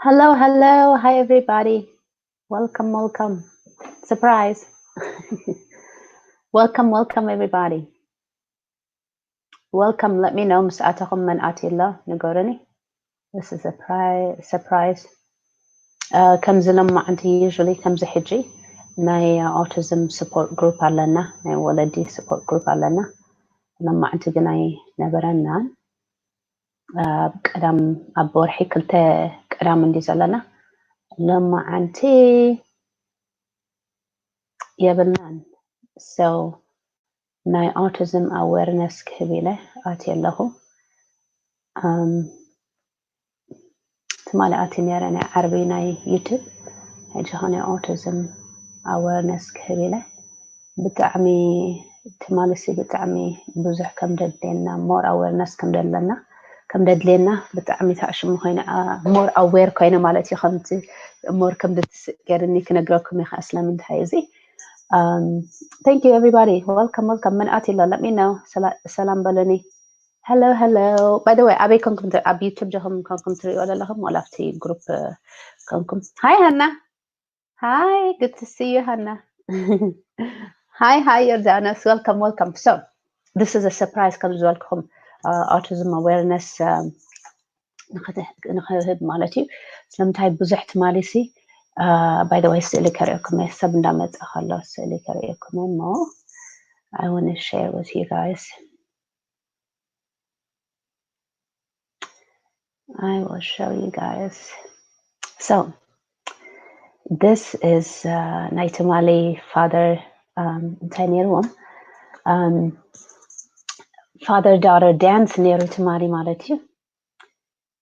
Hello, hello. Hi, everybody. Welcome, welcome. Surprise. Welcome, welcome, everybody. Welcome. Let me know ምስ ኣተኹም መን ኣትዩ ኣሎ ንገሩኒ። This is a pri- surprise. Uh, ከምዚ ሎማዓንቲ usually ከምዚ ሕጂ ናይ autism support group ኣለና፣ ናይ ወለዲ support group ኣለና። ሎማዓንቲ ግን ኣይነበረናን። ኣብ ቀዳም ኣብ ወርሒ ክልተ ቀዳም እንዲ ዘለና ሎማዓንቲ የብልናን። So ናይ autism awareness ክህብ ኢለ ኣትየ ኣለኹ። ትማሊ ኣትየ ነይረ ናይ ዓርቢ ናይ YouTube። ሕጂ ኸ ናይ autism awareness ክህብ ኢለ። ብጣዕሚ ትማሊ ሲ ብጣዕሚ ብዙሕ ከም ደድልየና፣ more awareness ከም ደለና ከም ደድልየና ብጣዕሚ ተኣሽሙ ኮይነ፣ more aware ኮይነ ማለት እዩ። ከምቲ more ከም ድትስእ ገርኒ ክነግረኩም እየ። ከኣ ስለምንታይ እዚ thank you everybody, welcome welcome። መን ኣትዩ ኣሎ? Let me know። ሰላም በሉኒ። Hello, hello. By the way, ኣበይ ኮንኩም ኣብ YouTube ጀኹም ኮንኩም ትሪእዎ ዘለኹም ዋላ ኣብቲ group ኮንኩም? Hi ሃና። Hi, good to see you ሃና። Hi, hi ዮርዳኖስ። Welcome, welcome. So this is a surprise ከም ዝበልኩኹም autism awareness ንክህብ ማለት እዩ። ስለምንታይ ብዙሕ ትማሊ ሲ by the way ስእሊ ከርእየኩም እየ። ሰብ እንዳመፀ ከሎ ስእሊ ከርእየኩም እየ እሞ I want to share with you guys. I will show you guys. So this is uh, ናይ ትማሊ father um, እንታይ ነይርዎም um, father daughter dance ነይሩ ትማሊ ማለት እዩ።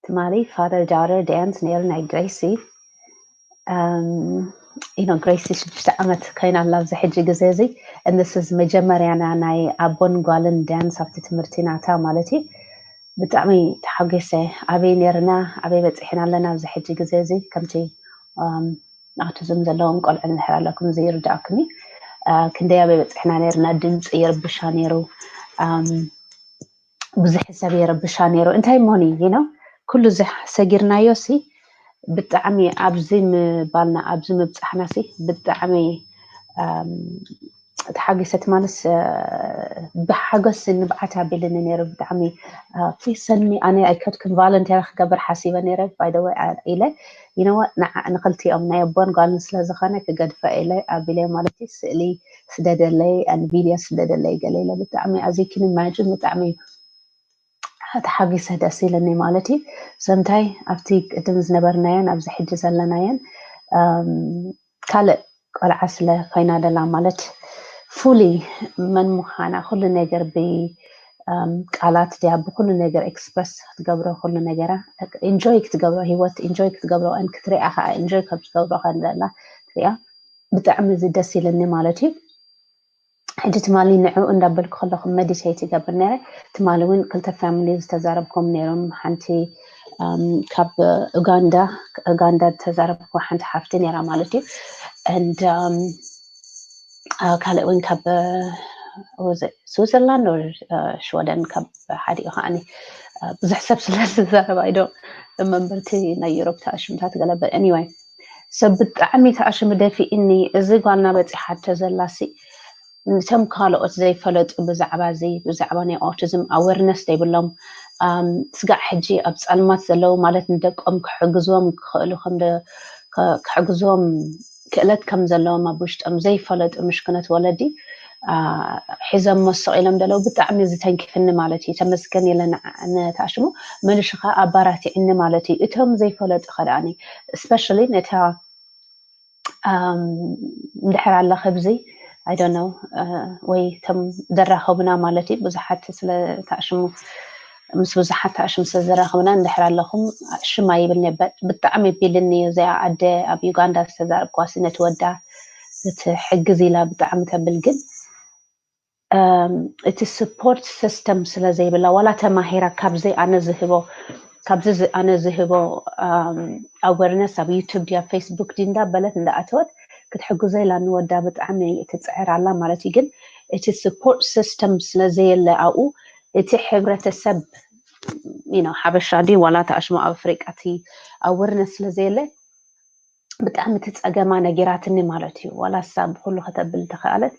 ትማሊ father daughter dance ነይሩ ናይ ግሬሲ። You know ግሬሲ ሽዱሽተ ዓመት ኮይና ኣላ ኣብዚ ሕጂ ግዜ እዚ። And this is መጀመርያና ናይ ኣቦን ጓልን dance ኣብቲ ትምህርቲ ናታ ማለት እዩ። ብጣዕሚ ተሓጒሰ። ኣበይ ነርና ኣበይ በፂሕና ኣለና ኣብዚ ሕጂ ግዜ እዚ ከምቲ autism ዘለዎም ቆልዑ እንድሕር ኣለኩም እዚ ይርዳእኩም እዩ። ክንደይ ኣበይ በፂሕና ነርና። ድምፂ ይርብሻ ነይሩ። ብዙሕ ሰብ የረብሻ ነይሩ። እንታይ ሞኒ you know ኩሉ እዚ ሰጊርናዮ ሲ ብጣዕሚ ኣብዚ ምባልና ኣብዚ ምብፃሕና ሲ ብጣዕሚ ተሓጊሰ ትማልስ ብሓጎስ ንብዓት ኣቢልኒ ነይሩ። ብጣዕሚ ፕሊዝ ሰንሚ ኣነ ኣይከድኩም ቫለንቴር ክገብር ሓሲበ ነይረ ባይደወይ ኢለ you know what ንክልቲኦም ናይ ኣቦን ጓልን ስለዝኾነ ክገድፈ ኢለ ኣቢለ ማለት እዩ። ስእሊ ስደደለይ ቪድዮ ስደደለይ ገለ ኢለ ብጣዕሚ as you can imagine ብጣዕሚ ተሓጊሰ ደስ ኢለኒ ማለት እዩ። ሰምታይ ኣብቲ ቅድም ዝነበርናዮን ኣብዚ ሕጂ ዘለናዮን ካልእ ቆልዓ ስለ ኮይና ደላ ማለት fully መን ምዃና ኩሉ ነገር ብ ቃላት ድያ ብኩሉ ነገር express ክትገብሮ ኩሉ ነገራ enjoy ክትገብሮ ህይወት enjoy ክትገብሮ and ክትሪኣ ከዓ enjoy ከም ዝገብሮ ከለላ ትሪኣ ብጣዕሚ እዚ ደስ ኢለኒ ማለት እዩ። ሕጂ ትማሊ ንዕኡ እንዳበልኩ ከለኹ meditate ይገብር ነይረ። ትማሊ እውን ክልተ family ዝተዛረብኩም ነይሮም። ሓንቲ ካብ ኡጋንዳ ኡጋንዳ ዝተዛረብኩ ሓንቲ ሓፍቲ ነይራ ማለት እዩ። And ካልእ እውን ካብ ስዊዘርላንድ ሽወደን ካብ ሓዲኡ ከዓኒ ብዙሕ ሰብ ስለ ዝዛረብ ኣይዶ መንበርቲ ናይ ዩሮፕ ተኣሽምታት ገለ but anyway ሰብ ብጣዕሚ ተኣሽሙ ደፊእኒ። እዚ ጓልና በፂሓቶ ዘላሲ ነቶም ካልኦት ዘይፈለጡ ብዛዕባ እዚ ብዛዕባ ናይ autism awareness ዘይብሎም ስጋዕ ሕጂ ኣብ ፀልማት ዘለዉ ማለት ንደቆም ክሕግዝዎም ክኽእሉ ክሕግዝዎም ክእለት ከም ዘለዎም ኣብ ውሽጦም ዘይፈለጡ ምሽክነት ወለዲ ሒዞም መሰቕ ኢሎም ዘለዉ ብጣዕሚ ዝተንኪፍኒ ማለት እዩ። ተመስገን ኢለ ንተኣሽሙ መልሽኻ ኣባራቲዕኒ ማለት እዩ። እቶም ዘይፈለጡ ከደኣኒ especially ነታ እንድሕር ኣላ ከብዚ I don't know ወይ ከም ዘራኸቡና ማለት እዩ ብዙሓት ስለ ተኣሽሙ ምስ ብዙሓት ተኣሽሙ ስለ ዘራኸቡና እንድሕር ኣለኹም ሽም ኣይብል ነበር ብጣዕሚ ቢልኒ እዚኣ ኣደ ኣብ ዩጋንዳ ዝተዛረብኳሲ ነቲ ወዳ ክትሕግዝ ኢላ ብጣዕሚ ተብል ግን እቲ support system ስለ ዘይብላ ዋላ ተማሂራ ካብዚ ኣነ ዝህቦ ካብዚ ኣነ ዝህቦ awareness ኣብ YouTube ድያ Facebook ድዩ እንዳበለት እንዳኣተወት ክትሕግዞ ኢላ ንወዳ ብጣዕሚ ትፅዕር ኣላ ማለት እዩ። ግን እቲ support system ስለ ዘየለ ኣብኡ እቲ ሕብረተሰብ you know ሓበሻ ድዩ ዋላ ተኣሽሙ ኣብ ኣፍሪቃ እቲ ኣወርነት ስለ ዘየለ ብጣዕሚ እቲ ጸገማ ነጊራትኒ ማለት እዩ። ዋላ እሳ ብኩሉ ከተብል ተኸኣለት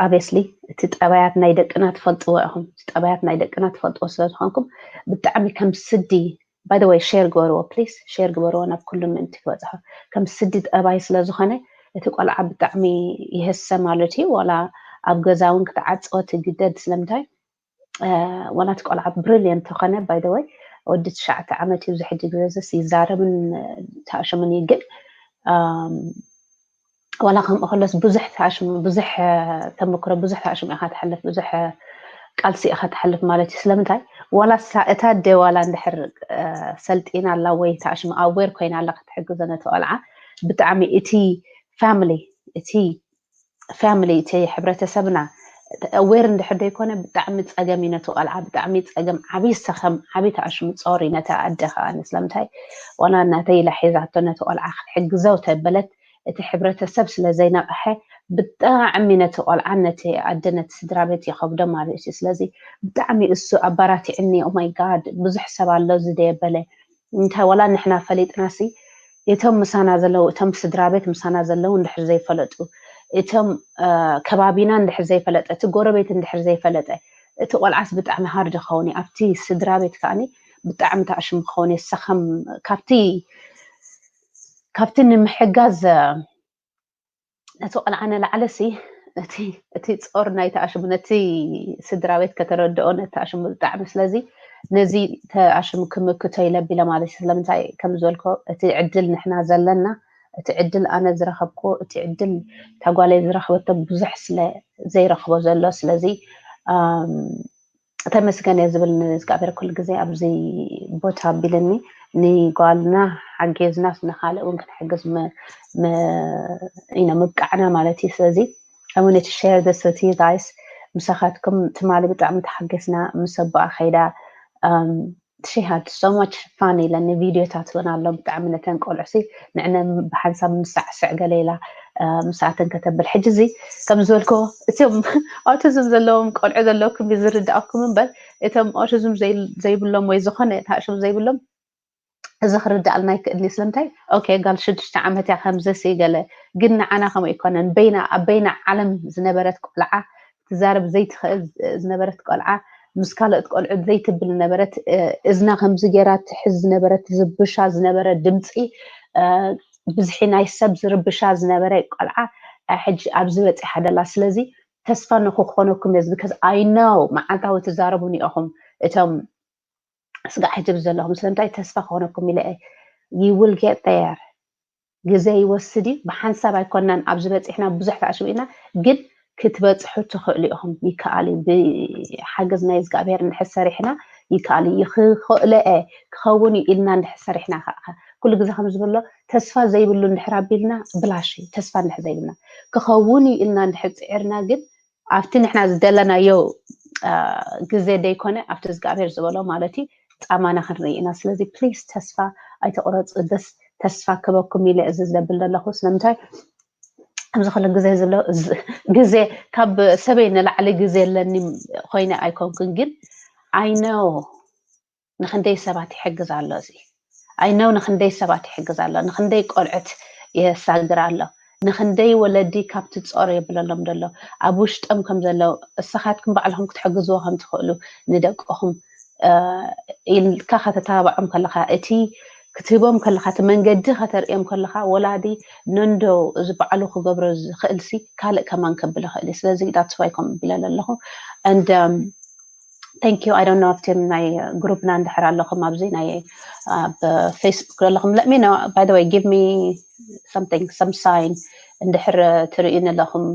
obviously እቲ ጠባያት ናይ ደቅና ትፈልጥዎ ኢኹም። እቲ ጠባያት ናይ ደቅና ትፈልጥዎ ስለ ዝኾንኩም ብጣዕሚ ከም ስዲ by the way share ግበርዎ please share ግበርዎ ናብ ኩሉ ምእንቲ ክበጽሖ ከም ስዲ ጠባይ ስለ ዝኾነ እቲ ቆልዓ ብጣዕሚ ይህሰ ማለት እዩ። ዋላ ኣብ ገዛ እውን ክትዓጽዎ ትግደድ ስለምንታይ ዋላ እቲ ቆልዓ brilliant ተኾነ by the way ወዲ ትሽዓተ ዓመት እዩ ዝሕጂ ግዜ ይዛረብን ተኣሽሙን እዩ ግን ዋላ ከምኡ ከሎስ ብዙሕ ተኣሽሙ ብዙሕ ተመክሮ ብዙሕ ተኣሽሙ ኢኻ ትሓልፍ ብዙሕ ቃልሲ ኢኻ ትሓልፍ ማለት እዩ። ስለምንታይ ዋላ እሳ እታ ኣደ ዋላ እንድሕር ሰልጢና ኣላ ወይ ተኣሽሙ aware ኮይና ኣላ ክትሕግዞ ነቲ ቆልዓ ብጣዕሚ እቲ family እቲ family እቲ ሕብረተሰብና aware እንድሕር ዘይኮነ ብጣዕሚ ፀገም እዩ ነቲ ቆልዓ ብጣዕሚ ፀገም ዓብይ ሰኸም ዓብይ ተኣሽሙ ፆር እዩ ነቲ ኣደ ከዓ ስለምንታይ ዋላ እናተይ ኢላ ሒዛቶ ነቲ ቆልዓ ክትሕግዘው ተበለት እቲ ሕብረተሰብ ስለ ዘይነቕሐ ብጣዕሚ ነቲ ቆልዓ ነቲ ኣደ ነቲ ስድራ ቤት ይኸብዶ ማለት እዩ። ስለዚ ብጣዕሚ እሱ ኣባራቲዕኒ oh my God ብዙሕ ሰብ ኣሎ ዝደየበለ እንታይ ዋላ ንሕና ፈሊጥናሲ እቶም ምሳና ዘለዉ እቶም ስድራ ቤት ምሳና ዘለዉ እንድሕር ዘይፈለጡ እቶም ከባቢና እንድሕር ዘይፈለጠ እቲ ጎረቤት እንድሕር ዘይፈለጠ እቲ ቆልዓስ ብጣዕሚ hard ይኸውን እዩ ኣብቲ ስድራ ቤት ከዓኒ ብጣዕሚ ተኣሽሙ ክኸውን እዩ ሰኸም ካብቲ ካብቲ ንምሕጋዝ ነቲ ቆልዓ ንላዕሊ ሲ እቲ ጾር ናይ ተኣሽሙ ነቲ ስድራ ቤት ከተረድኦ ነቲ ተኣሽሙ ብጣዕሚ ስለዚ ነዚ ተኣሽሙ ክምክቶ ኢለ ቢለ ማለት እዩ ስለምንታይ ከም ዝበልኮ እቲ ዕድል ንሕና ዘለና እቲ ዕድል ኣነ ዝረኸብኩ እቲ ዕድል ታጓለይ ዝረኸበቶ ብዙሕ ስለ ዘይረኽቦ ዘሎ ስለዚ ተመስገን እየ ዝብል ንእግዚኣብሔር ኩሉ ግዜ ኣብዚ ቦታ ኣቢልኒ ንጓልና ሓጌዝናስ ንካልእ እውን ክንሕግዝ ኢና ምብቃዕና ማለት እዩ ስለዚ I wanted to share this with you guys ምሳኻትኩም ትማሊ ብጣዕሚ ተሓገስና ምስ ኣቦኣ ከይዳ she had so much fun ኢለኒ ቪድዮታት እውን ኣሎ ብጣዕሚ ነተን ቆልዑሲ ንዕነ ብሓንሳብ ምሳዕስዕ ገለ ኢላ ምሳኣተን ከተብል ሕጂ እዚ ከም ዝበልኮ እቶም autism ዘለዎም ቆልዑ ዘለውኩም ዝርዳእኩም እምበር እቶም autism ዘይብሎም ወይ ዝኾነ ተኣሽሙ ዘይብሎም እዚ ክርዳኣልና ይክእል እዩ ስለምንታይ okay ጋል ሽዱሽተ ዓመት እያ ከምዚ ሲ ገለ ግን ንዓና ከምኡ ይኮነን በይና ኣብ በይና ዓለም ዝነበረት ቆልዓ ትዛረብ ዘይትኽእል ዝነበረት ቆልዓ ምስ ካልኦት ቆልዑ ዘይትብል ዝነበረት እዝና ከምዚ ገይራ ትሕዝ ዝነበረት ዝብሻ ዝነበረ ድምፂ ብዝሒ ናይ ሰብ ዝርብሻ ዝነበረ ቆልዓ ሕጂ ኣብዚ በፂሓ ደላ ስለዚ ተስፋ ንክኾነኩም እየ because I know መዓልታዊ ትዛረቡኒ ኢኹም እቶም ስጋዕ ሕጂ ዘለኹም ስለምንታይ ተስፋ ክኾነኩም ኢለ you will get there ግዜ ይወስድ እዩ ብሓንሳብ ኣይኮናን ኣብዚ በፂሕና ብዙሕ ተኣሽሙ ኢና ግን ክትበፅሑ ትኽእሉ ኢኹም ይከኣል እዩ ብሓገዝ ናይ እግዚኣብሔር እንድሕር ሰሪሕና ይከኣል እዩ ክኽእለ ክኸውን እዩ ኢልና እንድሕር ሰሪሕና ከዓ ኩሉ ግዜ ከም ዝብሎ ተስፋ ዘይብሉ እንድሕር ኣቢልና ብላሽ እዩ ተስፋ እንድሕር ዘይብልና ክኸውን እዩ ኢልና እንድሕር ፅዒርና ግን ኣብቲ ንሕና ዝደለናዮ ግዜ ደይኮነ ኣብቲ እግዚኣብሔር ዝበሎ ማለት እዩ ፃማና ክንርኢ ኢና ስለዚ ፕሊስ ተስፋ ኣይተቁረፁ ደስ ተስፋ ክበኩም ኢለ እዚ ዘብል ዘለኹ ስለምንታይ ኣብዚ ኩሉ ግዜ ዝብሎ ግዜ ካብ ሰበይ ንላዕሊ ግዜ ኣለኒ ኮይነ ኣይኮንኩን ግን I know ንክንደይ ሰባት ይሕግዝ ኣሎ እዚ I know ንክንደይ ሰባት ይሕግዝ ኣሎ ንክንደይ ቆልዑት የሳግር ኣሎ ንክንደይ ወለዲ ካብቲ ጾር የብለሎም ዘሎ ኣብ ውሽጦም ከም ዘሎ እሳኻትኩም ባዕልኹም ክትሕግዝዎ ከም ትኽእሉ ንደቅኹም ኢልካ ከተተባብዖም ከለኻ እቲ ክትህቦም ከለኻ እቲ መንገዲ ከተርእዮም ከለኻ ወላዲ ነንዶ እዚ ባዕሉ ክገብሮ ዝኽእል ሲ ካልእ ከማን ከብል ይኽእል እዩ ስለዚ that's why ከም ቢለ ዘለኹ and thank you I don't know ኣብቲ ናይ ግሩፕና እንድሕር ኣለኹም ኣብዚ ናይ ኣብ ፌስቡክ ዘለኹም let me know by the way give me something some sign እንድሕር ትርእዩኒ ኣለኹም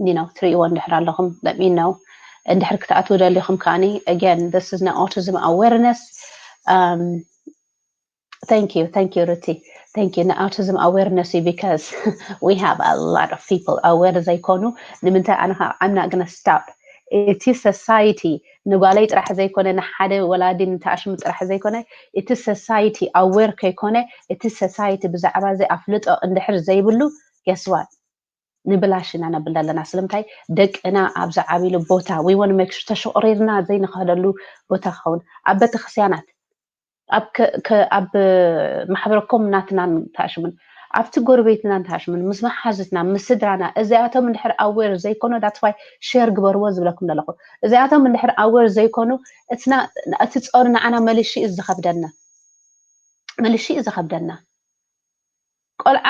you know ትርእይዎ እንድሕር ኣለኹም let me know እንድሕር ክትኣትዉ ደሊኹም ከዓኒ again this is ናይ autism awareness um, Thank you, thank you, Ruti. Thank you. ንኣውቲዝም ኣዌርነስ እዩ because we have a lot of people aware ዘይኮኑ ንምንታይ ኣነ ከዓ I'm not gonna stop እቲ society ንጓለይ ጥራሕ ዘይኮነ ንሓደ ወላዲ ንተኣሽሙ ጥራሕ ዘይኮነ እቲ society aware ከይኮነ እቲ society ብዛዕባ እዚ ኣፍልጦ እንድሕር ዘይብሉ guess what ንብላሽ ኢና ነብል ኣለና። ስለምንታይ ደቅና ኣብ ዝዓብሉ ቦታ we want to make sure ተሸቑሪርና ዘይንኸደሉ ቦታ ክኸውን ኣብ ቤተክርስቲያናት ኣብ ማሕበረኮም ናትናን ተኣሽምን ኣብቲ ጎረቤትናን ተኣሽምን ምስ መሓዝትና ምስ ስድራና እዚኣቶም እንድሕር ኣዌር ዘይኮኑ that's why share ግበርዎ ዝብለኩም ዘለኹ። እዚኣቶም እንድሕር ኣዌር ዘይኮኑ እቲ ጾር ንዓና መልሺ እዩ ዝኸብደና። መልሺ እዩ ዝኸብደና። ቆልዓ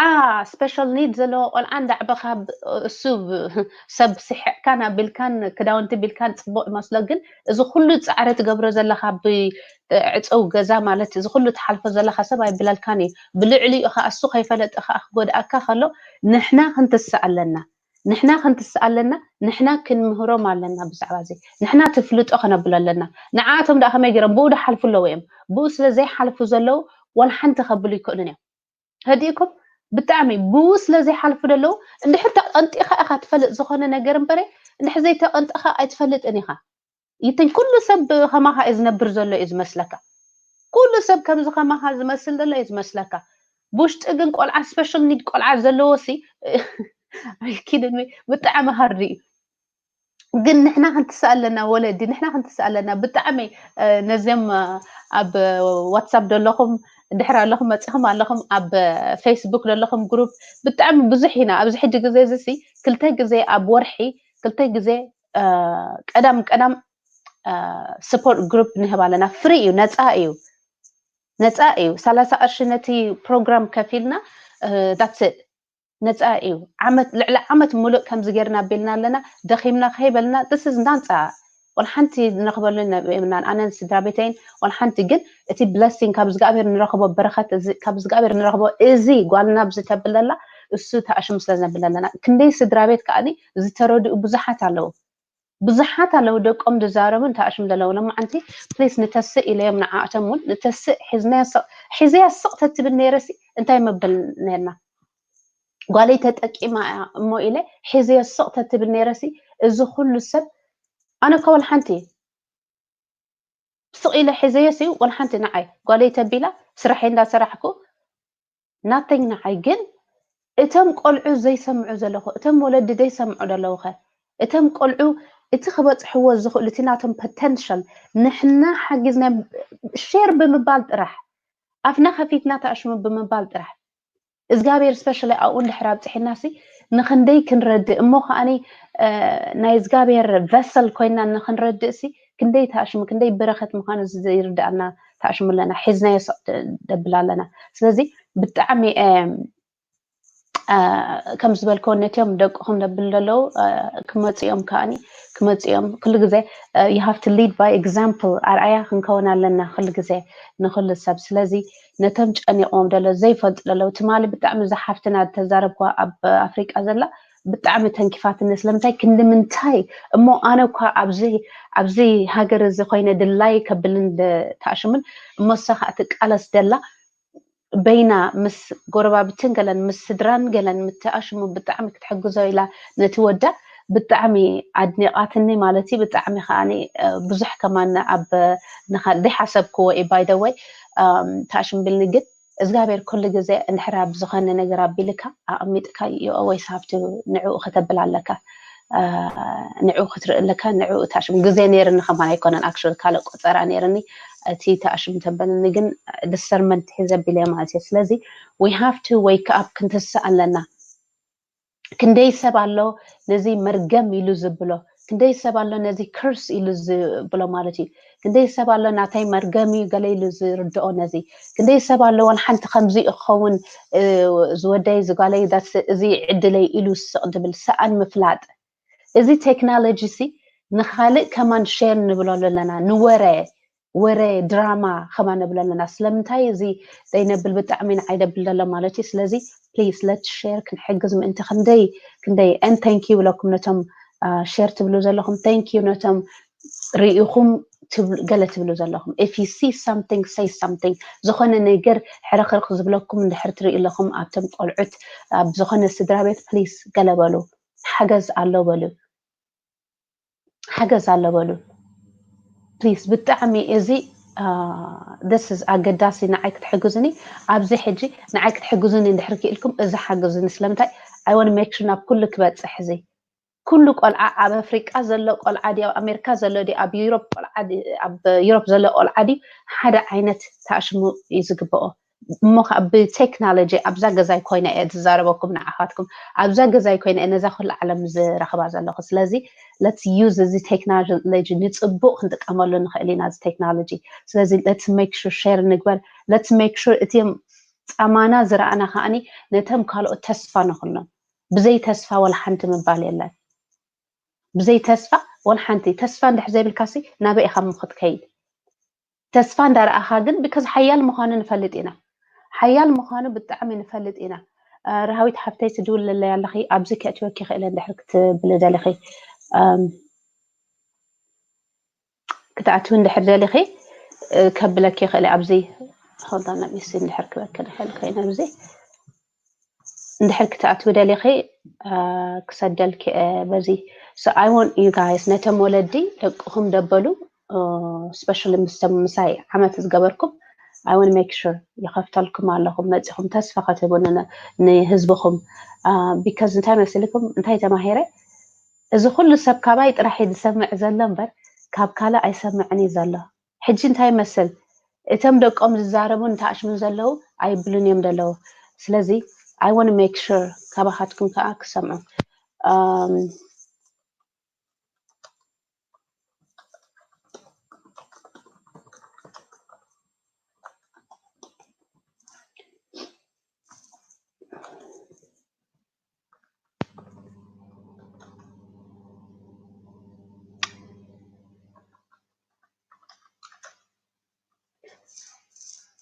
special need ዘለዎ ቆልዓ እንዳዕበኻ እሱ ሰብ ስሒቕካን ኣቢልካን ክዳውንቲ ቢልካን ፅቡቕ ይመስሎ። ግን እዚ ኩሉ ፃዕሪ ትገብሮ ዘለኻ ብዕፀው ገዛ ማለት እዚ ኩሉ ትሓልፎ ዘለኻ ሰብ ኣይብለልካን እዩ። ብልዕሊኡ ከዓ እሱ ከይፈለጠ ከዓ ክጎድኣካ ከሎ ንሕና ክንትስእ ኣለና። ንሕና ክንትስእ ኣለና። ንሕና ክንምህሮም ኣለና። ብዛዕባ እዚ ንሕና ትፍልጦ ክነብሎ ኣለና። ንዓቶም ደኣ ከመይ ገይሮም ብኡ ድሓልፉ ኣለዉ እዮም። ብኡ ስለ ዘይሓልፉ ዘለዉ ዋላ ሓንቲ ከብሉ ይክእሉን እዮም። ረዲእኩም ብጣዕሚ ብኡ ስለ ዘይሓልፉ ዘለዉ እንድሕር ተቐንጢኻ ኢኻ ትፈልጥ ዝኾነ ነገር እምበረ እንድሕር ዘይተቐንጥኻ ኣይትፈልጥን ኢኻ። ይተኝ ኩሉ ሰብ ከማኻ እዩ ዝነብር ዘሎ እዩ ዝመስለካ። ኩሉ ሰብ ከምዚ ከማኻ ዝመስል ዘሎ እዩ ዝመስለካ። ብውሽጢ ግን ቆልዓ special need ቆልዓ ዘለዎ ሲ ኣይኪድን ብጣዕሚ ሃርድ እዩ። ግን ንሕና ክንትስእ ኣለና ወለዲ ንሕና ክንትስእ ኣለና ብጣዕሚ ነዚም ኣብ ዋትሳፕ ዘለኹም እንድሕር ኣለኹም መፂኹም ኣለኹም ኣብ ፌስቡክ ዘለኹም ግሩፕ ብጣዕሚ ብዙሕ ኢና ኣብዚ ሕጂ ግዜ እዚ ክልተ ግዜ ኣብ ወርሒ ክልተ ግዜ ቀዳም ቀዳም support group ንህብ ኣለና free እዩ ነፃ እዩ ነፃ እዩ ሰላሳ ቅርሺ ነቲ ፕሮግራም ከፊልና that's it ነፃ እዩ ዓመት ልዕሊ ዓመት ሙሉእ ከምዚ ጌርና ኣቢልና ኣለና ደኺምና ከይበልና this is ናፃ ወልሓንቲ ንረኽበሉ የብልናን ኣነን ስድራ ቤተይን ወልሓንቲ ግን እቲ blessing ካብ እግዚኣብሔር ንረኽቦ በረኸት ካብ እግዚኣብሔር ንረኽቦ እዚ ጓልና ኣብዚ ተብል ዘላ እሱ ተኣሽሙ ስለ ዝነብል ኣለና ክንደይ ስድራ ቤት ከዓ ዝተረድኡ ብዙሓት ኣለዉ ብዙሓት ኣለዉ ደቆም ዝዛረቡን ተኣሽሙ ዘለዉ ሎማዓንቲ please ንተስእ ኢለዮም ንዓኣቶም እውን ንተስእ ሒዝናዮ ስቕ ሒዘያ ስቕ ተትብል ነይረሲ እንታይ መበል ነርና ጓለይ ተጠቂማ እያ እሞ ኢለ ሒዘዮ ስቕ ተትብል ነይረሲ እዚ ኩሉ ሰብ ኣነ እኮ ወላ ሓንቲ ስቕ ኢለ ሒዘዮ ሲ ወላ ሓንቲ ንዓይ ጓለይ ተቢላ ስራሐይ እንዳሰራሕኩ nothing ንዓይ ግን እቶም ቆልዑ ዘይሰምዑ ዘለኹ እቶም ወለዲ ዘይሰምዑ ዘለዉ ኸ እቶም ቆልዑ እቲ ክበፅሕዎ ዝኽእሉ እቲ ናቶም potential ንሕና ሓጊዝና share ብምባል ጥራሕ ኣፍና ከፊትና ተኣሽሙ ብምባል ጥራሕ እግዚኣብሔር specially ኣብኡ እንድሕር ኣብፅሒና ሲ ንክንደይ ክንረድእ እሞ ከዓኒ ናይ እግዚኣብሔር vessel ኮይና ንክንረድእ ሲ ክንደይ ተኣሽሙ ክንደይ በረኸት ምዃኑ ይርድኣና ተኣሽሙ ኣለና ሒዝናዮ ስቕ ደብል ኣለና ስለዚ ብጣዕሚ ከም ዝበልከዎ ነቲኦም ደቅኹም ደብል ዘለዉ ክመፅኦም ከዓኒ ክመፅኦም ኩሉ ግዜ you have to lead by example ኣርኣያ ክንከውን ኣለና ኩሉ ግዜ ንኩሉ ሰብ ስለዚ ነቶም ጨኒቕዎም ደሎ ዘይፈልጡ ደለዉ ትማሊ ብጣዕሚ ዝሓፍትና ተዛረብኳ ኣብ ኣፍሪቃ ዘላ ብጣዕሚ ተንኪፋትኒ ስለምንታይ ክንዲ ምንታይ እሞ ኣነ እኳ ኣብዚ ኣብዚ ሃገር እዚ ኮይነ ድላይ ከብልን ተኣሽሙን እሞ እሳ ከዓ ትቃለስ ደላ በይና ምስ ጎረባብትን ገለን ምስ ስድራን ገለን ምትኣሽሙ ብጣዕሚ ክትሕግዞ ኢላ ነቲ ወዳ ብጣዕሚ ኣድኒቓትኒ ማለት እዩ ብጣዕሚ ከዓ ብዙሕ ከማን ኣብ ዘይሓሰብክዎ እዩ by the way ተኣሽምብልኒ ግን እግዚኣብሔር ኩሉ ግዜ እንድሕር ኣብ ዝኾነ ነገር ኣቢልካ ኣቐሚጥካ you always have to ንዕኡ ከተብል ኣለካ ንዕኡ ክትርኢ ኣለካ ንዕኡ ታሽም ግዜ ነይርኒ ከማን ኣይኮነን actually ካልእ ቆፀራ ነይርኒ እቲ ተኣሽም ተበልኒ ግን discernment ሒዘ ኣቢለ ማለት እየ ስለዚ we have to wake up ክንትስእ ኣለና ክንደይ ሰብ ኣሎ ነዚ መርገም ኢሉ ዝብሎ ክንደይ ሰብ ኣሎ ነዚ curse ኢሉ ዝብሎ ማለት እዩ ክንደይ ሰብ ኣሎ ናታይ መርገም እዩ ገለ ኢሉ ዝርድኦ ነዚ ክንደይ ሰብ ኣሎ ዋላ ሓንቲ ከምዚ ክኸውን ዝወደይ ዝጓለይ that's እዚ ዕድለይ ኢሉ ስቕ ድብል ሰኣን ምፍላጥ እዚ technology ሲ ንኻልእ ከማን share ንብሎ ኣለና ንወረ ወረ ድራማ ከማ ንብል ኣለና ስለምንታይ እዚ ዘይነብል ብጣዕሚ ንዓይ ደብል ዘሎ ማለት እዩ ስለዚ please let's share ክንሕግዝ ምእንቲ ክንደይ ክንደይ and thank you ብለኩም ነቶም share ትብሉ ዘለኹም thank you ነቶም ርኢኹም ገለ ትብሉ ዘለኹም if you see something say something ዝኾነ ነገር ሕርኽርኽ ዝብለኩም እንድሕር ትርኢ ኣለኹም ኣብቶም ቆልዑት ኣብ ዝኾነ ስድራ ቤት please ገለ በሉ ሓገዝ ኣሎ በሉ ሓገዝ ኣሎ በሉ please ብጣዕሚ እዚ this is ኣገዳሲ ንዓይ ክትሕግዙኒ ኣብዚ ሕጂ ንዓይ ክትሕግዙኒ እንድሕር ክኢልኩም እዚ ሓግዙኒ ስለምንታይ I want to make sure ናብ ኩሉ ክበፅሕ እዚ ኩሉ ቆልዓ ኣብ ኣፍሪቃ ዘሎ ቆልዓ ድዩ ኣብ ኣሜሪካ ዘሎ ድዩ ኣብ ዩሮፕ ቆልዓ ድዩ ኣብ ዩሮፕ ዘሎ ቆልዓ ድዩ ሓደ ዓይነት ተኣሽሙ እዩ ዝግብኦ። እሞ ከዓ ብቴክኖሎጂ ኣብዛ ገዛይ ኮይነ እየ ዝዛረበኩም ንዓኻትኩም ኣብዛ ገዛይ ኮይነ እየ ነዛ ኩሉ ዓለም ዝረኽባ ዘለኹ። ስለዚ let's use እዚ ቴክኖሎጂ ንፅቡቅ ክንጥቀመሉ ንኽእል ኢና እዚ ቴክኖሎጂ። ስለዚ let's make sure share ንግበር። Let's make sure እቲም ፃማና ዝረኣና ከዓኒ ነቶም ካልኦት ተስፋ ንኽሎም። ብዘይ ተስፋ ወላ ሓንቲ ምባል የለን። ብዘይ ተስፋ ወላ ሓንቲ ተስፋ እንድሕር ዘይብልካሲ ናበይ ኢኻ እሞ ክትከይድ? ተስፋ እንዳረኣኻ ግን because ሓያል ምዃኑ ንፈልጥ ኢና። ሓያል ምዃኑ ብጣዕሚ ንፈልጥ ኢና። ረሃዊት ሓፍተይ ትድውልለይ ኣለኺ ኣብዚ ከእትወኪ ይኽእል እንድሕር ክትብሊ ደሊኺ ክትኣትዊ እንድሕር ደሊኺ ከብለኪ ይኽእል ኣብዚ hold on let me see እንድሕር ክበክል ይኽእል ኮይነ ኣብዚ እንድሕር ክትኣትዊ ደሊኺ ክሰደልኪ በዚ so I want you guys ነቶም ወለዲ ደቅኹም ደበሉ especially ምስቶም ምሳይ ዓመት ዝገበርኩም I want make sure ይኸፍተልኩም ኣለኹም መፂኹም ተስፋ ከትህቡ ንህዝብኹም because እንታይ መሲልኩም እንታይ ተማሂረ እዚ ኩሉ ሰብ ካባይ ጥራሕ እዩ ዝሰምዕ ዘሎ እምበር ካብ ካልእ ኣይሰምዕን እዩ ዘሎ ሕጂ እንታይ ይመስል እቶም ደቆም ዝዛረቡ እንተኣሽሙ ዘለዉ ኣይብሉን እዮም ዘለዉ ስለዚ I want make sure ካባኻትኩም ከዓ ክሰምዑ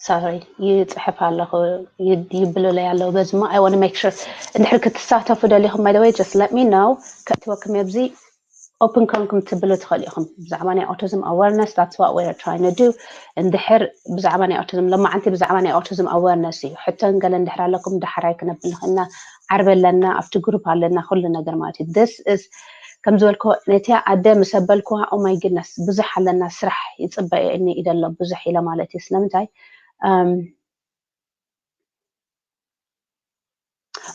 sorry ይፅሕፍ ኣለኹ ይብሉለይ ኣለዉ በዚ ሞ I want make sure እንድሕር ክትሳተፉ ደሊኹም by the way just let me know ከእትወኩም ኣብዚ open ኮንኩም ትብሉ ትኽእሉ ኢኹም ብዛዕባ ናይ autism awareness that's what we're trying to do እንድሕር ብዛዕባ ናይ autism ሎማዓንቲ ብዛዕባ ናይ autism awareness እዩ ሕቶን ገለ እንድሕር ኣለኩም ዳሕራይ ክነብል ንኽእልና ዓርቢ ኣለና ኣብቲ group ኣለና ኩሉ ነገር ማለት እዩ this is ከም ዝበልኩ ነቲያ ኣደ ምስ ኣበልኩዋ oh my goodness ብዙሕ ኣለና ስራሕ ይፅበየኒ እዩ ዘሎ ብዙሕ ኢለ ማለት እዩ ስለምንታይ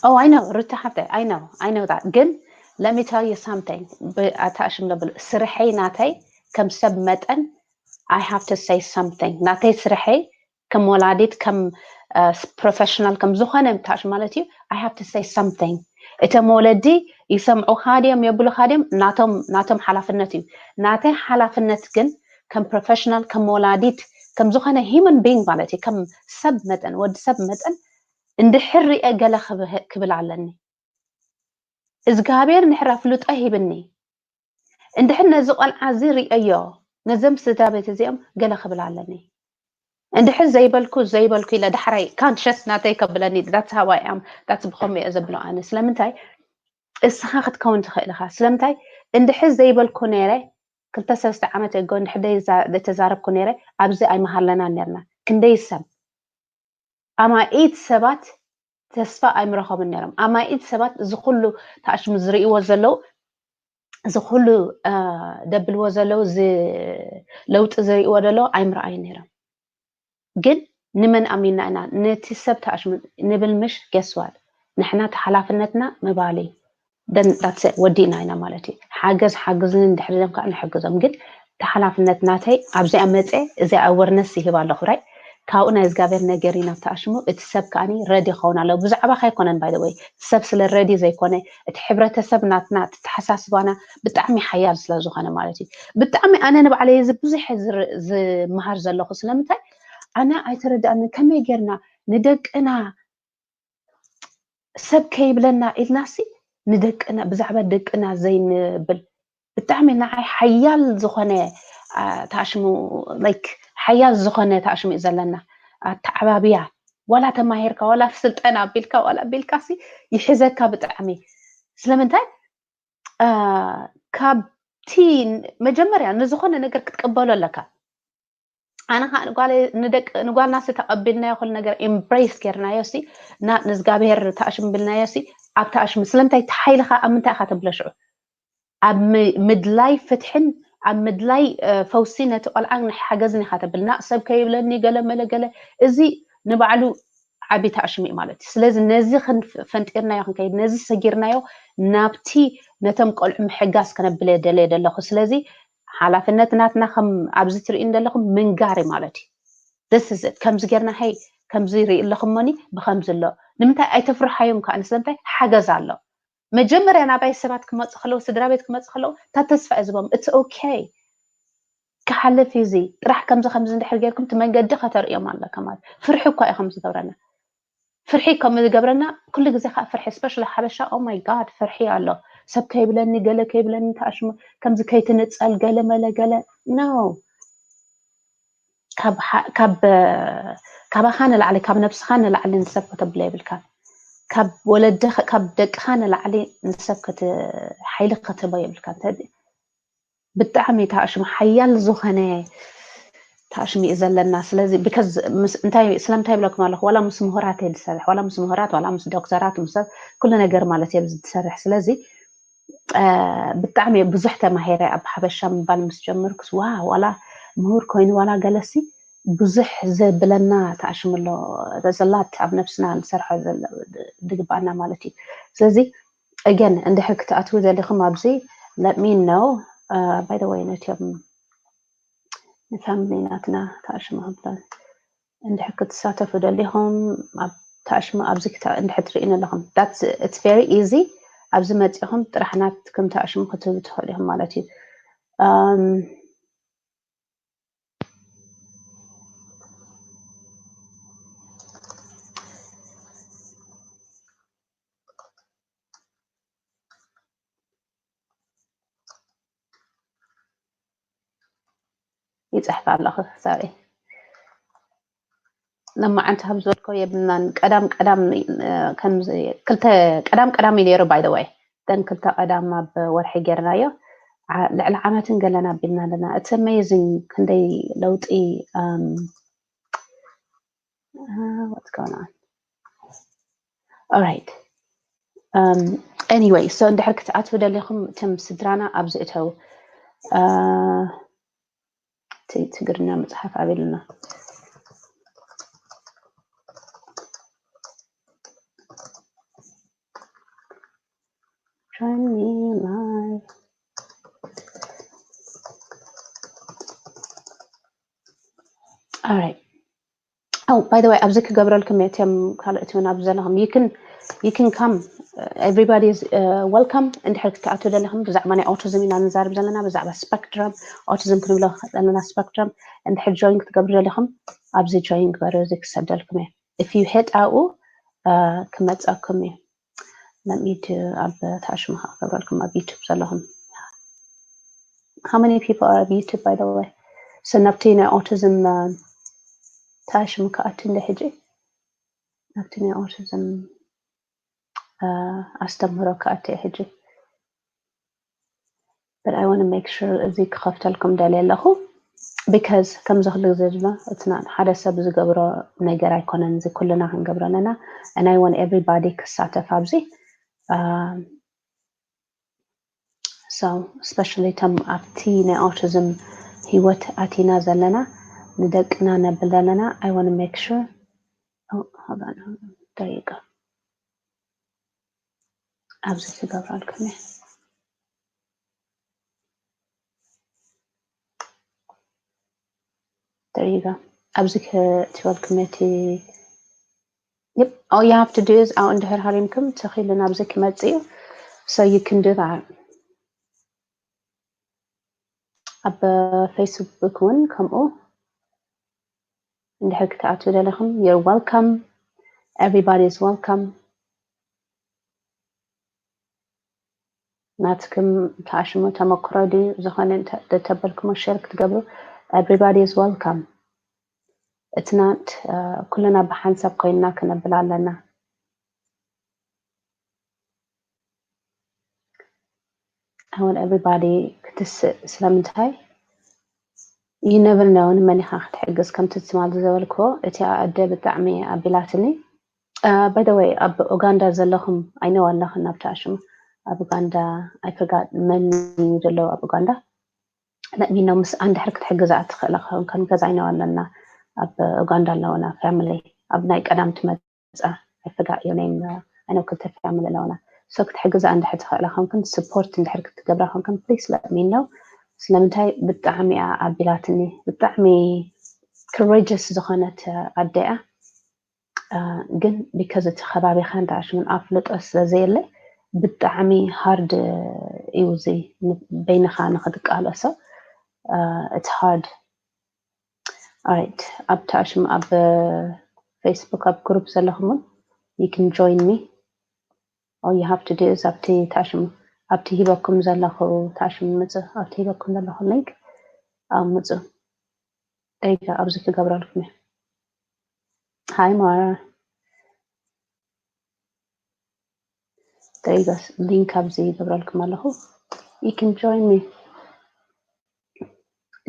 oh I know ሩታ ሓፍተይ I know I know that ግን let me tell you something ኣታእሽም ለብል ስርሐይ ናተይ ከም ሰብ መጠን I have to say something ናተይ ስርሐይ ከም ወላዲት ከም professional ከም ዝኾነ ምታሽ ማለት እዩ I have to say something እቶም ወለዲ ይሰምዑኻ ድዮም የብሉኻ ድዮም ናቶም ናቶም ሓላፍነት እዩ ናተይ ሓላፍነት ግን ከም professional ከም ወላዲት ከም ዝኾነ human being ማለት እዩ ከም ሰብ መጠን ወዲ ሰብ መጠን እንድሕር ሪአ ገለ ክብል ኣለኒ እግዚኣብሔር እንድሕር ኣፍልጦ ሂብኒ እንድሕር ነዚ ቆልዓ እዚ ርእዮ ነዘም ስድራ ቤት እዚኦም ገለ ክብል ኣለኒ እንድሕር ዘይበልኩ ዘይበልኩ ኢለ ዳሕራይ conscious ናተይ ከብለኒ that's how I am that's ብኸምኡ እየ ዘብሎ ኣነ ስለምንታይ እስኻ ክትከውን ትኽእል ኢኻ ስለምንታይ እንድሕር ዘይበልኩ ነይረ ክልተ ሰለስተ ዓመት ኣጎ እንድሕር ዘይተዛረብኩ ነይረ ኣብዚ ኣይመሃለናን ነርና ክንደይ ሰብ ኣማኢት ሰባት ተስፋ ኣይምረኸቡን ነይሮም ኣማኢት ሰባት እዚ ኩሉ ተኣሽሙ ዝርእይዎ ዘለዉ እዚ ኩሉ ደብልዎ ዘለዉ ለውጢ ዝርእይዎ ዘለዉ ኣይምረኣዩ ነይሮም ግን ንመን ኣሚንና ኢና ነቲ ሰብ ተኣሽሙ ንብል ምሽ guess what ንሕና ተሓላፍነትና ምባል እዩ that's it ወዲእና ኢና ማለት እዩ ሓገዝ ሓግዝኒ እንድሕር ኢሎም ከዓ ንሕግዞም ግን ተሓላፍነት ናተይ ኣብዚኣ መፀ እዚኣ awareness ይህብ ኣለኹ right ካብኡ ናይ እግዚኣብሔር ነገር ኢና ተኣሽሙ እቲ ሰብ ከዓኒ ready ክኸውን ኣለዎ ብዛዕባኻ ኣይኮነን by the way ሰብ ስለ ready ዘይኮነ እቲ ሕብረተሰብ ናትና ተተሓሳስባና ብጣዕሚ ሓያል ስለ ዝኾነ ማለት እዩ ብጣዕሚ ኣነ ንባዕለይ እዚ ብዙሕ ዝመሃር ዘለኹ ስለምንታይ ኣነ ኣይተረዳእንን ከመይ ጌርና ንደቅና ሰብ ከይብለና ኢልናሲ ንደቅና ብዛዕባ ደቅና ዘይንብል ብጣዕሚ ንዓይ ሓያል ዝኾነ ተኣሽሙ like ሓያል ዝኾነ ተኣሽሙ እዩ ዘለና ኣተዓባብያ ዋላ ተማሂርካ ዋላ ስልጠና ኣቢልካ ዋላ ኣቢልካ ሲ ይሕዘካ ብጣዕሚ ስለምንታይ ካብቲ መጀመርያ ንዝኾነ ነገር ክትቅበሎ ኣለካ ኣነ ከዓ ንጓለይ ንደቂ ንጓልና ሲ ተቐቢልናዮ ኩሉ ነገር embrace ጌርናዮ ሲ ናብ ንዝጋብሔር ተኣሽምብልናዮ ሲ ኣብ ተኣሽም ስለምንታይ እቲ ሓይልኻ ኣብ ምንታይ ኢኻ ተብለሽዑ ኣብ ምድላይ ፍትሕን ኣብ ምድላይ ፈውሲ ነቲ ቆልዓ ናይ ሓገዝን ኢኻ ተብል ናቕ ሰብ ከይብለኒ ገለ መለ ገለ እዚ ንባዕሉ ዓቢ ተኣሽሙ እዩ ማለት እዩ። ስለዚ ነዚ ክንፈንጢርናዮ ክንከይድ፣ ነዚ ሰጊርናዮ ናብቲ ነቶም ቆልዑ ምሕጋዝ ከነብል እየ ደልየ ዘለኹ። ስለዚ ሓላፍነት ናትና ከም ኣብዚ ትርእዩ ዘለኹም ምንጋር እዩ ማለት እዩ። This is it። ከምዚ ጌርና፣ ሄይ፣ ከምዚ ይርኢ ኣለኹሞኒ፣ ብኸምዚ ኣሎ። ንምንታይ ኣይተፍርሓዮም ከዓ? ስለምንታይ ሓገዝ ኣሎ። መጀመርያ ናባይ ሰባት ክመፁ ከለዉ፣ ስድራ ቤት ክመፁ ከለዉ፣ እታ ተስፋ እየ ዝቦም። It's okay፣ ክሓልፍ እዩ እዚ። ጥራሕ ከምዚ ከምዚ እንድሕር ጌርኩም እቲ መንገዲ ከተርእዮም ኣለካ ማለት። ፍርሒ እኳ እዩ ከምዚ ዝገብረና። ፍርሒ ከምኡ ዝገብረና ኩሉ ግዜ ከዓ ፍርሒ፣ especially ሓበሻ፣ oh my God፣ ፍርሒ ኣሎ። ሰብ ከይብለኒ፣ ገለ ከይብለኒ፣ ተኣሽሙ፣ ከምዚ ከይትንፀል፣ ገለ መለ ገለ። No። ካብ ሓ-፣ ካብ፣ ካባኻ ንላዕሊ፣ ካብ ነብስኻ ንላዕሊ ንሰብ ከተብሎ የብልካን። ካብ ወለድኻ፣ ካብ ደቅኻ ንላዕሊ ንሰብ ከት-፣ ሓይሊ ክትህቦ የብልካን። እንተ-፣ ብጣዕሚ ተኣሽሙ፣ ሓያል ዝኾነ ተኣሽሙ እዩ ዘለና። ስለዚ፣ because ምስ-፣ እንታይ፣ ስለምንታይ ይብለኩም ኣለኹ? ዋላ ምስ ምሁራት እየ ዝሰርሕ፣ ዋላ ምስ ምሁራት፣ ዋላ ምስ ዶክተራት፣ ምስ ሰብ፣ ኩሉ ነገር ማለት እየ ዝሰርሕ። ስለዚ፣ እ፣ ብጣዕሚ ብዙሕ ተማሂረ። ኣብ ሓበሻ ምባል ምስ ጀመርኩስ፣ ዋ፣ ዋላ ምሁር ኮይኑ፣ ዋላ ገለሲ፣ ብዙሕ ዘብለና ተኣሽሙ ኣሎ። There's a lot ኣብ ነብስና ንሰርሖ ዘለ-፣ ዝግባኣና ማለት እዩ። ስለዚ፣ again፣ እንድሕር ክትኣትዉ ደሊኹም ኣብዚ፣ let me know። እ፣ by the way፣ ነቲኦም ንፋሚሊ ናትና ተኣሽሙ ክብሎ፣ እንድሕር ክትሳተፉ ደሊኹም፣ ኣብ ተኣሽሙ ኣብዚ ክተ-፣ እንድሕር ትርእዩኒ ኣለኹም፣ that's፣ it's very easy። ኣብዚ መጺኹም ጥራሕ ናትኩም ተኣሽሙ ክትህቡ ትኽእሉ ኢኹም ማለት እዩ። እም፣ ይጽሕፍ ኣለኹ፣ ሶሪ። ሎማዓንቲ ከም ዝበልኮ የብልናን። ቀዳም ቀዳም፣ እ፣ ከምዚ ክልተ ቀዳም ቀዳም እዩ ነይሩ፣ by the way። ደን ክልተ ቀዳም ኣብ ወርሒ ጌርናዮ። ዓ-፣ ልዕሊ ዓመትን ገለን ኣቢልና ኣለና። It's amazing ክንደይ ለውጢ፣ እም፣ እ፣ what's going on? Alright። Um, anyway፣ so እንድሕር ክትኣትዉ ደሊኹም፣ እቶም ስድራና ኣብዚ እተው። እ፣ እቲ ትግርኛ መጽሓፍ ኣበይ ኣሎና? Join me live። Alright. Oh, by the way፣ ኣብዚ ክገብረልኩም እየ፣ እቶም ካልኦት እውን ኣብዚ ዘለኹም። You can, you can come. Uh, everybody is, uh, welcome። እንድሕር ክትኣትዉ ደሊኹም፣ ብዛዕባ ናይ ኦቲዝም ኢና ንዛረብ ዘለና፣ ብዛዕባ ስፐክትረም፣ ኦቲዝም ክንብሎ ዘለና ስፐክትረም። እንድሕር ጆይን ክትገብሩ ደሊኹም፣ ኣብዚ ጆይን ግበሩ፣ እዚ ክሰደልኩም እየ። If you hit ኣብኡ፣ uh፣ ክመፀኩም እዩ። Let me do፣ ኣብ ተኣሽሙ ከዓ ክገብረልኩም፣ ኣብ ዩቱብ ዘለኹም። How many people are ኣብ ዩቱብ, by the way? So ናብቲ ናይ ኦቲዝም፣ እ፣ ተኣሽሙ ክኣቱ እንደ ሕጂ፣ ናብቲ ናይ ኦቲዝም፣ እ፣ ኣስተምህሮ ክኣቱ እየ ሕጂ። But I want to make sure እዚ ክኸፍተልኩም ደልየ ኣለኹ። Because ከምዚ ኩሉ ግዜ ድማ እቲ ና-፣ ሓደ ሰብ ዝገብሮ ነገር ኣይኮነን፣ እዚ ኩልና ክንገብሮ ኣለና። And I want everybody ክሳተፍ ኣብዚ። Um, so especially እቶም ኣብቲ ናይ ኦቲዝም ህይወት ኣቲና ዘለና፣ ንደቅና ነብል ዘለና፣ I want to make sure። Oh, hold on, hold on. There you go። ኣብዚ ክገብረልኩም እየ። There you go። ኣብዚ ክትበልኩም እቲ፣ yep, all you have to do is፣ ኣብኡ እንድሕር ሃሪምኩም ተኺሉ ናብዚ ክመጽእ እዩ። So you can do that። ኣብ ፌስቡክ እውን ከምኡ እንድሕር ክትኣትዉ ደለኹም፣ you're welcome። Everybody is welcome። ናትኩም ተኣሽሙ ተመክሮ ድዩ ዝኾነ እንተ-፣ እንተተበልኩሞ ሸር ክትገብሩ፣ everybody is welcome። It's not፣ እ፣ ኩልና ብሓንሳብ ኮይንና ክነብል ኣለና። I want everybody ክትስእ። ስለምንታይ? You never know ንመን ኢኻ ክትሕግዝ። ከምቲ ትማሊ ዝበልክዎ፣ እቲኣ ኣደ ብጣዕሚ ኣቢላትኒ። Uh, by the way፣ ኣብ ኡጋንዳ ዘለኹም፣ I know ኣለኽን ኣብ ተኣሽሙ። ኣብ ኡጋንዳ፣ I forgot መን እዩ ዘለዎ ኣብ ኡጋንዳ። Let me know፣ ምስ እንድሕር ክትሕግዛ እትኽእላ ክኸውን ከን፣ because I know ኣለና ኣብ ኡጋንዳ ኣለውና family። ኣብ ናይ ቀዳም ትመ-፣ I forgot your name. I know ክልተ family ኣለውና። So ክትሕግዛ እንድሕር ትኽእላ ኮንክን፣ support እንድሕር ክትገብራ ኮንክን please let me know። ስለምንታይ ብጣዕሚ እያ ኣቢላትኒ። ብጣዕሚ courageous ዝኾነት ኣደ እያ። ግን because እቲ ከባቢኻ እንዳ ሽምን ኣፍልጦ ስለ ዘየለ ብጣዕሚ hard እዩ። እዚ በይንኻ ንኽትቃለሶ it's hard። Alright፣ ኣብ ታሽም ኣብ Facebook ኣብ group ዘለኹም you can join me. All you have to do is ኣብቲ ታሽም ኣብቲ ሂበኩም ዘለኹ ታሽም ምጽ ኣብቲ ሂበኩም ዘለኹ link ኣብ ምጽ ጠይቀ ኣብዚ ክገብረልኩም እየ። Hi Mara. ጠይቀ link ኣብዚ ይገብረልኩም ኣለኹ። You can join me.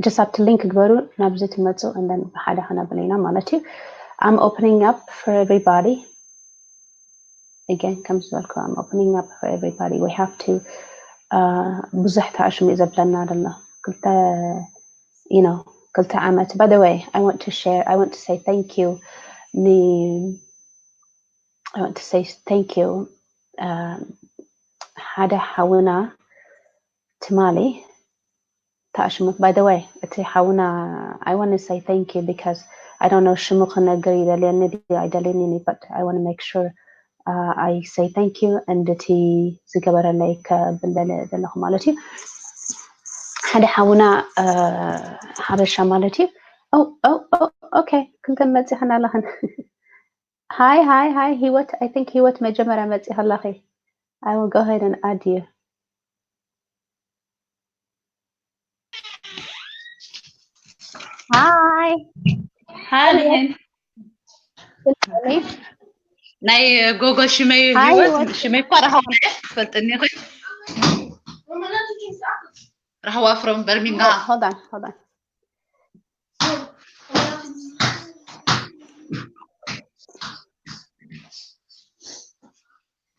Just ኣብቲ link ግበሩ ናብዚ ትመጹ and then ብሓደ ክነብል ኢና ማለት እዩ። I'm opening up for everybody. Again ከም ዝበልኩ I'm opening up for everybody. We have to ብዙሕ ታሽም እዩ ዘብለና ዘሎ ክልተ you know ክልተ ዓመት። By the way, I want to share, I want to say thank you ን I want to say thank you ሓደ ሓውና ትማሊ ታሽሙ። By the way, እቲ ሓውና I want to say thank you because I don't know ሽሙ ክነግር ይደልየኒ ድዩ ኣይደልየኒ but I want to make sure I say thank you and እቲ ዝገበረለይ ከብል ዘለኹ ማለት እዩ። ሓደ ሓውና ሓበሻ ማለት እዩ። Okay፣ ክንከን መፂኽን ኣለኽን። Hi, hi, hi ህይወት። I think ህይወት መጀመርያ መፂኻ ኣለኺ። I will go ahead and add you. Hi. Hi. ናይ ጎጎ ሽመይ ህይወት ሽመይ እኳ ረሃዋ ትፈልጥኒ ራህዋ from Birmingham. Hold on, hold on.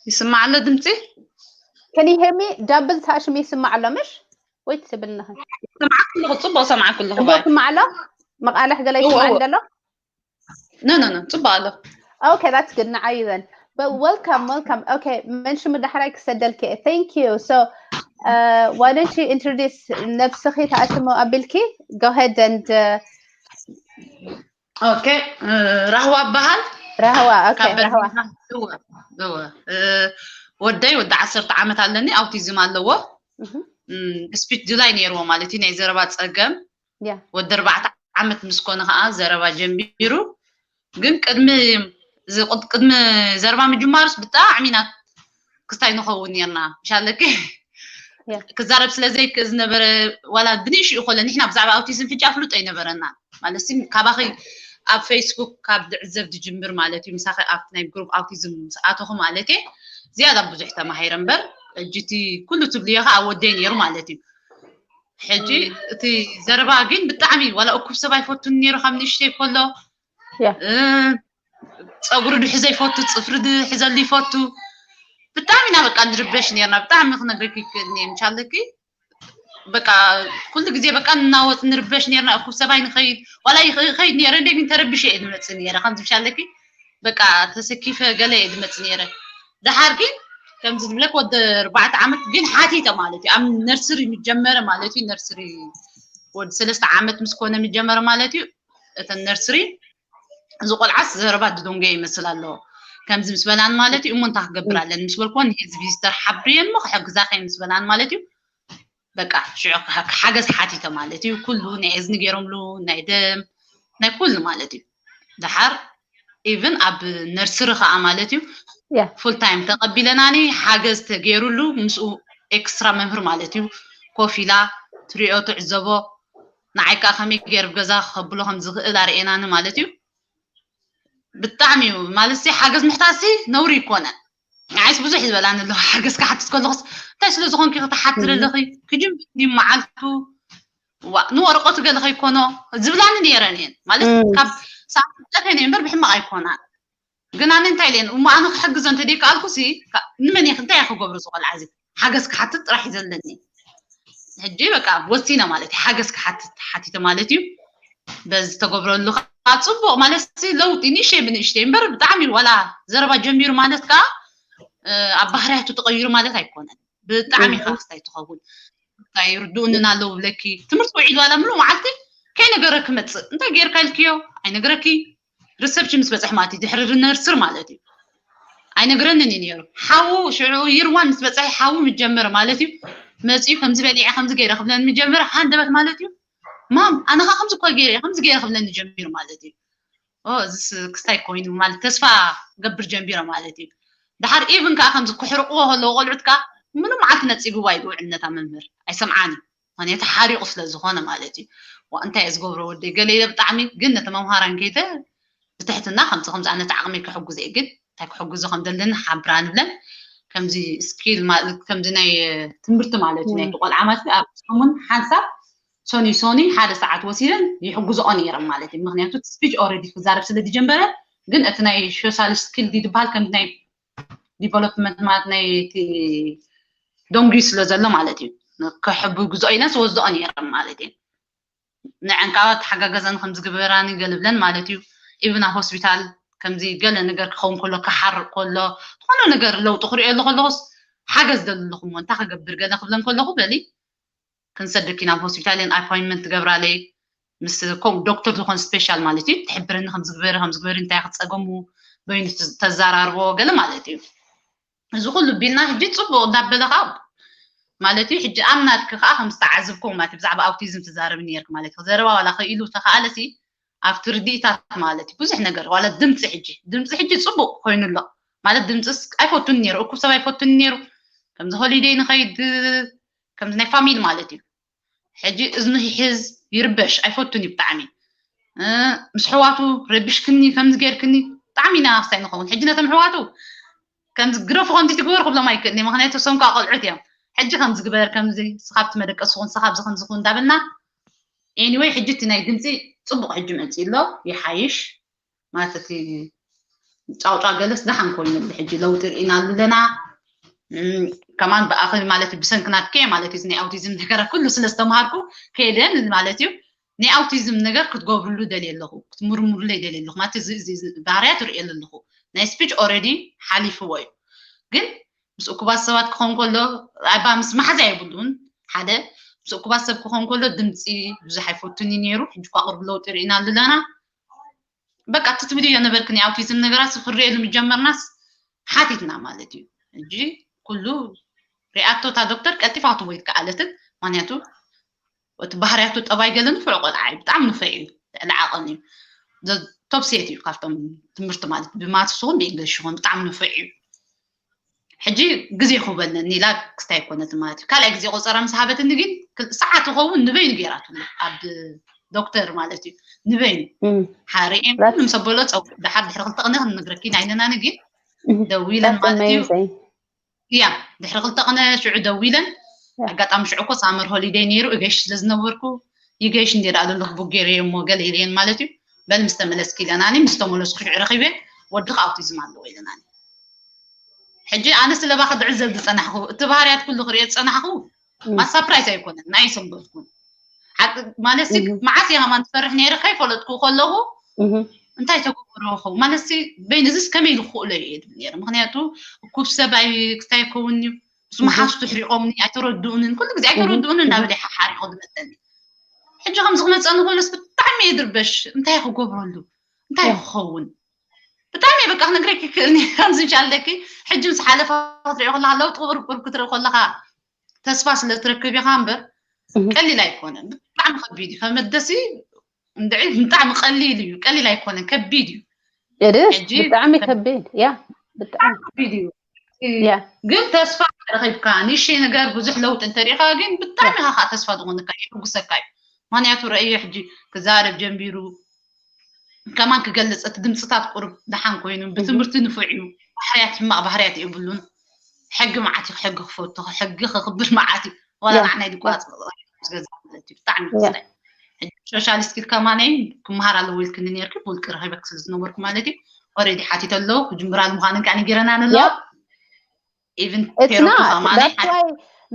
ይስማዕ ኣሎ ድምፂ? Can you hear me? Double ታሽም ይስማዕ ኣሎ ምሽ? ወይ ትብል ኣለኸ? ይስማዓክ ኣለኹ፣ ፅቡቅ ሰማዓክ ኣለኹ። ፅቡቅ ይስማዕ ኣሎ? መቃልሕ ገለ ይስማዕ ኣሎ? No, no, no, ፅቡቅ ኣሎ። Okay, that's good. ንዓይ then. But welcome, welcome. Okay, መን ሽሙ ዳሕራይ ክሰደልኪ። Thank you. So, uh, why don't you introduce ነብስኺ ታሽሙ ኣቢልኪ? Go ahead and uh, Okay, ራህዋ በሃል። ራህዋ። Okay, ራህዋ። ወደይ ወዲ ዓሰርተ ዓመት ኣለኒ፣ ኣውቲዝም ኣለዎ። Speech delay ነይርዎ ማለት እዩ፣ ናይ ዘረባ ፀገም። ወዲ ኣርባዕተ ዓመት ምስ ኮነ ከዓ ዘረባ ጀሚሩ። ግን ቅድሚ ቅድሚ ዘረባ ምጅማሩስ ብጣዕሚ ኢና ክስታይ ንኸውን ነርና። ምሻለኪ ክዛረብ ስለ ዘይክእል ዝነበረ፣ ዋላ ብንእሽኡ ኮለ ንሕና ብዛዕባ ኣውቲዝም ሕጂ ኣፍልጦ ኣይነበረና ማለት ሲ ካባኺ ኣብ ፌስቡክ ካብ ዝዕዘብ ዝጅምር ማለት እዩ። ምሳኺ ኣብቲ ናይ ግሩፕ ኣውቲዝም ምስ ኣተኹ ማለት እየ ዝያዳ ብዙሕ ተማሂረ እምበር፣ ሕጂ እቲ ኩሉ ትብልዮ ከዓ ወደይ ነይሩ ማለት እዩ። ሕጂ እቲ ዘረባ ግን ብጣዕሚ ዋላ እኩብ ሰብ ኣይፈቱን ነይሩ ካብ ንእሽተይ ከሎ። ፀጉሪ ድሕዘ ይፈቱ፣ ፅፍሪ ድሕዘሉ ይፈቱ። ብጣዕሚ ኢና በቃ ንርበሽ ነርና። ብጣዕሚ ክነግረኪ ይክእል እየ ምቻለኪ። በቃ ኩሉ ግዜ በቃ እናወፅ ንርበሽ ነርና። እኩብ ሰባይ ንኸይድ ዋላ ይኸይድ ነረ እንደ ግን ተረብሸ እየ ዝመፅእ ነረ። ከምዚ ምሻለኪ በቃ ተሰኪፈ ገለ እየ ዝመፅእ ነረ። ደሓር ግን ከምዚ ዝብለክ ወዲ ኣርባዕተ ዓመት ግን ሓቲተ ማለት እዩ። ኣብ ነርስሪ ምጀመረ ማለት እዩ። ነርስሪ ወዲ ሰለስተ ዓመት ምስ ኮነ ምጀመረ ማለት እዩ። እተን ነርስሪ እዚ ቆልዓስ ዘረባ ድዶንጎ ይመስል ኣለዎ። ከምዚ ምስ በላን ማለት እዩ እሞ እንታይ ክገብር ኣለኒ ምስ በልኮ ንህዝቢ ዝተር ሓብርየን ሞ ክሕግዛኸ ምስ በላን ማለት እዩ። በቃ ሽዑ ሓገዝ ሓቲተ ማለት እዩ። ኩሉ ናይ እዝኒ ገይሮምሉ ናይ ደም ናይ ኩሉ ማለት እዩ። ደሓር ኢቭን ኣብ ነርስሪ ከዓ ማለት እዩ ፉል ታይም ተቐቢለናኒ ሓገዝ ተገይሩሉ ምስኡ ኤክስትራ መምህር ማለት እዩ ኮፍ ኢላ ትሪኦ ትዕዘቦ ንዓይ ከዓ ከመይ ገይር ገዛ ከብሎ ከም ዝኽእል ኣርእየናኒ ማለት እዩ። ብጣዕሚ እዩ ማለት ሓገዝ ምሕታት ነውሪ ይኮነ። ንዓይስ ብዙሕ ዝበላኒ ኣለዋ ሓገዝ ክሓትት ከለኹስ እንታይ ስለ ዝኾንኪ ክትሓትር ኣለኺ ክጅምር መዓልቱ ንወረቀቱ ገለ ከይኮኖ ዝብላኒ ነይረን እየን ማለት ካብ ሳብ ጠፈን እየ እምበር ብሕማቕ ኣይኮናን። ግን ኣነ እንታይ ኢለን እሞ ኣነ ክሕግዞ እንተደይከኣልኩ ሲ ንመን እየ እንታይ እየ ክገብሮ ዝቆልዓ እዚ ሓገዝ ክሓትት ጥራሕ እዩ ዘለኒ። ሕጂ በቃ ወሲነ ማለት እዩ ሓገዝ ክሓትት ሓቲተ ማለት እዩ። በዚ ተገብረሉ ከዓ ጽቡቕ ማለት ለውጢ ንእሽተይ ብንእሽተይ እምበር ብጣዕሚ ዋላ ዘረባ ጀሚሩ ማለት ከዓ ኣብ ባህርያቱ ተቐይሩ ማለት ኣይኮነን። ብጣዕሚ ኢኻ ክስታይ ትኸውን። እንታይ ርድኡንን ኣለዉ ብለኪ ትምህርቲ ውዒሉ ዋላ ምሉ መዓልቲ ከይነገረ ክመፅእ እንታይ ጌርካ ኢልክዮ ኣይነግረኪ። ሪሰፕሽን ምስ በፅሕ ማለት እዩ ድሕሪ ርነርስር ማለት እዩ። ኣይነግረንን እዩ ነይሩ። ሓዉ ሽዑ ይርዋን ምስ በፅሐ ሓዉ ምጀመረ ማለት እዩ። መፅኡ ከምዚ በሊዐ ከምዚ ገይረ ክብለን ምጀመረ ሃንደበት ማለት እዩ። ማም ኣነ ኸዓ ከምዚ እኳ ገይረ ከምዚ ገይረ ክብለኒ ጀሚሩ ማለት እዩ። እዚስ ክስታይ ኮይኑ ማለት ተስፋ ገብር ጀሚረ ማለት እዩ። ድሓር ኢቭን ከዓ ከምዚ ክሕርቅዎ ከለዉ ቆልዑት ከዓ ምንም መዓልቲ ነፂግዋ እዩ ውዕልነታ መምህር ኣይሰምዓን እዩ። ምክንያቱ ሓሪቁ ስለ ዝኾነ ማለት እዩ። ዋ እንታይ እየ ዝገብሮ ወደይ ገለ ኢለ ብጣዕሚ ግን ነቲ መምሃራን ከይተ ብትሕትና ከምዚ ከምዚ ኣነ ዓቕሚ ክሕጉዝ እየ ግን እንታይ ክሕጉዞ ከም ዘለኒ ሓብራ ንብለን። ከምዚ ስኪል ማለት ከምዚ ናይ ትምህርቲ ማለት እዩ ናይቲ ቆልዓ ማለት ኣብ ሰሙን ሓንሳብ ሶኒ ሶኒ ሓደ ሰዓት ወሲደን ይሕጉዝኦ ነይረን ማለት እዩ። ምክንያቱ ስፒች ኦልሬዲ ክዛረብ ስለ ዝጀመረ ግን እቲ ናይ ሶሻል ስኪል ድዩ ዝበሃል ከምዚ ናይ ዲቨሎፕመንት ማለት ናይ እቲ ደንጉዩ ስለ ዘሎ ማለት እዩ ክሕግዝኦ ኢለን ዝወስድኦ ነይረን ማለት እዩ። ንዐን ከዓ ተሓጋገዘን ከም ዝግበራኒ ገለ ብለን ማለት እዩ። ኢቭን ኣብ ሆስፒታል ከምዚ ገለ ነገር ክኸውን ከሎ ክሓርቅ ከሎ ዝኾነ ነገር ለውጢ ክሪኦ ኣሎ ከለኹስ ሓገዝ ደሊ ኣለኹ እሞ እንታይ ክገብር ገለ ክብለን ከለኹ በሊ ክንሰደኪ ናብ ሆስፒታል እየን ኣፖይንትመንት ትገብራለይ ምስ ከምኡ ዶክተር ዝኾን ስፔሻል ማለት እዩ ትሕብረኒ ከም ዝግበሪ ከም ዝግበሪ እንታይ ክፀገሙ በይኑ ተዛራርቦ ገለ ማለት እዩ። እዚ ኩሉ ቢልና ሕጂ ፅቡቅ እንዳበለ ከዓ ማለት እዩ ሕጂ ኣብ ናትኪ ከዓ ከም ዝተዓዘብኩም ማለት እዩ ብዛዕባ ኣውቲዝም ትዛረቢ ነርክ ማለት እዩ ዘረባ ዋላ ክኢሉ ተኸኣለሲ ኣብቲ ርድኢታት ማለት እዩ ብዙሕ ነገር ዋላ ድምፂ ሕጂ ድምፂ ሕጂ ፅቡቅ ኮይኑ ኣሎ ማለት ድምፅስ ኣይፈቱን ነይሩ እኩብ ሰብ ኣይፈቱን ነይሩ ከምዚ ሆሊደይ ንኸይድ ከምዚ ናይ ፋሚሊ ማለት እዩ ሕጂ እዝኑ ይሕዝ ይርበሽ ኣይፈቱን እዩ ብጣዕሚ ምስ ሕዋቱ ረቢሽክኒ ከምዚ ገይርክኒ ብጣዕሚ ኢና ክስታይ ንኸውን ሕጂ ነቶም ሕዋቱ ከምዚ ግረፉ ከምዚ ትግበር ክብሎም ኣይክእልኒ ምክንያቱ ሰንኳ ቆልዑት እዮም ሕጂ ከምዚ ግበር ከምዚ ስኻብቲ መደቀስ ኹን ስኻብዚ ከምዚ ኹን እንዳበልና anyway ሕጂ እቲ ናይ ድምፂ ፅቡቅ ሕጂ መፂ ኣሎ ይሓይሽ ማለት እቲ ጫውጫ ገለስ ደሓን ኮይኑሉ ሕጂ ለውጢ ርኢናሉ ኣለና። ከማን ብኣኸ ማለት እዩ ብሰንክናት ከ ማለት እዩ ናይ ኣውቲዝም ነገራት ኩሉ ስለ ዝተምሃርኩ ከይደን ማለት እዩ ናይ ኣውቲዝም ነገር ክትገብርሉ ደልየ ኣለኹ ክትምርምሩለይ ደልየ ኣለኹ ማለት እዚ ባህርያት ርእየሉ ኣለኹ ናይ ስፒች ኦረዲ ሓሊፍዎ እዩ ግን ምስ እኩባት ሰባት ክኸውን ከሎ ኣባ ምስ መሓዛ የብሉን ሓደ ምስ እኩባት ሰብ ክኸውን ከሎ ድምፂ ብዙሕ ኣይፈቱን እዩ ነይሩ ሕጂ ኳ ቅርቢ ለውጢ ርኢናሉ ኣለና በቃ እቲ ትብልዮ ነበርክን ኣውቲዝም ነገራት ክርኤሉ ምጀመርናስ ሓቲትና ማለት እዩ ሕጂ ኩሉ ሪኣቶ እታ ዶክተር ቀልጢፋ ክትወይ ትከኣለትን ምክንያቱ እቲ ባህርያቱ ጠባይ ገለ ንፍዑ ቆልዓ እዩ ብጣዕሚ ንፍዕ እዩ ልዕሊ ዓቐን እዩ ቶፕ ሴት እዩ ካብቶም ትምህርቲ ማለት ብማትስ ኹን ብእንግሊሽ ኹን ብጣዕሚ ንፍዕ እዩ ሕጂ ግዜ ክበለኒ ኢላ ክስታይ ኣይኮነትን ማለት እዩ ካልኣይ ግዜ ቆፀራ ምስ ሃበትኒ ግን ሰዓት ይኸውን ንበይኑ ገይራትሉ ኣብ ዶክተር ማለት እዩ ንበይኑ ሓሪኤም ምስ ኣበሎ ፀው ድሓር ድሕሪ ክልተ ቅነ ክንነግረኪ ናይነናኒ ግን ደዊለን ማለት እዩ እያ ድሕሪ ክልተ ቅነ ሽዑ ደዊለን ኣጋጣሚ ሽዑ እኮ ሳመር ሆሊደይ ነይሩ እገሽ ስለ ዝነበርኩ ይገሽ እንዴ ዳኣ ዘለኹ ቡክ ገይረዮ እሞ ገለ ኢለየን ማለት እዩ በል ምስ ተመለስኪ ኢለናኒ ምስ ተመለስኩ ሽዑ ረኺበ ወድኺ ኣውቲዝም ኣለዎ ኢለናኒ ሕጂ ኣነ ስለ ባኺ ድዕዘብ ዝፀናሕኩ እቲ ባህርያት ኩሉ ክሪኦ ዝፀናሕኩ ማሳፕራይዝ ኣይኮነን ናይ ሰንበትኩን ማለት ሲ መዓስ እየ ከማን ትፈርሕ ነይረ ከይፈለጥኩ ከለኹ እንታይ ተገብሮ ኸው ማለት ሲ በይንዝስ ከመይ ዝኽእሎ እየ ድብል ነይረ ምክንያቱ እኩብ ሰብ ኣይ ክስታይ ይከውን እዩ ምስ መሓዝቱ ሕሪቆምኒ ኣይተረድኡንን ኩሉ ግዜ ኣይተረድኡንን እናበለ ሓሪቆ ዝመፀኒ ሕጂ ከምዚ ክመፀኒ ከሎስ ብጣዕሚ እየ ድርበሽ እንታይ ክገብረሉ እንታይ ክኸውን ብጣዕሚ በቃ ክነግረኪ ክእል ከምዚ ቻለኪ ሕጂ ምስ ሓለፋ ክትሪኦ ከለካ ለውጢ ክብርቁር ክትርኢ ከለካ ተስፋ ስለ ትረክብ ኢኻ እምበር ቀሊል ኣይኮነን ብጣዕሚ ከቢድ እዩ ከመደሲ እንድዒ ብጣዕሚ ቀሊል እዩ ቀሊል ኣይኮነን ከቢድ እዩ እድስ ብጣዕሚ ከቢድ ያ ብጣዕሚ ከቢድ እዩ ግን ተስፋ ረኺብካ ንእሽተይ ነገር ብዙሕ ለውጢ እንተሪኢኻ ግን ብጣዕሚ ኢኻ ከዓ ተስፋ ዝኾንካ ይሕጉሰካ እዩ ምክንያቱ ረእዮ ሕጂ ክዛረብ ጀንቢሩ ከማን ክገልፅ እቲ ድምፅታት ቁሩብ ደሓን ኮይኑ ብትምህርቲ ንፉዕ እዩ ባህርያት ሕማቕ ባህርያት የብሉን ሕጊ መዓት እዩ ሕጊ ክፈቱ ሕጊ ክኽብር መዓት እዩ ዋላ ንዓና ይድቋፅ ዝገዛ ማለት እዩ ብጣዕሚ ክስታይ ሕጂ ሶሻል ስኪል ከማነይ ክመሃር ኣለዎ ኢልክኒ ነርኪ ብውልቂ ረኺበክ ስለ ዝነበርኩ ማለት እዩ ኦሬዲ ሓቲተ ኣለዎ ክጅምራሉ ምዃንን ከዓ ነጊረናን ኣለዎ it's not that's why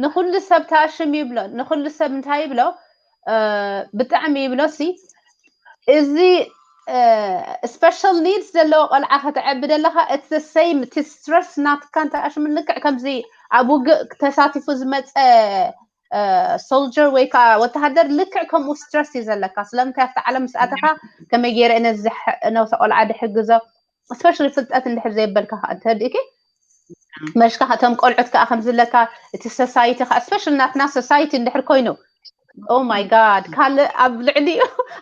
ንኩሉ ሰብ ታሽም ይብሎ ንኩሉ ሰብ እንታይ ይብሎ ብጣዕሚ ይብሎ ሲ እዚ special needs ዘለዎ ቆልዓ ከተዕቢ ዘለካ እቲ same እቲ stress ናትካ እንተኣሽሙ ልክዕ ከምዚ ኣብ ውግእ ተሳቲፉ ዝመፀ soldier ወይ ከዓ ወተሃደር ልክዕ ከምኡ stress እዩ ዘለካ። ስለምንታይ ኣብቲ ዓለም ምስ ኣተኻ ከመይ ገይረ ነዚ ነብሰ ቆልዓ ድሕግዞ፣ especially ፍልጠት እንድሕር ዘይበልካ ከዓ እንተድእኪ መሽካ እቶም ቆልዑት ከዓ ከምዝለካ እቲ society ከዓ especially ናትና society እንድሕር ኮይኑ oh my god ካልእ ኣብ ልዕሊ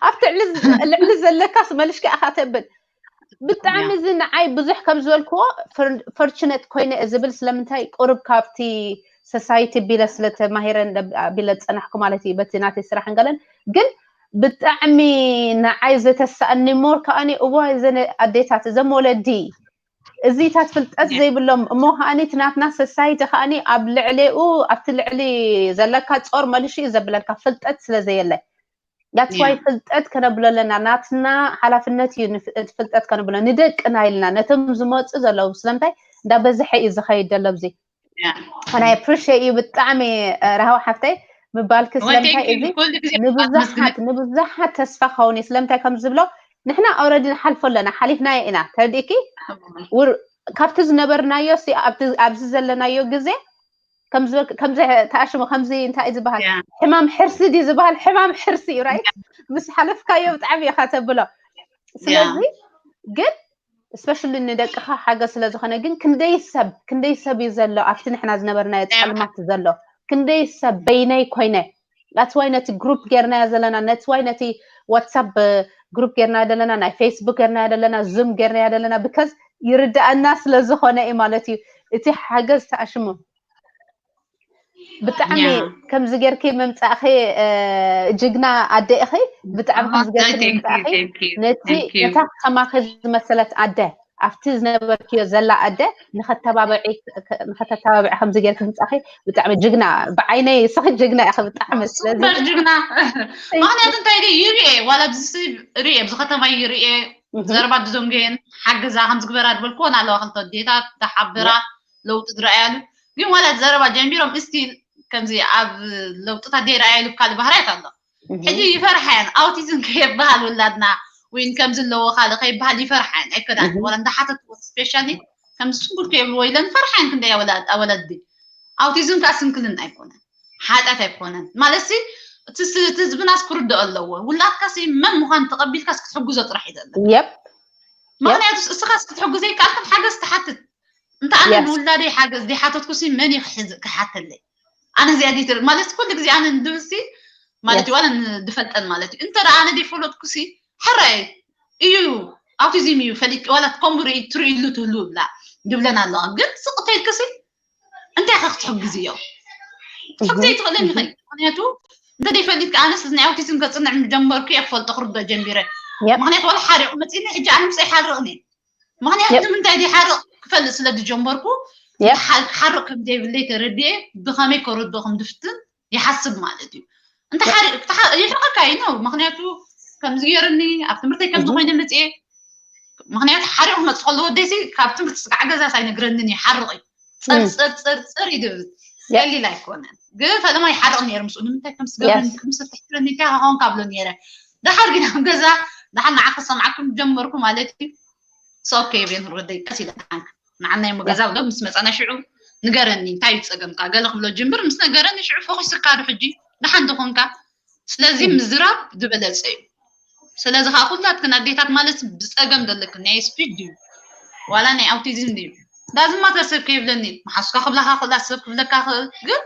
ኣብቲ ልዕሊ ዘለካስ መልሽካ ኢኻ ተብል። ብጣዕሚ እዚ ንዓይ ብዙሕ ከም ዝበልክዎ fortunate ኮይነ ዝብል ስለምንታይ ቁሩብ ካብቲ society ቢለ ስለተማሂረ ቢለ ዝፀናሕኩ ማለት እዩ በቲ ናተይ ስራሕ ንገለን ግን ብጣዕሚ ንዓይ ዝተሳእኒ more ከኣኒ እዋ እዘን ኣዴታት እዞም ወለዲ እዚታት ፍልጠት ዘይብሎም እሞ ከኣኒ እቲ ናትና society ከኣኒ ኣብ ልዕሌኡ ኣብቲ ልዕሊ ዘለካ ጾር መልሹ እዩ ዘብለልካ ፍልጠት ስለ ዘየለ that's why ፍልጠት ከነብሎ ኣለና ናትና ሓላፍነት እዩ ፍልጠት ከነብሎ ንደቅና ኢልና ነቶም ዝመፁ ዘለዉ ስለምንታይ እንዳበዝሐ እዩ ዝኸይድ ዘሎ ኣብዚ and I appreciate you ብጣዕሚ ራህዋ ሓፍተይ ምባልኪ ስለምንታይ እዚ ንብዙሓት ንብዙሓት ተስፋ ክኸውን እዩ ስለምንታይ ከም ዝብሎ ንሕና already ንሓልፎ ኣለና ሓሊፍናዮ ኢና ተረዲእኪ ካብቲ ዝነበርናዮ ኣብዚ ዘለናዮ ግዜ ከምዚ ተኣሽሙ ከምዚ እንታይ እዩ ዝበሃል ሕማም ሕርሲ ድዩ ዝበሃል ሕማም ሕርሲ እዩ right ምስ ሓለፍካዮ ብጣዕሚ ኢኻ ተብሎ ስለዚ ግን especially ንደቅኻ ሓገዝ ስለ ዝኾነ ግን ክንደይ ሰብ ክንደይ ሰብ እዩ ዘሎ ኣብቲ ንሕና ዝነበርናዮ ጸልማት ዘሎ ክንደይ ሰብ በይነይ ኮይነ that's why ነቲ group ጌርናዮ ዘለና that's why ነቲ WhatsApp group ጌርናዮ ዘለና ናይ Facebook ጌርናዮ ዘለና Zoom ጌርናዮ ዘለና because ይርዳእና ስለ ዝኾነ እዩ ማለት እዩ እቲ ሓገዝ ተኣሽሙ ብጣዕሚ ከምዚ ጌርኪ ምምጻእኺ ጅግና ኣደ ኢኺ ብጣዕሚ ከምዚ ጌርኪ ምምጻእኺ ነቲ ነታ ከማኺ ዝመሰለት ኣደ ኣብቲ ዝነበርክዮ ዘላ ኣደ ንኸተባብዒ ንኸተተባብዒ ከምዚ ጌርኪ ምምጻእኺ ብጣዕሚ ጅግና ብዓይነይ ስኺ ጅግና ኢኺ ብጣዕሚ ስለዚ ጅግና ምክንያቱ እንታይ ይርኤ ዋላ ብዚ ርኤ ብዚ ከተማ ይርኤ ዘረባ ድዞንጌን ሓግዛ ከም ዝግበራ ዝበልክወን ኣለዋ ክልተ ኣዴታት ተሓብራ ለውጢ ዝረኣያሉ ግን ዋላ ዘረባ ጀሚሮም still ከምዚ ኣብ ለውጥታት ዘይረኣያሉ ካልእ ባህርያት ኣሎ ሕጂ ይፈርሓ እየን ኣውቲዝም ከየበሃል ውላድና ወይ ከም ዘለዎ ካልእ ከይበሃል ይፈርሓ እየን ኣይከዳን ወላ እንዳሓተት specially ከም ስንኩል ከየብልዎ ኢለን ፈርሓ እየን ክንደይ ኣወለዲ ኣውቲዝም ከዓ ስንክልና ኣይኮነን ሓጢኣት ኣይኮነን ማለት ሲ እቲ ህዝብናስ ክርድኦ ኣለዎ ውላድካሲ መን ምኳን ተቐቢልካስ ክትሕግዞ ጥራሕ እዩ ዘሎ የብ ምክንያቱ እስኻስ ክትሕግዞ ይከኣልክን ሓገዝ ትሓትት እንተ ኣነ ንውላደይ ሓገዝ ዘይሓተትኩሲ መን እዩ ክሓተለይ ኣነ እዚኣ ደይትርኢ ማለት ኩሉ ግዜ ኣነ ንድብሲ ማለት እዩ ዋላ ንድፈልጠን ማለት እዩ እንተ ኣነ ደይፈለጥኩሲ ሕራይ እዩ ኣውቲዝም እዩ ፈሊጥ ዋላ ኮምብሪ ትርእይሉ ትህሉ ብላ ድብለን ኣለዋ ግን ስቕ ተይልክሲ እንታይ ከ ክትሕግዝዮ ክትሕግዘ ይትኽእልን ይኽእል ምክንያቱ እንተ ደይፈሊጥካ ኣነስ ናይ ኣውቲዝም ከፅንዕ ጀመርኩ እየ ክፈልጦ ክርዶ ጀሚረ ምክንያቱ ዋላ ሓሪቑ መፂኒ ሕጂ ኣነ ምስ ኣይሓርቕን እየ ምክንያቱ ንምንታይ ደይሓርቕ ክፈልጥ ስለ ዝጀመርኩ ሓርቕ ከም ዘይብለይ ተረዲኤ ብኸመይ ከረድኦ ከም ድፍትን ይሓስብ ማለት እዩ እንተ ሓሪቕ ይሕርቐካ እዩ ነው ምክንያቱ ከምዚ ገይርኒ ኣብ ትምህርተይ ከምዚ ኮይነ መፅኤ ምክንያቱ ሓሪቑ ክመፅእ ከሎ ወደይሲ ካብ ትምህርቲ ስጋዕ ገዛ ሳይነግረንን ይሓርቕ እዩ ፀርፀርፀርፀር ይድብል ቀሊል ኣይኮነን ግን ፈለማ ይሓርቕ ነይሩ ምስኡ ንምንታይ ከም ስገብረኒ ከም ዝተሕትረኒ እንታይ ከኸውን ካብሎ ነይረ ደሓር ግን ኣብ ገዛ ደሓር ንዓ ክሰምዓኩም ጀመርኩ ማለት እዩ ሶኬ ቤን ወደይ ቀስ ኢለ ንዓናይ መገዛ ብሎ ምስ መፃና ሽዑ ንገረኒ እንታይ እዩ ፀገምካ ገለ ክብሎ ጅምብር ምስ ነገረኒ ሽዑ ፈኺስካ ዶ ሕጂ ደሓን ተኾንካ ስለዚ ምዝራብ ዝበለፀ እዩ ስለዚ ከዓ ኩላትክን ኣዴታት ማለት ብፀገም ዘለክን ናይ ስፒድ ድዩ ዋላ ናይ ኣውቲዝም ድዩ ዳዝማ ተሰብ ከይብለኒ መሓስካ ክብላካ ክእላ ሰብ ክብለካ ክእል ግን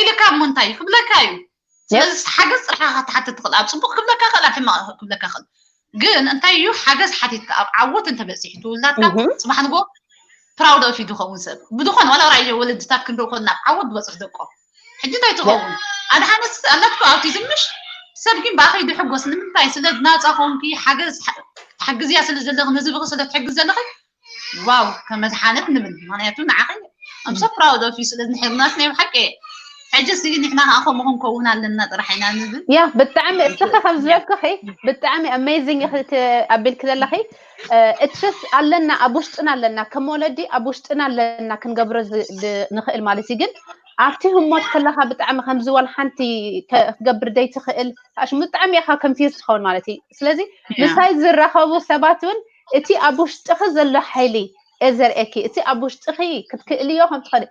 ኢልካ እሞ እንታይ ክብለካ እዩ ስለዚ ሓገዝ ጥራሕ ክትሓትት ትኽእል ኣብ ፅቡቅ ክብለካ ክእል ኣብ ሕማቅ ክብለካ ክእል ግን እንታይ እዩ ሓገዝ ሓቲትካ ኣብ ዓወት እንተበፂሕ ትውላድካ ፅባሕ ንጎ proud of you ዝኸውን ሰብ ብዝኾነ ዋላ ራእየ ወለድታት ክንርኢ ኮልና ኣብ ዓወት ዝበፅሑ ደቆም ሕጂ እንታይ ትኸውን ኣድሓነት ኣላትኮ ኣውቲዝም ምሽ ሰብ ግን ብኣኸይ ድሕጎስ ንምንታይ ስለ ናፃ ኮንኪ ሓገዝ ትሓግዝያ ስለ ዘለኺ ነዚ ብኺ ስለ ትሕግዝ ዘለኺ ዋው ከመድሓነት ንብል ምክንያቱ ንዓኺ I'm so proud of you ስለ ዝንሕርናስ ናይ ብሓቂ ሕጂ ሲ ንሕና ከዓ ከምኡ ክንከውን ኣለና ጥራሕ ኢና ንብል ያ ብጣዕሚ እስኺ ከም ዝበልክኺ ብጣዕሚ amazing ኢኺ ኣቢልኪ ዘለኺ እትስ ኣለና ኣብ ውሽጥና ኣለና ከም ወለዲ ኣብ ውሽጥና ኣለና ክንገብሮ ንኽእል ማለት እዩ ግን ኣብቲ ህሞት ከለካ ብጣዕሚ ከምዚ ዋላ ሓንቲ ከ- ክትገብር ዘይትኽእል ኣሽ ብጣዕሚ ኢኻ confused ትኸውን ማለት እዩ። ስለዚ ምሳይ ዝራኸቡ ሰባት እውን እቲ ኣብ ውሽጥኺ ዘሎ ሓይሊ እየ ዘርእየኪ። እቲ ኣብ ውሽጥኺ ክትክእልዮ ከም ትኽእሊ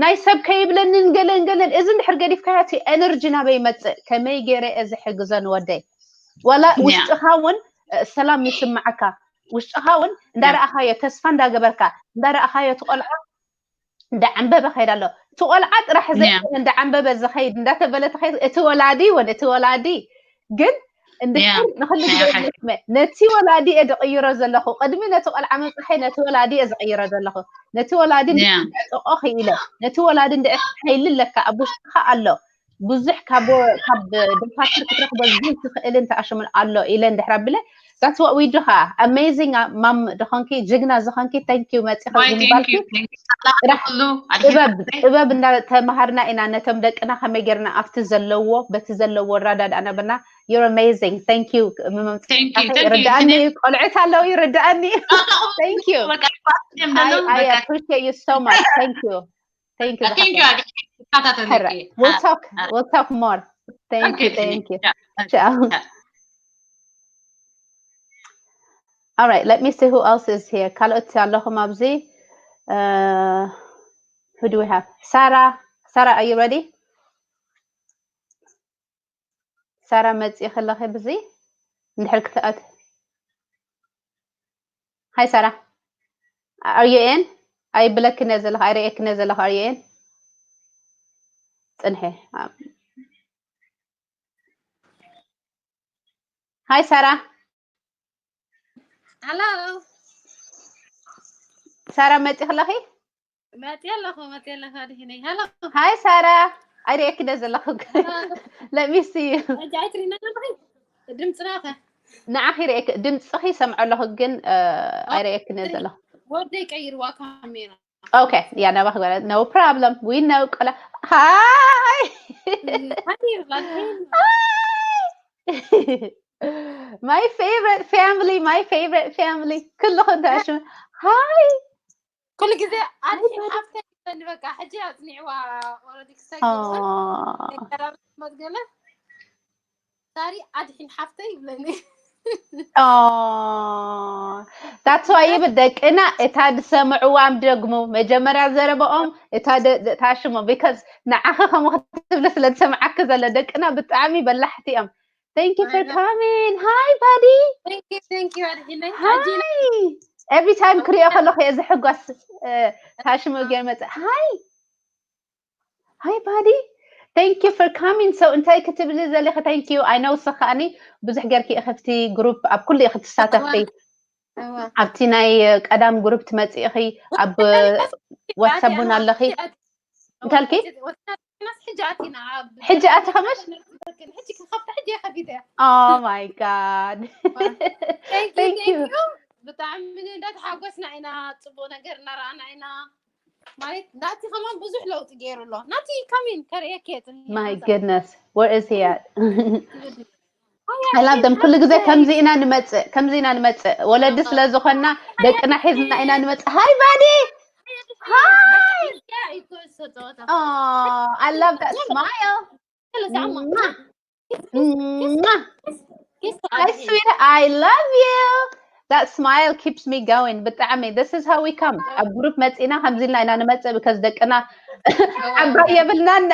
ናይ ሰብ ከይብለንን ገለን ገለን እዚ እንድሕር ገዲፍካዮ እቲ energy ናበይ ይመፅእ? ከመይ ገይረ እየ ዝሕግዞ ንወደይ? ዋላ ውሽጥኻ እውን ሰላም ይስምዓካ። ውሽጥኻ እውን እንዳረኣኻዮ ተስፋ እንዳገበርካ እንዳረኣኻዮ እቲ ቆልዓ እንዳዓንበበ ከይዳ ኣሎ። እቲ ቆልዓ ጥራሕ ዘይኮነ እንዳዓንበበ ዝኸይድ እንዳተበለ ተኸይድ እቲ ወላዲ እውን እቲ ወላዲ ግን እንድሕር ንክሉ ግዜ ነቲ ወላዲ እየ ዝቕይሮ ዘለኹ ቅድሚ ነቲ ቆልዓ ምብፅሐይ ነቲ ወላዲ እየ ዝቕይሮ ዘለኹ ነቲ ወላዲ እንድሕር ክዕጥቆ ክኢለ ነቲ ወላዲ እንድሕር ሓይሊ ኣለካ ኣብ ውሽጥኻ ኣሎ ብዙሕ ካብ ካብ ደፋትር ክትረኽቦ ዝብል ትኽእልን ተኣሽሙን ኣሎ ኢለ እንድሕር ኣቢለ that's what we do ኸዓ amazing mom ዝኾንኪ ጅግና ዝኾንኪ thank you መፂኺ ዝምባልኪ ጥበብ ጥበብ እንዳተማሃርና ኢና ነቶም ደቅና ከመይ ጌርና ኣብቲ ዘለዎ በቲ ዘለዎ ረዳድኣና በና you're amazing thank you ምምፅእ ርድኣኒ ቆልዑት ኣለዉ ይርድኣኒ thank you I appreciate you so much thank you thank you Thank you. We'll talk. We'll talk more. Thank you. Thank you. Ciao. All right. Let me see who else is here. ካልኦት ኣለኹም ኣብዚ? Uh, who do we have? Sarah. Sarah, are you ready? ሳራ መፂ ከለኺ ብዚ እንድሕር ክትኣት ሃይ ሳራ ኣርዩኤን ኣይብለክነ ዘለኹ ኣይርእየክነ ዘለኹ ኣርዩኤን ፅንሐ ሃይ ሳራ ሃሎ ሳራ መፂ ከለኺ መፂ ኣለኹ መፂ ኣለኹ ኣድሕነይ ሃሎ ሃይ ሳራ ኣይርእየክነ ዘለኹ let me see you ሕጂ ኣይትሪና ኣለኺ ድምፅና ከ ንዓኺ ርእየክ ድምፅኺ ይሰምዖ ኣለኹ ግን ኣይርእየክነ ዘለኹ ወደይ ቀይርዋ ካሜራ okay yeah ናባኺ ጓል no problem we know ቆላ ሃይ ሃይ ይብላል my favorite family my favorite family ኩልኹም ተኣሽሙ ሃይ ኩሉ ግዜ ኣድሒ ሓፍተይ ይብለኒ በቃ ሕጂ ኣፅኒዕዋ already ክሰግድ ገለ ሳሪ ኣድሒን ሓፍተይ ይብለኒ that's why ይብል ደቅና እታ ዝሰምዕዋም ደግሞ መጀመርያ ዘረበኦም እታ ታሽሞ because ንዓኺ ከምኡ ክትብሊ ስለ ዝሰምዓኪ ዘሎ ደቅና ብጣዕሚ በላሕቲ እዮም Thank you for coming. Hi, buddy. Thank you, thank you, Adhine. Hi. Every time ክሪኦ ከለኹ እየ ዝሕጎስ ታሽሞ ገይረ መፅእ hi hi buddy thank you for coming so እንታይ ክትብሊ ዘለኺ thank you I know ስኻኒ ብዙሕ ገርኪ ኢኽፍቲ group ኣብ ኩሉ ኢኺ ትሳተፍቲ ኣብቲ ናይ ቀዳም group ትመፅእ ኢኺ ኣብ WhatsApp እውን ኣለኺ እንታልኪ ሕጂ ኣቲ ከመሽ oh my god thank you ብጣዕሚ እንዳተሓጎስና ኢና ፅቡቅ ነገር እናረኣና ኢና ማለት ናቲ ከማን ብዙሕ ለውጢ ገይሩ ኣሎ ናቲ come in ከርእየኪ my goodness where is he at I love them ኩሉ ግዜ ከምዚ ኢና ንመፅእ ከምዚ ኢና ንመፅእ ወለዲ ስለ ዝኾንና ደቅና ሒዝና ኢና ንመፅእ hi buddy hi I love that smile Hi, sweetheart. I love you. That smile keeps me going. ብጣዕሚ this is how we come. ኣብ group መፂና ከምዚ ኢልና ኢና ንመፅእ because ደቅና ዓባይ የብልናን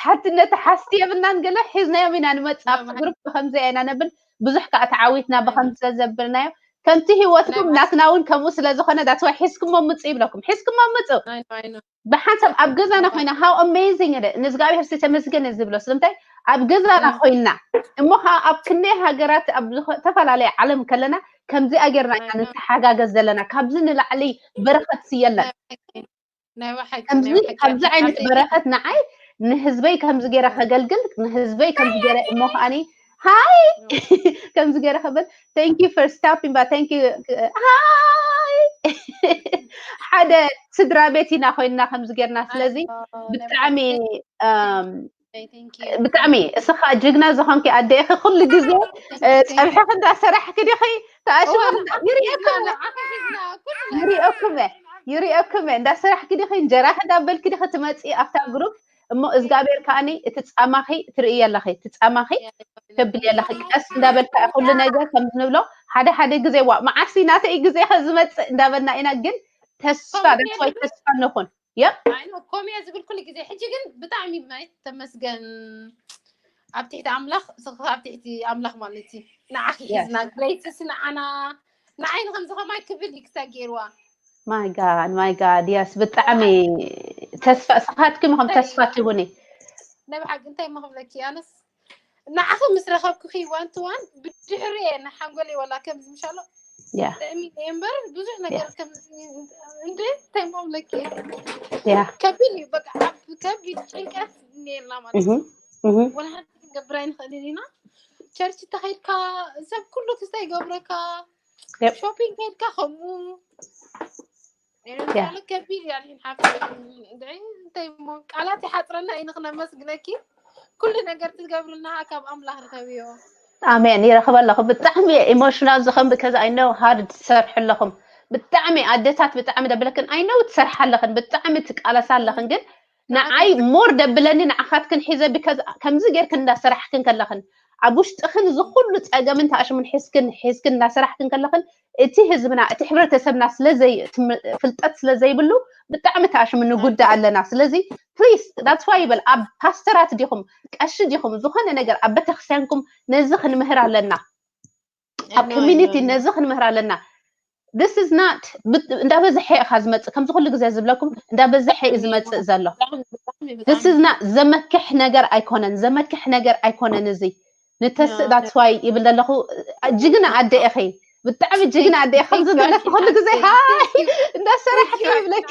ሓትነት ሓስቲ የብልናን ገለ ሒዝናዮም ኢና ንመፅእ ኣብቲ group ብከምዚ ኢና ነብል ብዙሕ ከዓ ተዓዊትና ብከምዚ ስለ ዘብልናዮ ከምቲ ሂወትኩም ናትና እውን ከምኡ ስለ ዝኾነ that's why ሒዝኩሞ ምፁ ይብለኩም ሒዝኩሞ ምፁ ብሓንሳብ ኣብ ገዛና ኮይና how amazing it ንእግዚኣብሔር ሲ ተመስገን ዝብሎ ስለምንታይ ኣብ ገዛና ኮይና እሞ ከዓ ኣብ ክንደይ ሃገራት ኣብ ዝተፈላለየ ዓለም ከለና ከምዚኣ ጌርና ኢና ንተሓጋገዝ ዘለና ካብዚ ንላዕሊ በረኸት የለን ከምዚ ዓይነት በረኸት ንዓይ ንህዝበይ ከምዚ ገይረ ከገልግል ንህዝበይ ከምዚ ገይረ እሞ ከዓኒ ሃይ ከምዚ ገይረ ከብል thank you for stopping by thank you ሃይ ሓደ ስድራ ቤት ኢና ኮይንና ከምዚ ጌርና ስለዚ ብጣዕሚ ብጣዕሚ እስኻ ጅግና ዝኾንኪ ኣደ ኢኺ ኩሉ ግዜ ፀብሕኺ እንዳሰራሕኪ ዲኺ ተኣሽሙ ንሪኦኩም ንሪኦኩም ይሪኦኩም እየ። እንዳሰራሕኪ ዲኺ፣ እንጀራኺ እንዳበልኪ ዲኺ ትመፂ ኣብታ ግሩፕ? እሞ እግዚኣብሔር ከዓኒ እቲ ፃማኺ ትርእይ ኣለኺ፣ እቲ ፃማኺ ተብሊ ኣለኺ። ቀስ እንዳበልካ ኩሉ ነገር ከም ንብሎ፣ ሓደ ሓደ ግዜ ዋ መዓስ ናተይ ግዜ ከ ዝመፅእ እንዳበልና ኢና። ግን ተስፋ፣ that's why ተስፋ ንኹን። Yep። ኮሚያ ዝብል ኩሉ ግዜ። ሕጂ ግን ብጣዕሚ ማይ ተመስገን፣ ኣብ ትሕቲ ኣምላኽ፣ ስኻ ኣብ ትሕቲ ኣምላኽ ማለት እዩ። ንዓኺ ሒዝና፣ ግሬስስ ንዓና፣ ንዓይ ንኸምዚ ከማይ ክብል እዩ ክሳብ ገይርዋ። My God, my God, yes። ብጣዕሚ ተስፋ፣ ስኻትኩም ኢኹም ተስፋ ትህቡኒ። ናይ ብሓቂ እንታይ እሞ ክብለኪ፣ ኣነስ ንዓኺ ምስ ረኸብኩኺ ዋን ቱ ዋን ብድሕሪ እየ ንሓንጎለይ ወላ ከምዚ ምሻሎ Yeah። ጥዕሚ እየ እምበር ብዙሕ ነገር ከምዚ እንደ እንታይ እሞ ክብለኪ እየ። Yeah። ከቢድ እዩ በቃ፣ ኣብ ከቢድ ጭንቀት ነርና ማለት እዩ። Mhm። Mhm። ወላ ሓንቲ ክንገብር ኣይንኽእልን ኢና። ቸርች ተኸይድካ ሰብ ኩሉ ክስታይ ይገብረካ፣ Yep። ሾፒንግ ከይድካ ከምኡ Yeah። ከቢድ እያ። ንሕን ሓፍቲ እንታይ እሞ ቃላት ይሓፅረና እዩ ንክነመስግነኪ። ኩሉ ነገር ትገብርልና ካብ ኣምላኽ ርኸብዮ። ኣሜን። ይረኽበ ኣለኹ። ብጣዕሚ ኢሞሽናል ዝኾን because I know hard ትሰርሑ ኣለኹም። ብጣዕሚ ኣደታት ብጣዕሚ ደብለክን I know ትሰርሓ ኣለኽን፣ ብጣዕሚ ትቃለሳ ኣለኽን። ግን ንዓይ ሞር ደብለኒ ንዓኻትክን ሒዘ because ከምዚ ጌርክን እንዳሰራሕክን ከለኽን ኣብ ውሽጥኽን እዚ ኩሉ ጸገምን ተኣሽሙን ሒዝክን ሒዝክን እንዳሰራሕክን ከለኽን እቲ ህዝብና እቲ ሕብረተሰብና ስለዘይ ፍልጠት ስለዘይብሉ ብጣዕሚ ተኣሽሙ ንጉዳእ ኣለና። ስለዚ please that's why ይበል ኣብ ፓስተራት ዲኹም ቀሺ ዲኹም ዝኾነ ነገር ኣብ ቤተክርስትያንኩም ነዚ ክንምህር ኣለና። ኣብ community ነዚ ክንምህር ኣለና። This is not እንዳበዝሐ ኢኻ ዝመጽእ ከምዚ ኩሉ ግዜ ዝብለኩም እንዳበዝሐ እዩ ዝመጽእ ዘሎ። This is not ዘመክሕ ነገር ኣይኮነን፣ ዘመክሕ ነገር ኣይኮነን እዚ ንተስእ that's why ይብል ዘለኹ። ጅግና ኣደ ኢኺ፣ ብጣዕሚ ጅግና ኣደ ኢኺ። ከምዚ ዝበለኪ ኩሉ ግዜ ሃይ እንዳሰራሕኪ ይብለኪ፣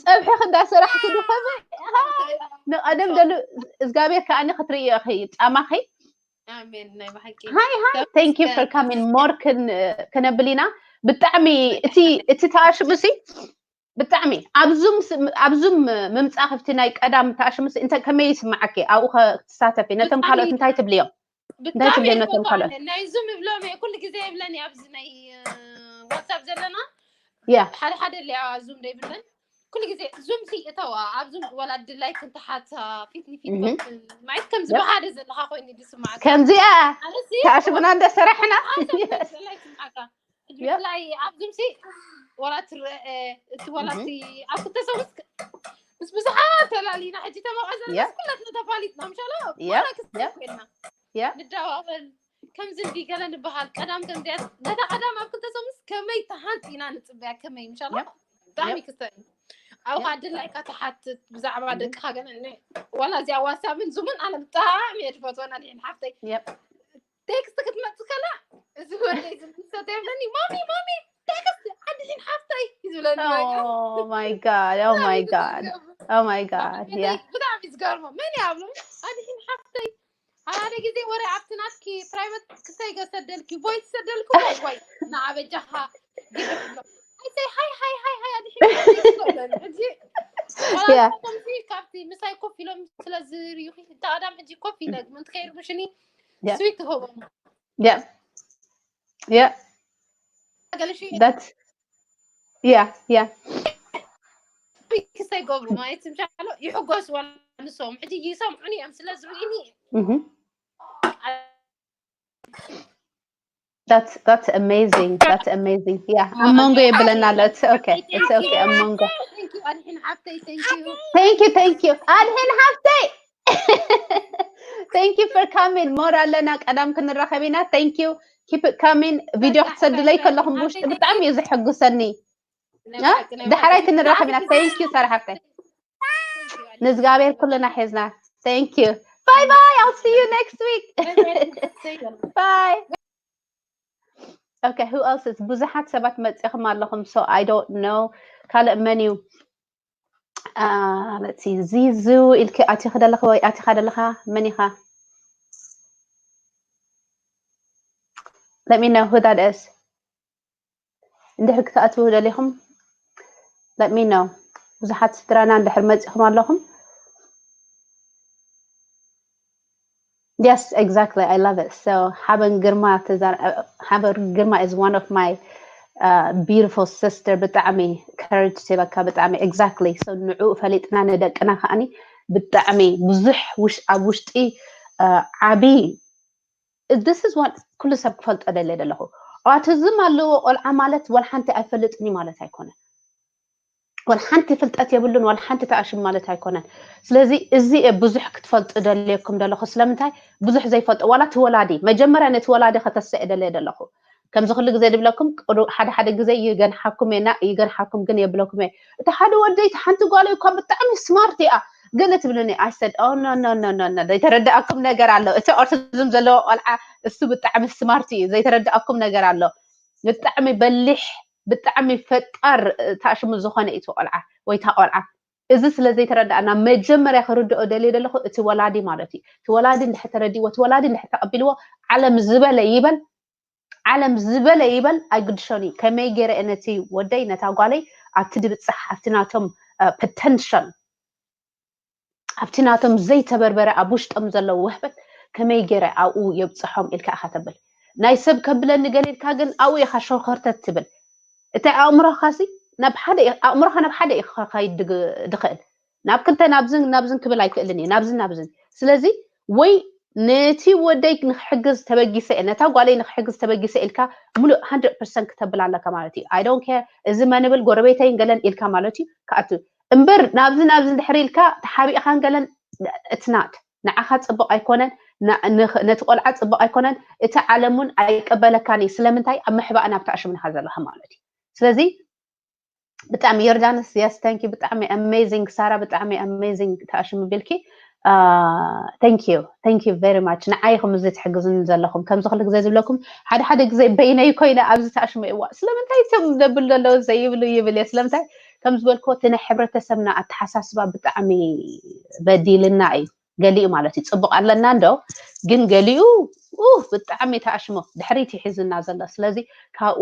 ጸብሕኺ እንዳሰራሕኪ ድኸመ ንቀደም ደሉ እግዚኣብሔር ከዓኒ ክትርእዮ ኢኺ ጻማኺ። ኣሜን። ናይ ብሓቂ ሃይ ሃይ thank you for coming more ክነብል ኢና። ብጣዕሚ እቲ እቲ ተኣሽሙሲ ብጣዕሚ ኣብዙም ኣብዙም ምምፃእ ክፍቲ ናይ ቀዳም ተኣሽሙሲ እንተ ከመይ ይስማዓኪ ኣብኡ ክትሳተፊ ነቶም ካልኦት እንታይ ትብልዮም? እንታይ ትብልዮም ነቶም ካልኦት? ናይ ዙም ይብሎም ኩሉ ግዜ ይብለኒ ኣብዚ ናይ ዋትሳፕ ዘለና ያ ሓደ ሓደ ሊያ ዙም ደይብለን ኩሉ ግዜ ዙም ሲ እተዋ ኣብ ዙም ወላ ድላይ ክንተሓታ ፊት ንፊት ማለት ከምዚ ብሓደ ዘለካ ኮይኑ ዝስማዓካ ከምዚኣ ተኣሽሙና እንደሰራሕና ብፍላይ ኣብ ዙም ሲ ወላ ትረአ እቲ ወላ እቲ ኣብ ክልተ ሰብ ምስ ምስ ብዙሓት ተላሊና ሕጂ ተመቐዘና ኩላትና ተፋሊጥና ምሻላ ወላ ክስኮልና ንደዋወል ከምዚ እንዲ ገለ ንበሃል ቀዳም ከምዚያ ነታ ቀዳም ኣብ ክልተ ሰሙንስ ከመይ ተሃንጢና ንፅበያ ከመይ ምሻላ ብጣዕሚ ክስተ እዩ ኣብኻ ድላይካ ትሓትት ብዛዕባ ደቅኻ ገለ ዋላ እዚኣ ዋሳብን ዙምን ኣነ ብጣዕሚ እየ ዝፈትወን ኣድሒን ሓፍተይ ቴክስት ክትመፅእ ከላ እዚ ወደይ ዝምሰተ የብለኒ ማሚ ማሚ ቴክስት ኣድሒን ሓፍተይ ይዝብለኒ Oh my god, oh my god, oh my god, yeah. ብጣዕሚ ዝገርሞ መን ይኣብሎ ኣድሒን ሓፍተይ ሓደ ግዜ ወረ ኣብቲ ናትኪ ፕራይቨት ክሰይ ገሰደልኪ ቦይ ትሰደልኩ ወይ ወይ ንዓበጃኻ ግድፍሎ ኣይሰይ ሃይ ሃይ ሃይ ሃይ ኣድሒን ሓፍተይ ይዝብለኒ ሕጂ Yeah. ከምዚ ካብቲ ምሳይ ኮፍ ኢሎም ስለ ዝርዩኺ እንተ ቀዳም ሕጂ ኮፍ ኢለ ምንቲ ከይርብሽኒ ስዊት ትህቦም Yeah. Yeah. ገለሽ That's yeah, yeah. ክሰይ ገብሩ ማለት ምሻሎ ይሕጎስ ዋላ ንሶም ሕጂ ይሰምዑኒ እዮም ስለ ዝርእኒ Mhm. That's that's amazing. That's amazing. Yeah. ኣብ መንጎ የብለና ኣሎ። It's okay. It's okay. ኣብ መንጎ Thank you ኣድሒን ሓፍተይ thank you Thank you, thank you. ኣድሕን ሓፍተይ Thank you for coming. More ኣለና ቀዳም ክንራኸብ ኢና። Thank you. Keep it coming. ቪድዮ ክትሰድለይ ከለኹም ብውሽጢ ብጣዕሚ እዩ ዘሐጉሰኒ። ዳሕራይ ክንራኸብ ኢና። Thank you ሳራ ሓፍተይ። ንእግዚኣብሔር ኩልና ሒዝና። Thank you. Bye bye. I'll see you next week. Bye. Okay, who else is ብዙሓት ሰባት መፂኹም ኣለኹም so I don't know ካልእ መን እዩ let's see ዚዙ ኢልኪ ኣቲኺ ደለኺ ወይ ኣቲኻ ደለኻ መን ኢኻ let me know who that is እንድሕር ክትኣትዉ ደሊኹም let me know ብዙሓት ስድራና እንድሕር መፂኹም ኣለኹም Yes, exactly. I love it. So Haben Girma Tezar Haben Girma is one of my beautiful sister ብጣዕሚ courage ትበካ ብጣዕሚ exactly so ንዑ ፈሊጥና ንደቅና ከዓኒ ብጣዕሚ ብዙሕ ውሽ ኣብ ውሽጢ ዓቢ this is what ኩሉ ሰብ ክፈልጦ ደለ ዘለኹ autism ኣለዎ ቆልዓ ማለት ወላ ሓንቲ ኣይፈልጥን ማለት ኣይኮነን ወላ ሓንቲ ፍልጠት የብሉን ወላ ሓንቲ ተኣሽም ማለት ኣይኮነን ስለዚ እዚ ብዙሕ ክትፈልጡ ደልየኩም ደለኹ ስለምንታይ ብዙሕ ዘይፈልጦ ዋላ ትወላዲ መጀመርያ ነቲ ወላዲ ከተስዕ ደለ ደለኹ ከምዚ ኩሉ ግዜ ድብለኩም ሓደ ሓደ ግዜ ይገንሓኩም እየ ይገንሓኩም ግን የብለኩም እየ እቲ ሓደ ወደይ እቲ ሓንቲ ጓል እኳ ብጣዕሚ smart እያ ገለ ትብልኒ I said oh no no no no no ዘይተረዳእኩም ነገር ኣሎ እቲ autism ዘለዎ ቆልዓ እሱ ብጣዕሚ smart እዩ ዘይተረዳእኩም ነገር ኣሎ ብጣዕሚ በሊሕ ብጣዕሚ ፈጣር ተኣሽሙ ዝኾነ እዩ ቆልዓ ወይ ታ ቆልዓ እዚ ስለ ዘይተረዳእና መጀመርያ ክርድኦ ደልየ ዘለኹ እቲ ወላዲ ማለት እዩ እቲ ወላዲ እንድሕር ተረዲእዎ እቲ ወላዲ እንድሕር ተቐቢልዎ ዓለም ዝበለ ይበል ዓለም ዝበለ ይበል ኣይግድሾን እዩ ከመይ ገይረ ነቲ ወደይ ነታ ጓለይ ኣብቲ ድብፅሕ ኣብቲ ናቶም potential ኣብቲ ናቶም ዘይተበርበረ ኣብ ውሽጦም ዘለዉ ውህበት ከመይ ገይረ ኣብኡ የብፅሖም ኢልካ ኢኻ ተብል ናይ ሰብ ከብለኒ ገለ ኢልካ ግን ኣብኡ ኢኻ ሸኾርተት ትብል እቲ ኣእምሮኻሲ ናብ ሓደ ኣእምሮኻ ናብ ሓደ እዩ ክኸይድ ድኽእል ናብ ክልተ ናብዝን ናብዝን ክብል ኣይክእልን እዩ ናብዝን ናብዝን ስለዚ ወይ ነቲ ወደይ ንክሕግዝ ተበጊሰ እየ ነታ ጓለይ ንክሕግዝ ተበጊሰ ኢልካ ሙሉእ 100 ክተብል ኣለካ ማለት እዩ I don't care እዚ መንብል ጎረቤተይን ገለን ኢልካ ማለት እዩ ክኣቱ እምበር ናብዚ ናብዚ እንድሕር ኢልካ ተሓቢእኻን ገለን it's not ንዓኻ ፅቡቅ ኣይኮነን ነቲ ቆልዓ ፅቡቅ ኣይኮነን እቲ ዓለም እውን ኣይቀበለካን እዩ ስለምንታይ ኣብ ምሕባእ ናብ ተኣሽምንኻ ዘለኻ ማለት እዩ ስለዚ ብጣዕሚ ዮርዳኖስ yes thank you ብጣዕሚ amazing ሳራ ብጣዕሚ amazing ተኣሽሙ ቢልኪ thank you thank you very much ንዓይ ኢኹም እዚ ትሕግዙኒ ዘለኹም ከምዚ ኩሉ ግዜ ዝብለኩም ሓደ ሓደ ግዜ በይነይ ኮይነ ኣብዚ ተኣሽሙ እዋ ስለምንታይ እቶም ዘብል ዘለዉ ዘይብሉ ይብል እየ ስለምንታይ ከም ዝበልክዎ እቲ ናይ ሕብረተሰብና ኣተሓሳስባ ብጣዕሚ በዲልና እዩ ገሊኡ ማለት እዩ ፅቡቅ ኣለና እንዶ ግን ገሊኡ ብጣዕሚ ተኣሽሞ ድሕሪት ይሒዝና ዘሎ ስለዚ ካብኡ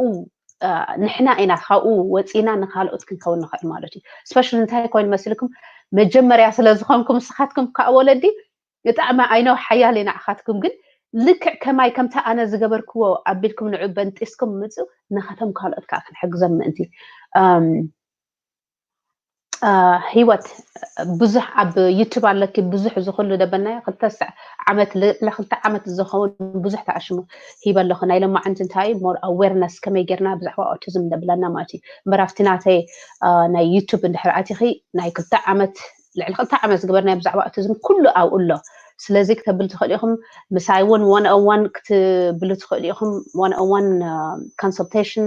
ንሕና ኢና ካብኡ ወፂና ንካልኦት ክንከውን ንኽእል ማለት እዩ ስፔሻል እንታይ ኮይኑ መስልኩም መጀመርያ ስለ ዝኾንኩም ንስኻትኩም ከዓ ወለዲ ብጣዕሚ ኣይነው ሓያል ኢና ንዓኻትኩም ግን ልክዕ ከማይ ከምቲ ኣነ ዝገበርክዎ ኣቢልኩም ንዑ በንጢስኩም ምፁ ንኻቶም ካልኦት ከዓ ክንሕግዞም ምእንቲ ህይወት ብዙሕ ኣብ ዩቱብ ኣለኪ ብዙሕ ዝኽሉ ደበናዮ ክልተ ዓመት ልዕሊ ክልተ ዓመት ዝኸውን ብዙሕ ተኣሽሙ ሂበ ኣለኹ ናይ ለማዓንቲ እንታይ ሞር ኣዌርነስ ከመይ ጌርና ብዛዕባ ኦቲዝም ደብለና ማለት እዩ እምበር ኣብቲ ናተይ ናይ ዩቱብ እንድሕር ኣቲኺ ናይ ክልተ ዓመት ልዕሊ ክልተ ዓመት ዝገበርናዮ ብዛዕባ ኦቲዝም ኩሉ ኣብኡ ኣሎ ስለዚ ክተብል ትኽእል ኢኹም ምሳይ እውን one on one ክትብሉ ትኽእሉ ኢኹም one on one consultation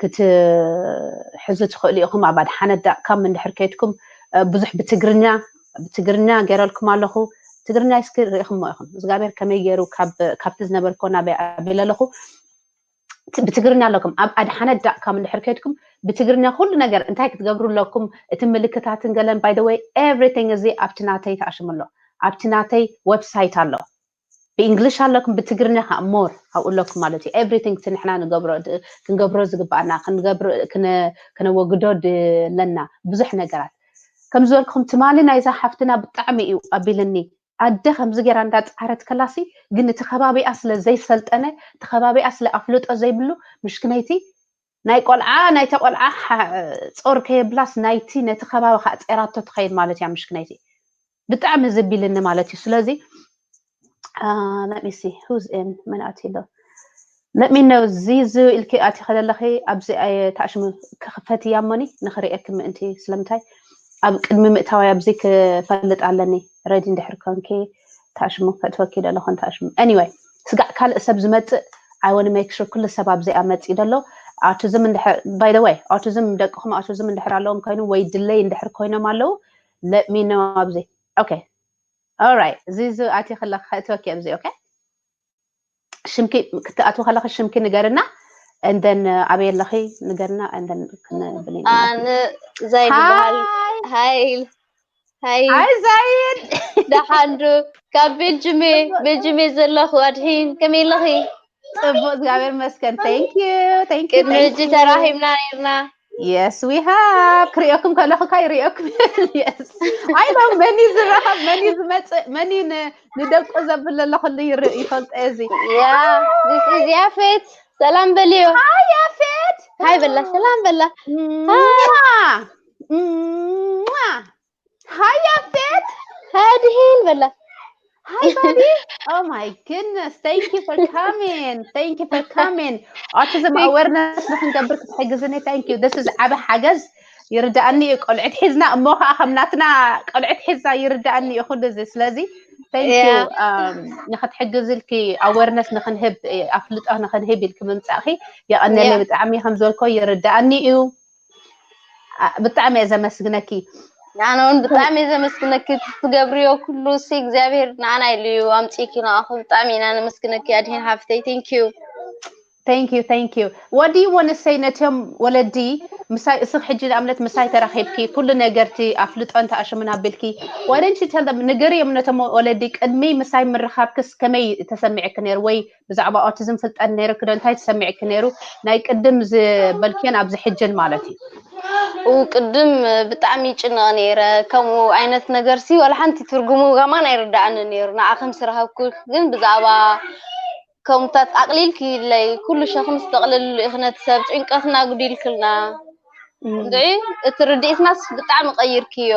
ክትሕዙ ትኽእሉ ኢኹም ኣብ ኣድሓነ ዳት ካም እንድሕር ከይድኩም ብዙሕ ብትግርኛ ብትግርኛ ገይረልኩም ኣለኹ ትግርኛ እስኪ ርኢኹሞ ኢኹም እግዚኣብሔር ከመይ ገይሩ ካብቲ ዝነበርኮ ናበይ ኣቢለ ኣለኹ ብትግርኛ ኣለኩም ኣብ ኣድሓነ ዳት ካም እንድሕር ከይድኩም ብትግርኛ ኩሉ ነገር እንታይ ክትገብሩ ኣለኩም እቲ ምልክታትን ገለን by the way everything እዚ ኣብቲ ናተይ ተኣሽሙ ኣሎ ኣብቲ ናተይ website ኣሎ ብእንግሊሽ ኣለኩም ብትግርኛ ከዓ more ኣብኡ ኣለኩም ማለት እዩ everything እቲ ንሕና ንገብሮ ክንገብሮ ዝግባኣና ክንገብሮ ክነወግዶ ኣለና ብዙሕ ነገራት ከም ዝበልኩም ትማሊ ናይዛ ሓፍትና ብጣዕሚ እዩ ኣቢልኒ ኣደ ከምዚ ገይራ እንዳፃዕረት ከላሲ ግን እቲ ከባቢኣ ስለ ዘይሰልጠነ እቲ ከባቢኣ ስለ ኣፍልጦ ዘይብሉ ምሽክነይቲ ናይ ቆልዓ ናይተ ቆልዓ ፆር ከየብላስ ናይቲ ነቲ ከባቢ ከዓ ፀራቶ ትኸይድ ማለት እያ ምሽክነይቲ ብጣዕሚ ዝቢልኒ ማለት እዩ ስለዚ let me see who's in መን ኣትዩ ኣሎ let me know ዚዙ ኢልኪ ኣቲ ከለለኺ ኣብዚ ኣየ ታሽሙ ክኽፈት እያ እሞኒ ንኽርእየኪ ምእንቲ ስለምንታይ ኣብ ቅድሚ ምእታዋይ ኣብዚ ክፈልጥ ኣለኒ ready እንድሕር ኮንኪ ታሽሙ ከእትወኪ ዶ ኣለኹ ታሽሙ anyway ስጋዕ ካልእ ሰብ ዝመፅእ I want make sure ኩሉ ሰብ ኣብዚኣ መፂኡ ደሎ autism እንድሕር by the way autism ደቅኹም autism እንድሕር ኣለዎም ኮይኑ ወይ ድለይ እንድሕር ኮይኖም ኣለዉ let me know ኣብዚ okay alright ዚዙ ኣቲ ከለኺ ከእትወኪ ኣብዚ okay ሽምኪ ክትኣትዊ ከለኺ ሽምኪ ንገርና and then ኣበይ ኣለኺ ንገርና and then ክንብል ኢና ኣነ ዛይድ ይበሃል ሃይ ሃይ ዛይድ ደሓንዱ ካብ ቤልጅሜ ቤልጅሜ ዘለኹ ኣድሒን ከመይ ኣለኺ ፅቡቅ እግዚኣብሔር መስገን thank you thank you ቅድሚ እጂ ተራሂብና ነርና Yes, we have. ክሪኦኩም ከለኹ ካይ ሪኦኩም yes. I know መኒ ዝረኸብ መኒ ዝመፅእ መኒ ንደቁ ዘብል ዘሎ ኩሉ ይፈልጦ እዚ። Yeah, this is ያፌት። ሰላም በልዮ። Hi ያፌት. ሃይ በላ፣ ሰላም በላ። Hi Yafet. ሃድሂን በላ። Hi buddy. Oh my goodness. Thank you for coming. Thank you for coming. Autism awareness ንክንገብር ክትሕግዝኒ thank you. This is ዓቢ ሓገዝ። ይርዳእኒ እዩ። ቆልዑት ሒዝና እሞ ከዓ ከም ናትና ቆልዑት ሒዝና ይርዳእኒ እዩ ኩሉ እዚ። ስለዚ thank you. ንክትሕግዝልኪ awareness ንክንህብ ኣፍልጦ ንክንህብ ኢልኪ ምምፃእኪ የቐነለይ ብጣዕሚ። ከም ዝበልኮ ይርዳእኒ እዩ። ብጣዕሚ እየ ዘመስግነኪ። ኣነ እውን ብጣዕሚ እየ ዘመስግነኪ። ትገብርዮ ኩሉ ሲ እግዚኣብሔር ንዓና ኢሉ እዩ ኣምፂእኪ ንኣኹ ብጣዕሚ ኢና ነመስግነኪ ኣድሂን ሓፍተይ። Thank you. Thank you, thank you. What do you want to say ነቶም ወለዲ? ምሳይ እስኽ ሕጂ ንኣብነት ምሳይ ተራኺብኪ ኩሉ ነገርቲ ኣፍልጦ እንተኣሽሙን ኣቢልኪ why don't you tell them? ንገርዮም ነቶም ወለዲ ቅድሚ ምሳይ ምርኻብክስ ከመይ ተሰሚዕኪ ነይሩ ወይ ብዛዕባ autism ፍልጠት ነይርኪ ዶ እንታይ ተሰሚዕኪ ነይሩ? ናይ ቅድም ዝበልክዮን ኣብዚ ሕጅን ማለት እዩ። ቅድም ብጣዕሚ ይጭነቕ ነይረ። ከምኡ ዓይነት ነገር ሲ ዋላ ሓንቲ ትርጉሙ ከማን ኣይርዳእኒ ነይሩ። ንዓ ከም ስራሃብኩ ግን ብዛዕባ ከምታት ኣቕሊልኪ ኢለይ ኩሉ ሸኽምስ ተቕልልሉ ኢኺ ነቲ ሰብ ጭንቀትና ጉዲልክልና። እንድዒ እቲ ርድኢትናስ ብጣዕሚ ቀይርክዮ።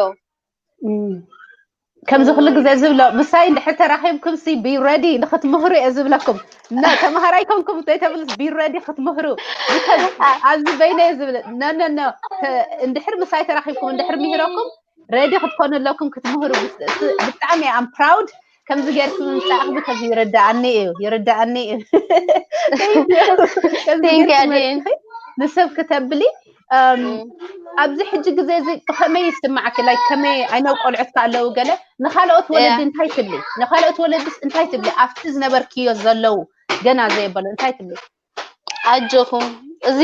ከምዚ ኩሉ ግዜ ዝብሎ ምሳይ እንድሕር ተራኺብኩም ሲ be ready ንክትምህሩ እየ ዝብለኩም። እና ተምሃራይ ኮንኩም ዘይተብልስ be ready ክትምህሩ። ኣብዚ በይነ እየ ዝብል no no no እንድሕር ምሳይ ተራኺብኩም እንድሕር ምሂረኩም ready ክትኮኑ ኣለኩም ክትምህሩ። ብጣዕሚ I'm proud ከምዚ ጌርኪ ምምፃእኪ ብከዚ ይርዳኣኒ እዩ ይርዳኣኒ እዩ። ንሰብ ክተብሊ ኣብዚ ሕጂ ግዜ እዚ ብከመይ ይስማዓኪ? Like ከመይ I know ቆልዑት ኣለዉ ገለ ንኻልኦት ወለዲ እንታይ ትብሊ? ንኻልኦት ወለድስ እንታይ ትብሊ? ኣብቲ ዝነበርክዮ ዘለዉ ገና ዘየበሉ እንታይ ትብሊ? ኣጆኹም እዚ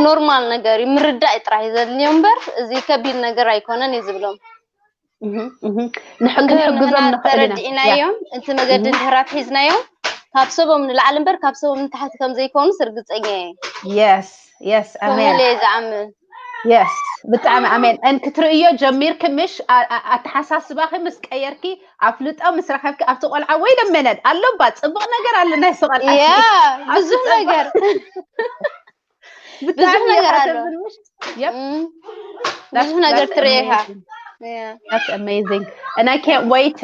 ኖርማል ነገር እዩ። ምርዳእ ጥራሕ እዩ ዘድልዮ እምበር እዚ ከቢድ ነገር ኣይኮነን እዩ ዝብሎም። ንሕግዞም ንኽእል ኢና። ተረዲእናዮም እቲ መገዲ እንድሕር ኣትሒዝናዮም ካብ ሰቦም ንላዕሊ እምበር ካብ ሰቦም ንታሕቲ ከም ዘይኮኑስ ርግፀኛ እየ። Yes yes ኣሜን። ከምኡለ ዝኣምን Yes ብጣዕሚ ኣሜን። And ክትርእዮ ጀሚርኪ ምሽ ኣተሓሳስባኺ ምስ ቀየርኪ ኣፍልጦ ምስ ረኸብኪ ኣብቲ ቆልዓ ወይ ደመነድ ኣሎባ ፅቡቕ ነገር ኣሎ ናይ ቆልዓ ያ ብዙሕ ነገር ብዙሕ ነገር ኣሎ። ብዙሕ ነገር ትርእኻ። That's amazing and I can't wait.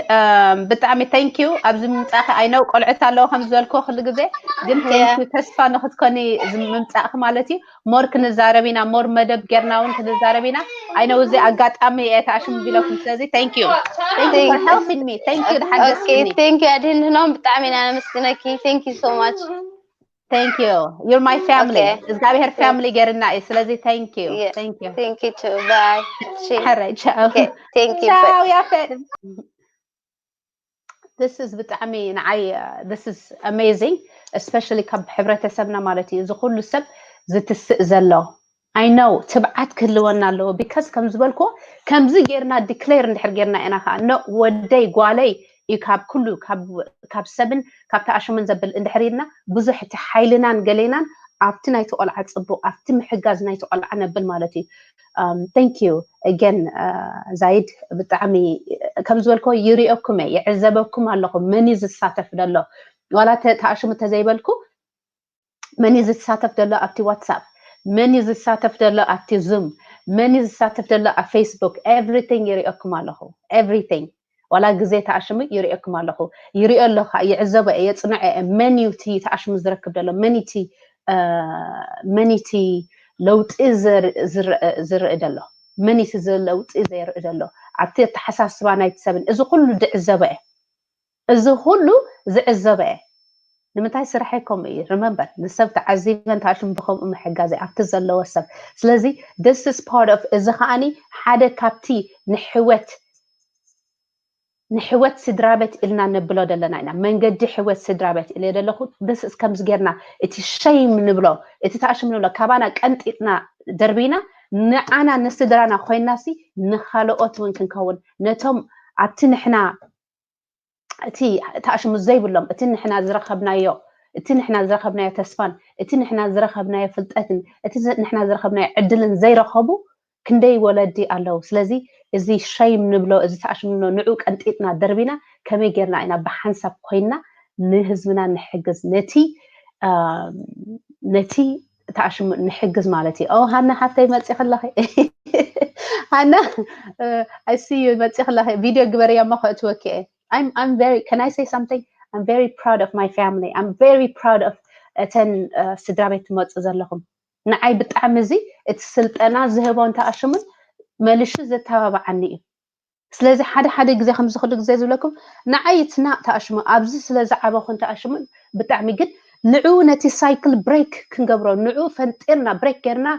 ብጣዕሚ thank you ኣብዚ ምምፃእኺ I know ቆልዑት ኣለዉ ከም ዝበልክዎ ኩሉ ግዜ ግን thank you ተስፋ ንክትኮኒ ምምፃእኺ ማለት እዩ። More ክንዛረብ ኢና more መደብ ጌርና እውን ክንዛረብ ኢና። I know እዚ ኣጋጣሚ እየ ተኣሽሙ ቢለኩም ስለዚ thank you. Thank you for helping me. Thank you ድሓገዝክኒ። Thank you ኣድህንኖም ብጣዕሚ ኢና ነመስግነኪ። Thank you so much. Thank you. You're my family. እግዚኣብሔር family ገርና እዩ። ስለዚ thank you. Thank you. Thank you too. Bye. ሕራይ ቻው። Thank you. ቻው ያፌት። This is ብጣዕሚ ንዓይ this is amazing especially ካብ ሕብረተሰብና ማለት እዩ እዚ ኩሉ ሰብ ዝትስእ ዘሎ I know ትብዓት ክህልወና ኣለዎ because ከም ዝበልኩ ከምዚ ጌርና declare እንድሕር ጌርና ኢና ከዓ no ወደይ ጓለይ እዩ ካብ ኩሉ ካብ ሰብን ካብ ተኣሽሙን ዘብል እንድሕር ኢልና ብዙሕ እቲ ሓይልናን ገሌናን ኣብቲ ናይቲ ቆልዓ ፅቡቅ ኣብቲ ምሕጋዝ ናይቲ ቆልዓ ነብል ማለት እዩ። Thank you again ዛይድ ብጣዕሚ ከም ዝበልኮ ይሪኦኩም እየ ይዕዘበኩም ኣለኹ መን እዩ ዝሳተፍ ዘሎ ዋላ ተኣሽሙ ተዘይበልኩ መን እዩ ዝሳተፍ ዘሎ ኣብቲ WhatsApp መን እዩ ዝሳተፍ ዘሎ ኣብቲ Zoom መን እዩ ዝሳተፍ ዘሎ ኣብ Facebook everything ይሪኦኩም ኣለኹ everything ዋላ ግዜ ተኣሽሙ ይሪኦኩም ኣለኹ ይሪኦ ኣለኹ ከዓ ይዕዘቦ እየ የፅንዖ እየ መን እዩ እቲ ተኣሽሙ ዝረክብ ዘሎ መን እቲ መን እቲ ለውጢ ዝርኢ ዘሎ መን እቲ ለውጢ ዘርኢ ዘሎ ኣብቲ ኣተሓሳስባ ናይቲ ሰብን እዚ ኩሉ ዝዕዘቦ እየ እዚ ኩሉ ዝዕዘቦ እየ ንምንታይ ስርሐይ ከምኡ እዩ remember ንሰብ ተዓዚበን ተኣሽሙ ብከምኡ ምሕጋዝ እየ ኣብቲ ዘለዎ ሰብ ስለዚ this is part of እዚ ከዓኒ ሓደ ካብቲ ንሕወት ንሕወት ስድራቤት ኢልና ነብሎ ዘለና ኢና መንገዲ ሕወት ስድራቤት ኢለ ዘለኹ this is ከምዚ ጌርና እቲ shame ንብሎ እቲ ተኣሽሙ ንብሎ ካባና ቀንጢጥና ደርቢና ንዓና ንስድራና ኮይናሲ ንኻልኦት እውን ክንከውን ነቶም ኣብቲ ንሕና እቲ ተኣሽሙ ዘይብሎም እቲ ንሕና ዝረኸብናዮ እቲ ንሕና ዝረኸብናዮ ተስፋን እቲ ንሕና ዝረኸብናዮ ፍልጠትን እቲ ንሕና ዝረኸብናዮ ዕድልን ዘይረኸቡ ክንደይ ወለዲ ኣለዉ ስለዚ እዚ shame ንብሎ እዚ ተኣሽሙ ንብሎ ንዑ ቀንጢጥና ደርቢና ከመይ ጌርና ኢና ብሓንሳብ ኮይና ንህዝብና ንሕግዝ ነቲ ነቲ ተኣሽሙ ንሕግዝ ማለት እዩ። ኦ ሃና ሓፍተይ መፂኺ ኣለኺ። ሃና I see you መፂኺ ኣለኺ። ቪድዮ ግበርያ እሞ ከእትወኪ እየ። I'm I'm very can I say something? I'm very proud of my family. I'm very proud of እተን ስድራ ቤት ትመፁ ዘለኹም። ንዓይ ብጣዕሚ እዚ እቲ ስልጠና ዝህቦን ተኣሽሙን መሊሹ ዘተባብዓኒ እዩ። ስለዚ ሓደ ሓደ ግዜ ከምዚ ኩሉ ግዜ ዝብለኩም ንዓይ it's not ተኣሽሙ ኣብዚ ስለ ዝዓበኹን ተኣሽሙን ብጣዕሚ ግን ንዑ ነቲ cycle break ክንገብሮ ንዑ ፈንጢርና break ጌርና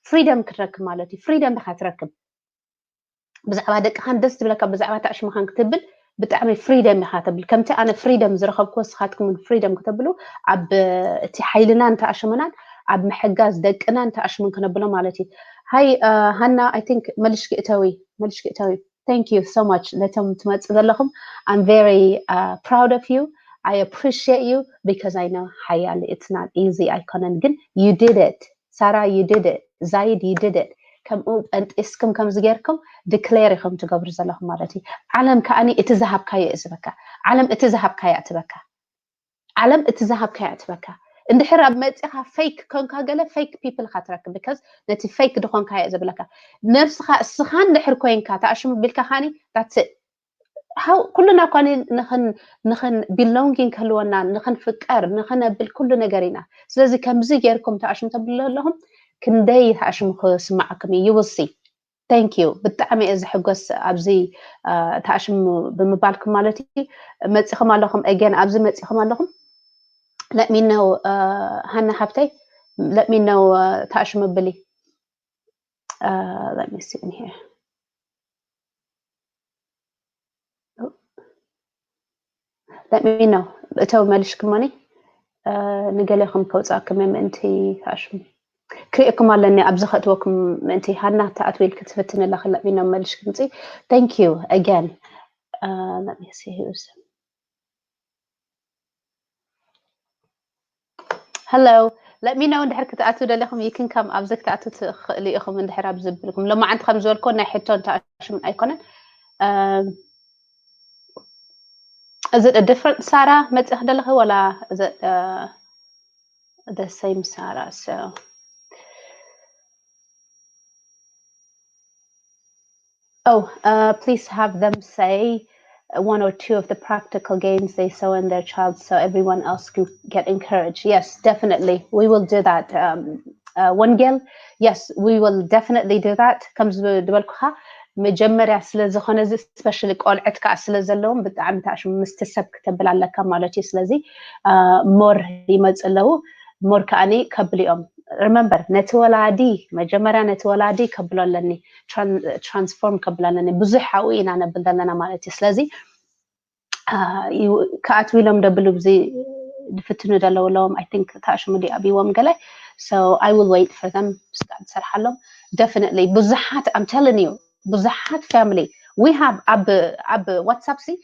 freedom ክንረክብ ማለት እዩ። Freedom ኢኻ ትረክብ። ብዛዕባ ደቅኻን ደስ ዝብለካ ብዛዕባ ተኣሽሙኻን ክትብል ብጣዕሚ freedom ኢኻ ተብል። ከምቲ ኣነ freedom ዝረኸብኩ ንስኻትኩም እውን freedom ክተብሉ ኣብ እቲ ሓይልናን ተኣሽሙናን ኣብ ምሕጋዝ ደቅናን ተኣሽሙን ክነብሎ ማለት እዩ። ሃይ ሃና I think መልሽኪ እተዊ መልሽኪ እተዊ Thank you so much ነቶም ትመጽእ ዘለኹም። I'm very proud of you. I appreciate you because I know ሓያል it's not easy ኣይኮነን ግን you did it. ሳራ you did it. ዛይድ you did it. ከምኡ ጠንጢስኩም ከምዚ ጌርኩም declare ኢኹም ትገብሩ ዘለኹም ማለት እዩ። ዓለም ከኣኒ እቲ ዝሃብካዮ እዩ ዝበካ። ዓለም እቲ ዝሃብካያ ትበካ። ዓለም እቲ ዝሃብካያ ትበካ። እንድሕር ኣብ መጺኻ fake ኮንካ ገለ fake people ኢኻ ትረክብ because ነቲ fake ድኾንካዮ እዩ ዝብለካ። ነብስኻ እስኻ እንድሕር ኮይንካ ተኣሽሙ ቢልካ ከኣኒ that's it. How ኩልና እኳ ንኽን ንኽን belonging ክህልወና ንኽንፍቀር ንኽነብል ኩሉ ነገር ኢና። ስለዚ ከምዚ ጌርኩም ተኣሽሙ ተብሉ ኣለኹም ክንደይ ተኣሽሙ ክስማዓኩም እዩ you will see. Thank you ብጣዕሚ እየ ዝሕጎስ ኣብዚ ተኣሽሙ ብምባልኩም ማለት እዩ። መፂኹም ኣለኹም again ኣብዚ መፂኹም ኣለኹም let me know ሃና ሓፍተይ let me know ተኣሽሙ ብሊ let me see in here let me know እተው መልሽኩሞኒ ንገሌኹም ከውፃእኩም ምእንቲ ተኣሽሙ ክርእየኩም ኣለኒ ኣብዚ ከእትወኩም ምእንቲ ሃና ተኣትዊል ክትፍትን ኣለኺ let me know መልሽ ክምፂ thank you again let me see who's hello let me know እንድሕር ክትኣትው ደለኹም you can come ኣብዚ ክትኣትው ትኽእሉ ኢኹም እንድሕር ኣብ ዝብልኩም ሎማዓንቲ ከም ዝበልኮ ናይ ሕቶን ተኣሽሙን ኣይኮነን is it a different ሳራ መፅእኽ ደለኺ ወላ is it the same ሳራ so Oh, uh, please have them say one or two of the practical gains they saw in their child so everyone else can get encouraged. Yes, definitely. We will do that. Um, uh, ወንጌል, yes, we will definitely do that. ከም ዝበልኩኻ መጀመርያ ስለ ዝኾነ እዚ especially ቆልዕት ከዓ ስለ ዘለዎም ብጣዕሚ ታሽሙ ምስቲ ሰብ ክተብል ኣለካ ማለት እዩ። ስለዚ more ይመፁ ኣለዉ። More ከዓኒ ከብሉ እዮም። Remember ነቲ ወላዲ መጀመርያ ነቲ ወላዲ ከብሎ ኣለኒ። Transform ከብሎ ኣለኒ። ብዙሕ ኣብኡ ኢና ነብል ዘለና ማለት እዩ። ስለዚ ክኣትው ኢሎም ደብሉ ብዚ ዝፍትኑ ደለዉ ኣለዎም። I think ታሽሙ ዲ ኣብዎም ገለ so I will wait for them ስጋዕ ዝሰርሓሎም definitely ብዙሓት I'm telling you ብዙሓት family we have ኣብ ኣብ WhatsApp ሲ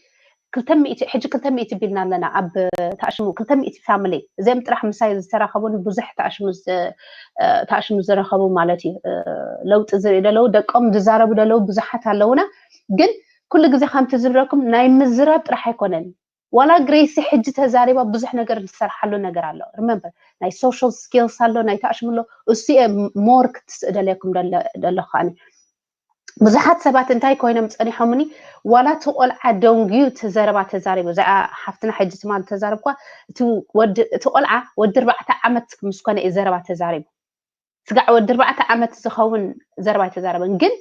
ክልተ ሚእቲ ሕጂ ክልተ ሚእቲ ቢልና ኣለና ኣብ ተኣሽሙ ክልተ ሚእቲ family እዚኦም ጥራሕ ምሳይ ዝተራኸቡን ብዙሕ ተኣሽሙ ተኣሽሙ ዝረኸቡ ማለት እዩ። ለውጢ ዝርኢ ደለዉ ደቆም ዝዛረቡ ደለዉ ብዙሓት ኣለዉና። ግን ኩሉ ግዜ ከምቲ ዝብለኩም ናይ ምዝራብ ጥራሕ ኣይኮነን። ዋላ ግሬሲ ሕጂ ተዛሪባ ብዙሕ ነገር ዝሰርሓሉ ነገር ኣሎ። Remember ናይ social skills ኣሎ ናይ ተኣሽሙ ኣሎ እሱ እየ more ክትስእደለኩም ደለኹ ኣነ ብዙሓት ሰባት እንታይ ኮይኖም ፀኒሖምኒ ዋላ እቲ ቆልዓ ደንጉዩ እቲ ዘረባ ተዛሪቡ እዚኣ ሓፍትና ሕጂ ትማል ተዛረብኳ እቲ ቆልዓ ወዲ ኣርባዕተ ዓመት ምስ ኮነ እዩ ዘረባ ተዛሪቡ ስጋዕ ወዲ ኣርባዕተ ዓመት ዝኸውን ዘረባ ኣይተዛረበን ግን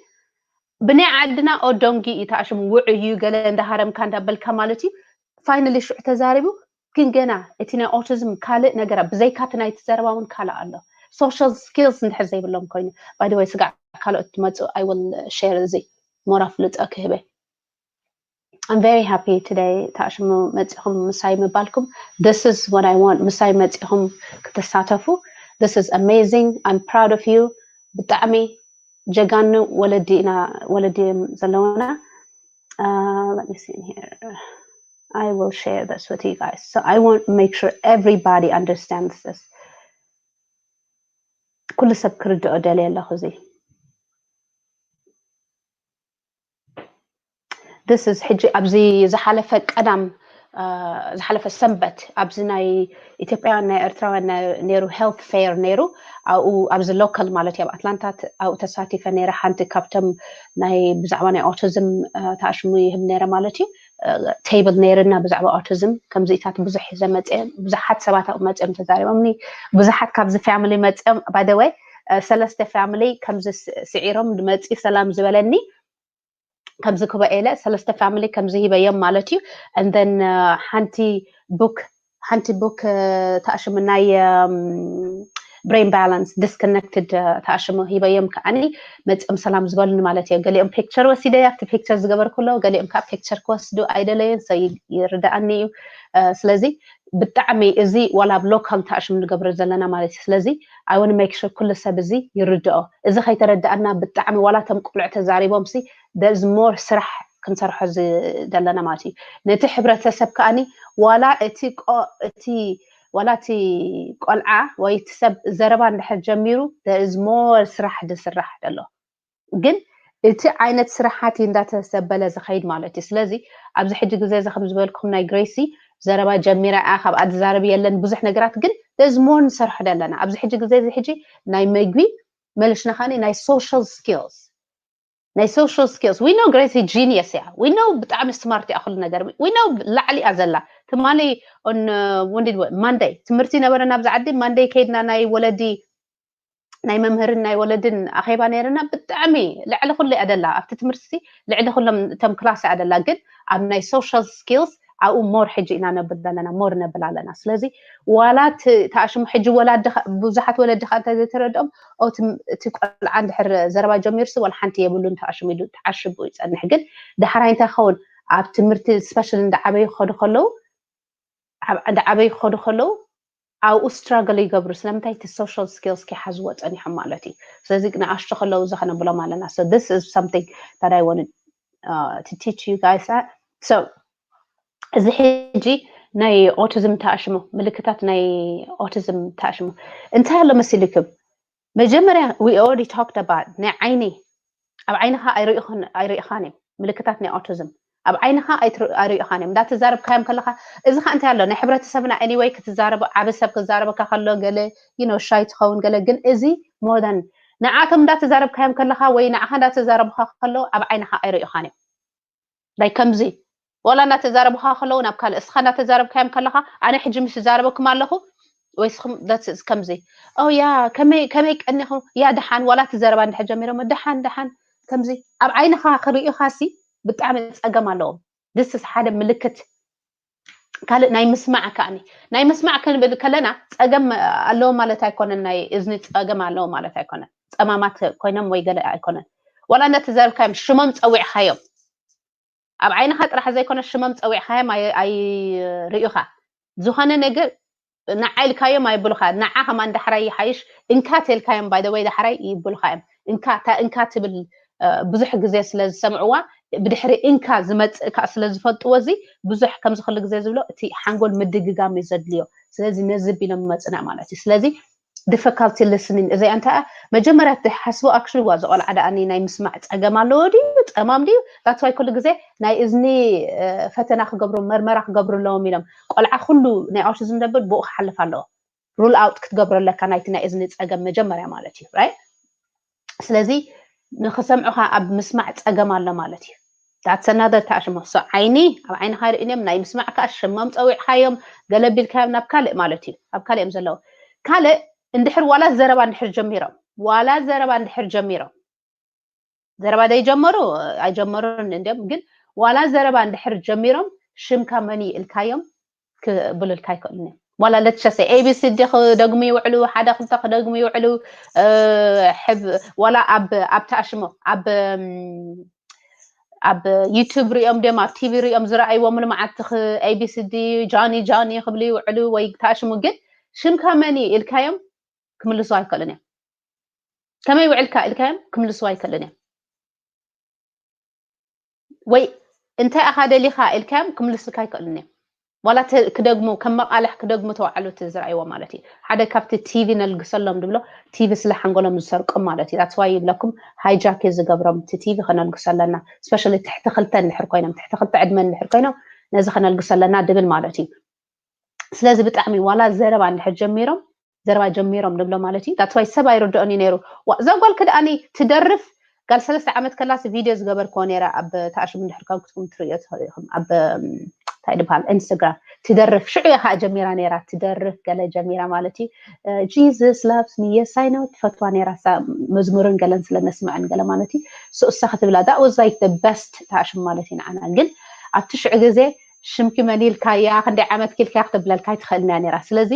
ብናይ ዓድና ኦ ደንጉ እዩ ተኣሽሙ ውዑይ እዩ ገለ እንዳሃረምካ እንዳበልካ ማለት እዩ finally ሽዑ ተዛሪቡ ግን ገና እቲ ናይ autism ካልእ ነገራ ብዘይካ እቲ ናይቲ ዘረባ እውን ካልእ ኣሎ social skills እንድሕር ዘይብሎም ኮይኑ by the way ስጋዕ ካልኦት ትመፁ I will share እዚ more ኣፍልጦ ክህበ I'm very happy today ታሽሙ መፂኹም ምሳይ ምባልኩም this is what I want ምሳይ መፂኹም ክትሳተፉ this is amazing I'm proud of you ብጣዕሚ ጀጋኑ ወለዲ ኢና ወለዲ ዘለውና let me see here I will share this with you guys so I want to make sure everybody understands this ኩሉ ሰብ ክርድኦ ደልየ ኣለኹ እዚ this is ሕጂ ኣብዚ ዝሓለፈ ቀዳም ዝሓለፈ ሰንበት ኣብዚ ናይ ኢትዮጵያውያን ናይ ኤርትራውያን ነይሩ health fair ነይሩ። ኣብኡ ኣብዚ local ማለት እዩ ኣብ ኣትላንታ ኣብኡ ተሳቲፈ ነይረ። ሓንቲ ካብቶም ናይ ብዛዕባ ናይ autism ተኣሽሙ ይህብ ነይረ ማለት እዩ። Table ነይርና ብዛዕባ autism ከምዚታት ብዙሕ ሒዘ መፅአ። ብዙሓት ሰባት ኣብኡ መፅኦም ተዛሪቦምኒ። ብዙሓት ካብዚ family መፅኦም by the way ሰለስተ family ከምዚ ስዒሮም መፂ ሰላም ዝበለኒ ከምዚ ክበ ኢለ ሰለስተ family ከምዚ ሂበዮም ማለት እዩ። And then ሓንቲ book ሓንቲ book ተኣሽሙ ናይ brain balance disconnected ተኣሽሙ ሂበዮም ከዓኒ መፅኦም ሰላም ዝበሉኒ ማለት እዮም። ገሊኦም picture ወሲደ ኣብቲ picture ዝገበርኩ ኣለዉ፣ ገሊኦም ከዓ picture ክወስዱ ኣይደለዩን። So ይርዳኣኒ እዩ። ስለዚ ብጣዕሚ እዚ ዋላ ኣብ local ተኣሽሙ ንገብሮ ዘለና ማለት እዩ። ስለዚ I want make sure ኩሉ ሰብ እዚ ይርድኦ። እዚ ከይተረዳኣና ብጣዕሚ ዋላ እቶም ቆልዑ ተዛሪቦም ሲ there's more ስራሕ ክንሰርሖ ዘለና ማለት እዩ። ነቲ ሕብረተሰብ ከዓኒ ዋላ እቲ እቲ ዋላ እቲ ቆልዓ ወይ እቲ ሰብ ዘረባ እንድሕር ጀሚሩ there's more ስራሕ ዝስራሕ ዘሎ ግን እቲ ዓይነት ስራሓት እንዳተሰበለ ዝኸይድ ማለት እዩ። ስለዚ ኣብዚ ሕጂ ግዜ እዚ ከም ዝበልኩም ናይ ግሬሲ ዘረባ ጀሚራ እያ፣ ካብኣ ዝዛረብ የለን ብዙሕ ነገራት ግን there's more ንሰርሖ ዘለና ኣብዚ ሕጂ ግዜ እዚ ሕጂ ናይ መግቢ መልሽና ከዓኒ ናይ social skills ናይ social skills we know ግሬሲ genius እያ we know ብጣዕሚ smart እያ ኩሉ ነገር we know ላዕሊ እያ ዘላ ትማሊ on Monday ትምህርቲ ነበረና ኣብዚ ዓዲ Monday ከይድና ናይ ወለዲ ናይ መምህርን ናይ ወለድን ኣኼባ ነይርና ብጣዕሚ ልዕሊ ኩሉ እያ ደላ ኣብቲ ትምህርቲ ልዕሊ ኩሎም እቶም class እያ ደላ ግን ኣብ ናይ social skills ኣብኡ more ሕጂ ኢና ነብል ዘለና more ነብል ኣለና ስለዚ ዋላ ተኣሽሙ ሕጂ ወላዲ ብዙሓት ወለዲ ከዓ እንታይ ዘይተረድኦም እቲ ቆልዓ እንድሕር ዘረባ ጀሚርሲ ዋላ ሓንቲ የብሉን ተኣሽሙ ኢሉ ተዓሽቡ ይፀንሕ ግን ዳሕራይ እንታይ ክኸውን ኣብ ትምህርቲ special እንዳዓበዩ ክኸዱ ከለዉ እንዳዓበዩ ክኸዱ ከለዉ ኣብኡ struggle ይገብሩ ስለምንታይ እቲ social skills ከይሓዝዎ ፀኒሖም ማለት እዩ ስለዚ ንኣሽቱ ከለዉ እዚ ከነብሎም ኣለና so this is something that I want to teach you guys so እዚ ሕጂ ናይ autism ተኣሽሙ ምልክታት ናይ autism ተኣሽሙ እንታይ ኣሎ መሲልክም መጀመርያ we already talked about ናይ ዓይኒ ኣብ ዓይንኻ ኣይርኢኻን እዮም ምልክታት ናይ autism ኣብ ዓይንኻ ኣይርኢኻን እዮም እንዳተዛረብካዮም ከለኻ እዚ ኸ እንታይ ኣሎ ናይ ሕብረተሰብና anyway ክትዛረብ ዓቢ ሰብ ክዛረበካ ከሎ ገለ you know shy ትኸውን ገለ ግን እዚ more than ንዓቶም እንዳተዛረብካዮም ከለኻ ወይ ንዓኻ እንዳተዛረብካ ከሎ ኣብ ዓይንኻ ኣይርኢኻን እዮም like ከምዚ ዋላ እናተዛረብካ ከለዉ ናብ ካልእ እስኻ እናተዛረብካዮም ከለኻ ኣነ ሕጂ ምስ ዛረበኩም ኣለኹ ወይ ስኹም ከምዚ ኦ ያ ከመይ ከመይ ቀኒኹ ያ ደሓን ዋላ እቲ ዘረባ እንድሕር ጀሚሮም ደሓን ደሓን ከምዚ ኣብ ዓይንኻ ክርእዩኻ ሲ ብጣዕሚ ፀገም ኣለዎም this is ሓደ ምልክት ካልእ ናይ ምስማዕ ከዓኒ ናይ ምስማዕ ክንብል ከለና ፀገም ኣለዎም ማለት ኣይኮነን ናይ እዝኒ ፀገም ኣለዎም ማለት ኣይኮነን ፀማማት ኮይኖም ወይ ገለ ኣይኮነን ዋላ እናተዛረብካዮም ሽሞም ፀዊዕካዮም ኣብ ዓይንኻ ጥራሕ ዘይኮነ ሽሞም ፀዊዕካዮም ኣይርእዩኻ ዝኾነ ነገር ንዓ ኢልካዮም ኣይብሉኻ ንዓ ከማን ዳሕራይ ይሓይሽ እንካ ተልካዮም by the way ዳሕራይ ይብሉኻ እዮም እንካ እታ እንካ ትብል ብዙሕ ግዜ ስለ ዝሰምዕዋ ብድሕሪ እንካ ዝመፅእ ከዓ ስለ ዝፈልጥዎ እዚ ብዙሕ ከምዚ ኩሉ ግዜ ዝብሎ እቲ ሓንጎል ምድግጋም እዩ ዘድልዮ ስለዚ ነዚ ቢሎም መፅና ማለት እዩ ስለዚ difficulty listening እዚኣ እንታይ መጀመርያ ትሓስቦ actually ዋ ዝቆልዓ ደኣ ናይ ምስማዕ ፀገም ኣለዎ ድዩ ፀማም ድዩ that's why ኩሉ ግዜ ናይ እዝኒ ፈተና ክገብሩ መርመራ ክገብሩ ኣለዎም ኢሎም ቆልዓ ኩሉ ናይ autism ደብል ብኡ ክሓልፍ ኣለዎ rule out ክትገብሮ ኣለካ ናይቲ ናይ እዝኒ ፀገም መጀመርያ ማለት እዩ right ስለዚ ንክሰምዑካ ኣብ ምስማዕ ፀገም ኣሎ ማለት እዩ that's another ተኣሽሞ so ዓይኒ ኣብ ዓይንኻ ርእንዮም ናይ ምስማዕ ከዓ ሽሞም ፀዊዕካዮም ገለ ቢልካዮም ናብ ካልእ ማለት እዩ ኣብ ካልእ እዮም ዘለዉ ካልእ እንድሕር ዋላ ዘረባ እንድሕር ጀሚሮም ዋላ ዘረባ እንድሕር ጀሚሮም ዘረባ ዘይጀመሩ ኣይጀመሩን እንዲም ግን ዋላ ዘረባ እንድሕር ጀሚሮም ሽምካ መን ይእልካዮም ክብሉልካ ኣይክእሉን እዮም ዋላ ለትሸሰ ኤቢሲዲ ክደግሙ ይውዕሉ ሓደ ክልተ ክደግሙ ይውዕሉ ዋላ ኣብ ኣብቲ ኣሽሞ ኣብ ኣብ ዩቱብ ሪኦም ድም ኣብ ቲቪ ሪኦም ዝረኣይዎም ልመዓት ኤቢሲዲ ጃኒ ጃኒ ክብሉ ይውዕሉ ወይ ተኣሽሙ ግን ሽምካ መን እዩ ኢልካዮም ክምልሱ ኣይክእሉን እዮም ከመይ ውዕልካ ኢልካዮም ክምልሱ ኣይክእሉን እዮም ወይ እንታይ ኢኻ ደሊኻ ኢልካዮም ክምልስልካ ኣይክእሉን እዮም ዋላ ክደግሙ ከም መቃልሕ ክደግሙ ተዋዕሉ እቲ ዝረኣይዎ ማለት እዩ ሓደ ካብቲ ቲቪ ነልግሰሎም ድብሎ ቲቪ ስለ ሓንጎሎም ዝሰርቆም ማለት እዩ that's why ይብለኩም ሃይጃክ እዩ ዝገብሮም እቲ ቲቪ ክነልግሶ ኣለና especially ትሕቲ ክልተ እንድሕር ኮይኖም ትሕቲ ክልተ ዕድመ እንድሕር ኮይኖም ነዚ ከነልግሶ ኣለና ድብል ማለት እዩ። ስለዚ ብጣዕሚ ዋላ ዘረባ እንድሕር ጀሚሮም ዘረባ ጀሚሮም ንብሎ ማለት እዩ። That's why ሰብ ኣይርድኦን እዩ ነይሩ። እዛ ጓል ክድኣኒ ትደርፍ ጋል ሰለስተ ዓመት ከላስ ቪድዮ ዝገበርክዎ ነይራ ኣብ ተኣሽሙ እንድሕር ኮንኩም ትርእዮ ትኽእሉ ኢኹም ኣብ እንታይ ድበሃል ኢንስታግራም ትደርፍ ሽዑ እያ ከዓ ጀሚራ ነይራ ትደርፍ ገለ ጀሚራ ማለት እዩ። Jesus loves me, yes I know ትፈትዋ ነይራ እሳ መዝሙርን ገለን ስለነስምዐን ገለ ማለት እዩ። So እሳ ክትብላ that was like the best ተኣሽሙ ማለት እዩ ንዓና ግን ኣብቲ ሽዑ ግዜ ሽምኪ መን ኢልካያ ክንደይ ዓመት ኪልካያ ክትብለልካ ኣይትኽእልን እያ ነይራ ስለዚ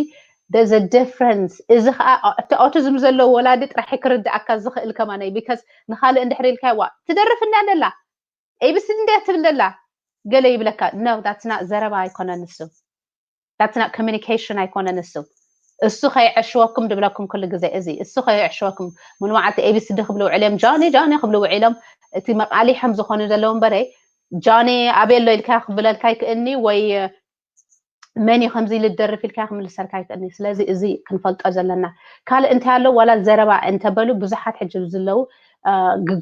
there's a difference እዚ ከዓ እቲ autism ዘለዎ ወላዲ ጥራሕ ክርድኣካ ዝኽእል ከማነይ because ንኻልእ እንድሕር ኢልካያ ዋ ትደርፍ እንዳ ደላ ኤቢሲ እንድያ ትብል ደላ ገለ ይብለካ no that's not ዘረባ ኣይኮነን ንሱ that's not communication ኣይኮነን ንሱ እሱ ከይዕሽወኩም ድብለኩም ኩሉ ግዜ እዚ እሱ ከይዕሽወኩም ሙሉ መዓልቲ ኤቢሲዲ ክብሉ ውዕልዮም ጃኒ ጃኒ ክብሉ ውዒሎም እቲ መቃሊሖም ዝኾኑ ዘለዉ እምበረ ጃኒ ኣበይ ኣሎ ኢልካ ክብለልካ ይክእልኒ ወይ መን እዩ ከምዚ ኢሉ ዝደርፍ ኢልካ ክምልሰልካ ይክእልኒ ስለዚ እዚ ክንፈልጦ ዘለና ካልእ እንታይ ኣሎ ዋላ ዘረባ እንተበሉ ብዙሓት ሕጂ ዝለዉ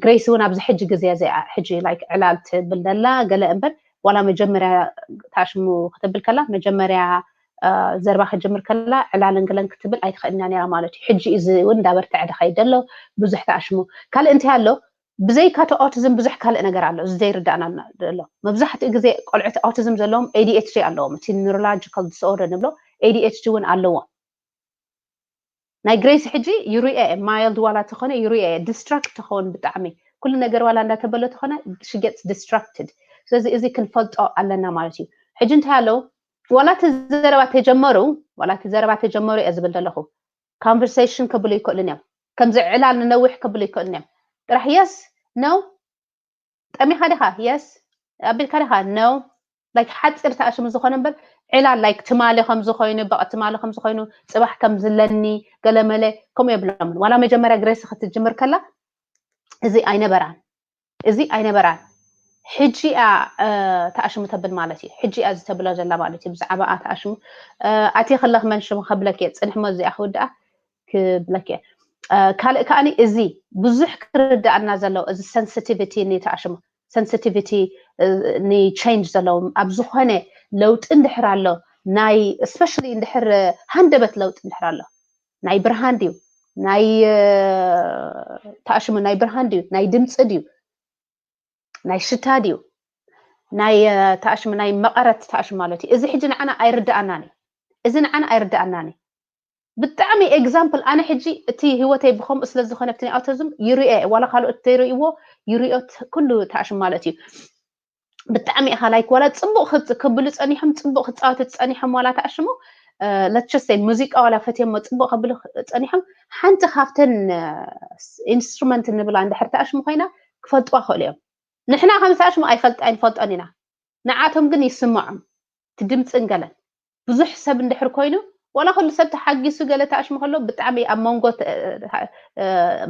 ግሬስ እውን ኣብዚ ሕጂ ግዜ እዚኣ ሕጂ like ዕላል ትብል ደላ ገለ እምበር ዋላ መጀመርያ ታሽሙ ክትብል ከላ መጀመርያ ዘረባ ክጅምር ከላ ዕላልን ገለን ክትብል ኣይትኽእልና ነራ ማለት እዩ ሕጂ እዚ እውን እንዳበርትዐ ድኸይድ ደሎ ብዙሕ ተኣሽሙ ካልእ እንታይ ኣሎ ብዘይካ እቲ autism ብዙሕ ካልእ ነገር ኣሎ እዚ ዘይርዳእና ኣሎ መብዛሕትኡ ግዜ ቆልዑት autism ዘለዎም ADHD ኣለዎም እቲ neurological disorder ንብሎ ADHD እውን ኣለዎም ናይ ግሬስ ሕጂ ይሩኤ mild ዋላ ተኾነ ይሩኤ distract ተኸውን ብጣዕሚ ኩሉ ነገር ዋላ እንዳተበለ ተኾነ she gets distracted ስለዚ እዚ ክንፈልጦ ኣለና ማለት እዩ ሕጂ እንታይ ኣለዉ ዋላ እቲ ዘረባ ተጀመሩ ዋላ እቲ ዘረባ ተጀመሩ እየ ዝብል ዘለኹ conversation ከብሉ ይክእሉን እዮም ከምዚ ዕላል ንነዊሕ ከብሉ ይክእሉን እዮም ጥራሕ yes no ጠሚኻ ዲኻ yes ኣቢልካ ዲኻ no like ሓፂር ተኣሽሙ ዝኾነ እምበር ዕላል like ትማሊ ከም ዝኾይኑ በቕ ትማሊ ከም ዝኾይኑ ፅባሕ ከም ዝለኒ ገለመለ ከምኡ የብሎምን ዋላ መጀመርያ ግሬስ ክትጅምር ከላ እዚ ኣይነበራን እዚ ኣይነበራን ሕጂ እያ ተኣሽሙ ተብል ማለት እዩ ሕጂ እያ ዝተብሎ ዘላ ማለት እዩ ብዛዕባ ተኣሽሙ ኣቲ ከለክ መን ሽሙ ከብለክ እየ ፅንሕ ሞ እዚኣ ክውድኣ ክብለክ እየ ካልእ ከዓኒ እዚ ብዙሕ ክርዳእና ዘለዎ እዚ sensitivity ንተኣሽሙ sensitivity ንchange ዘለዎም ኣብ ዝኾነ ለውጢ እንድሕር ኣሎ ናይ especially እንድሕር ሃንደበት ለውጢ እንድሕር ኣሎ ናይ ብርሃን ድዩ ናይ ተኣሽሙ ናይ ብርሃን ድዩ ናይ ድምፂ ድዩ ናይ ሽታ ድዩ ናይ ተኣሽሙ ናይ መቐረት ተኣሽሙ ማለት እዩ እዚ ሕጂ ንዓና ኣይርዳኣናን እዩ እዚ ንዓና ኣይርዳኣናን እዩ ብጣዕሚ example ኣነ ሕጂ እቲ ህይወተይ ብከምኡ ስለ ዝኾነ ብቲ ናይ autism ይሪኦ ዋላ ካልኦት ተይርእይዎ ይሪኦ ኩሉ ተኣሽሙ ማለት እዩ ብጣዕሚ ኢኻ like ዋላ ፅቡቅ ክብሉ ፀኒሖም ፅቡቅ ክፃወቱ ፀኒሖም ዋላ ተኣሽሙ let's just say ሙዚቃ ዋላ ፈትዮሞ ፅቡቅ ከብሉ ፀኒሖም ሓንቲ ካብተን instrument ንብላ እንድሕር ተኣሽሙ ኮይና ክፈልጥዋ ክእሉ እዮም ንሕና ከም ተኣሽሙ ኣይፈልጥ ኣይንፈልጦን ኢና ንዓቶም ግን ይስምዖም እቲ ድምፅን ገለን ብዙሕ ሰብ እንድሕር ኮይኑ ዋላ ኩሉ ሰብ ተሓጊሱ ገለ ተኣሽሙ ከሎ ብጣዕሚ ኣብ መንጎ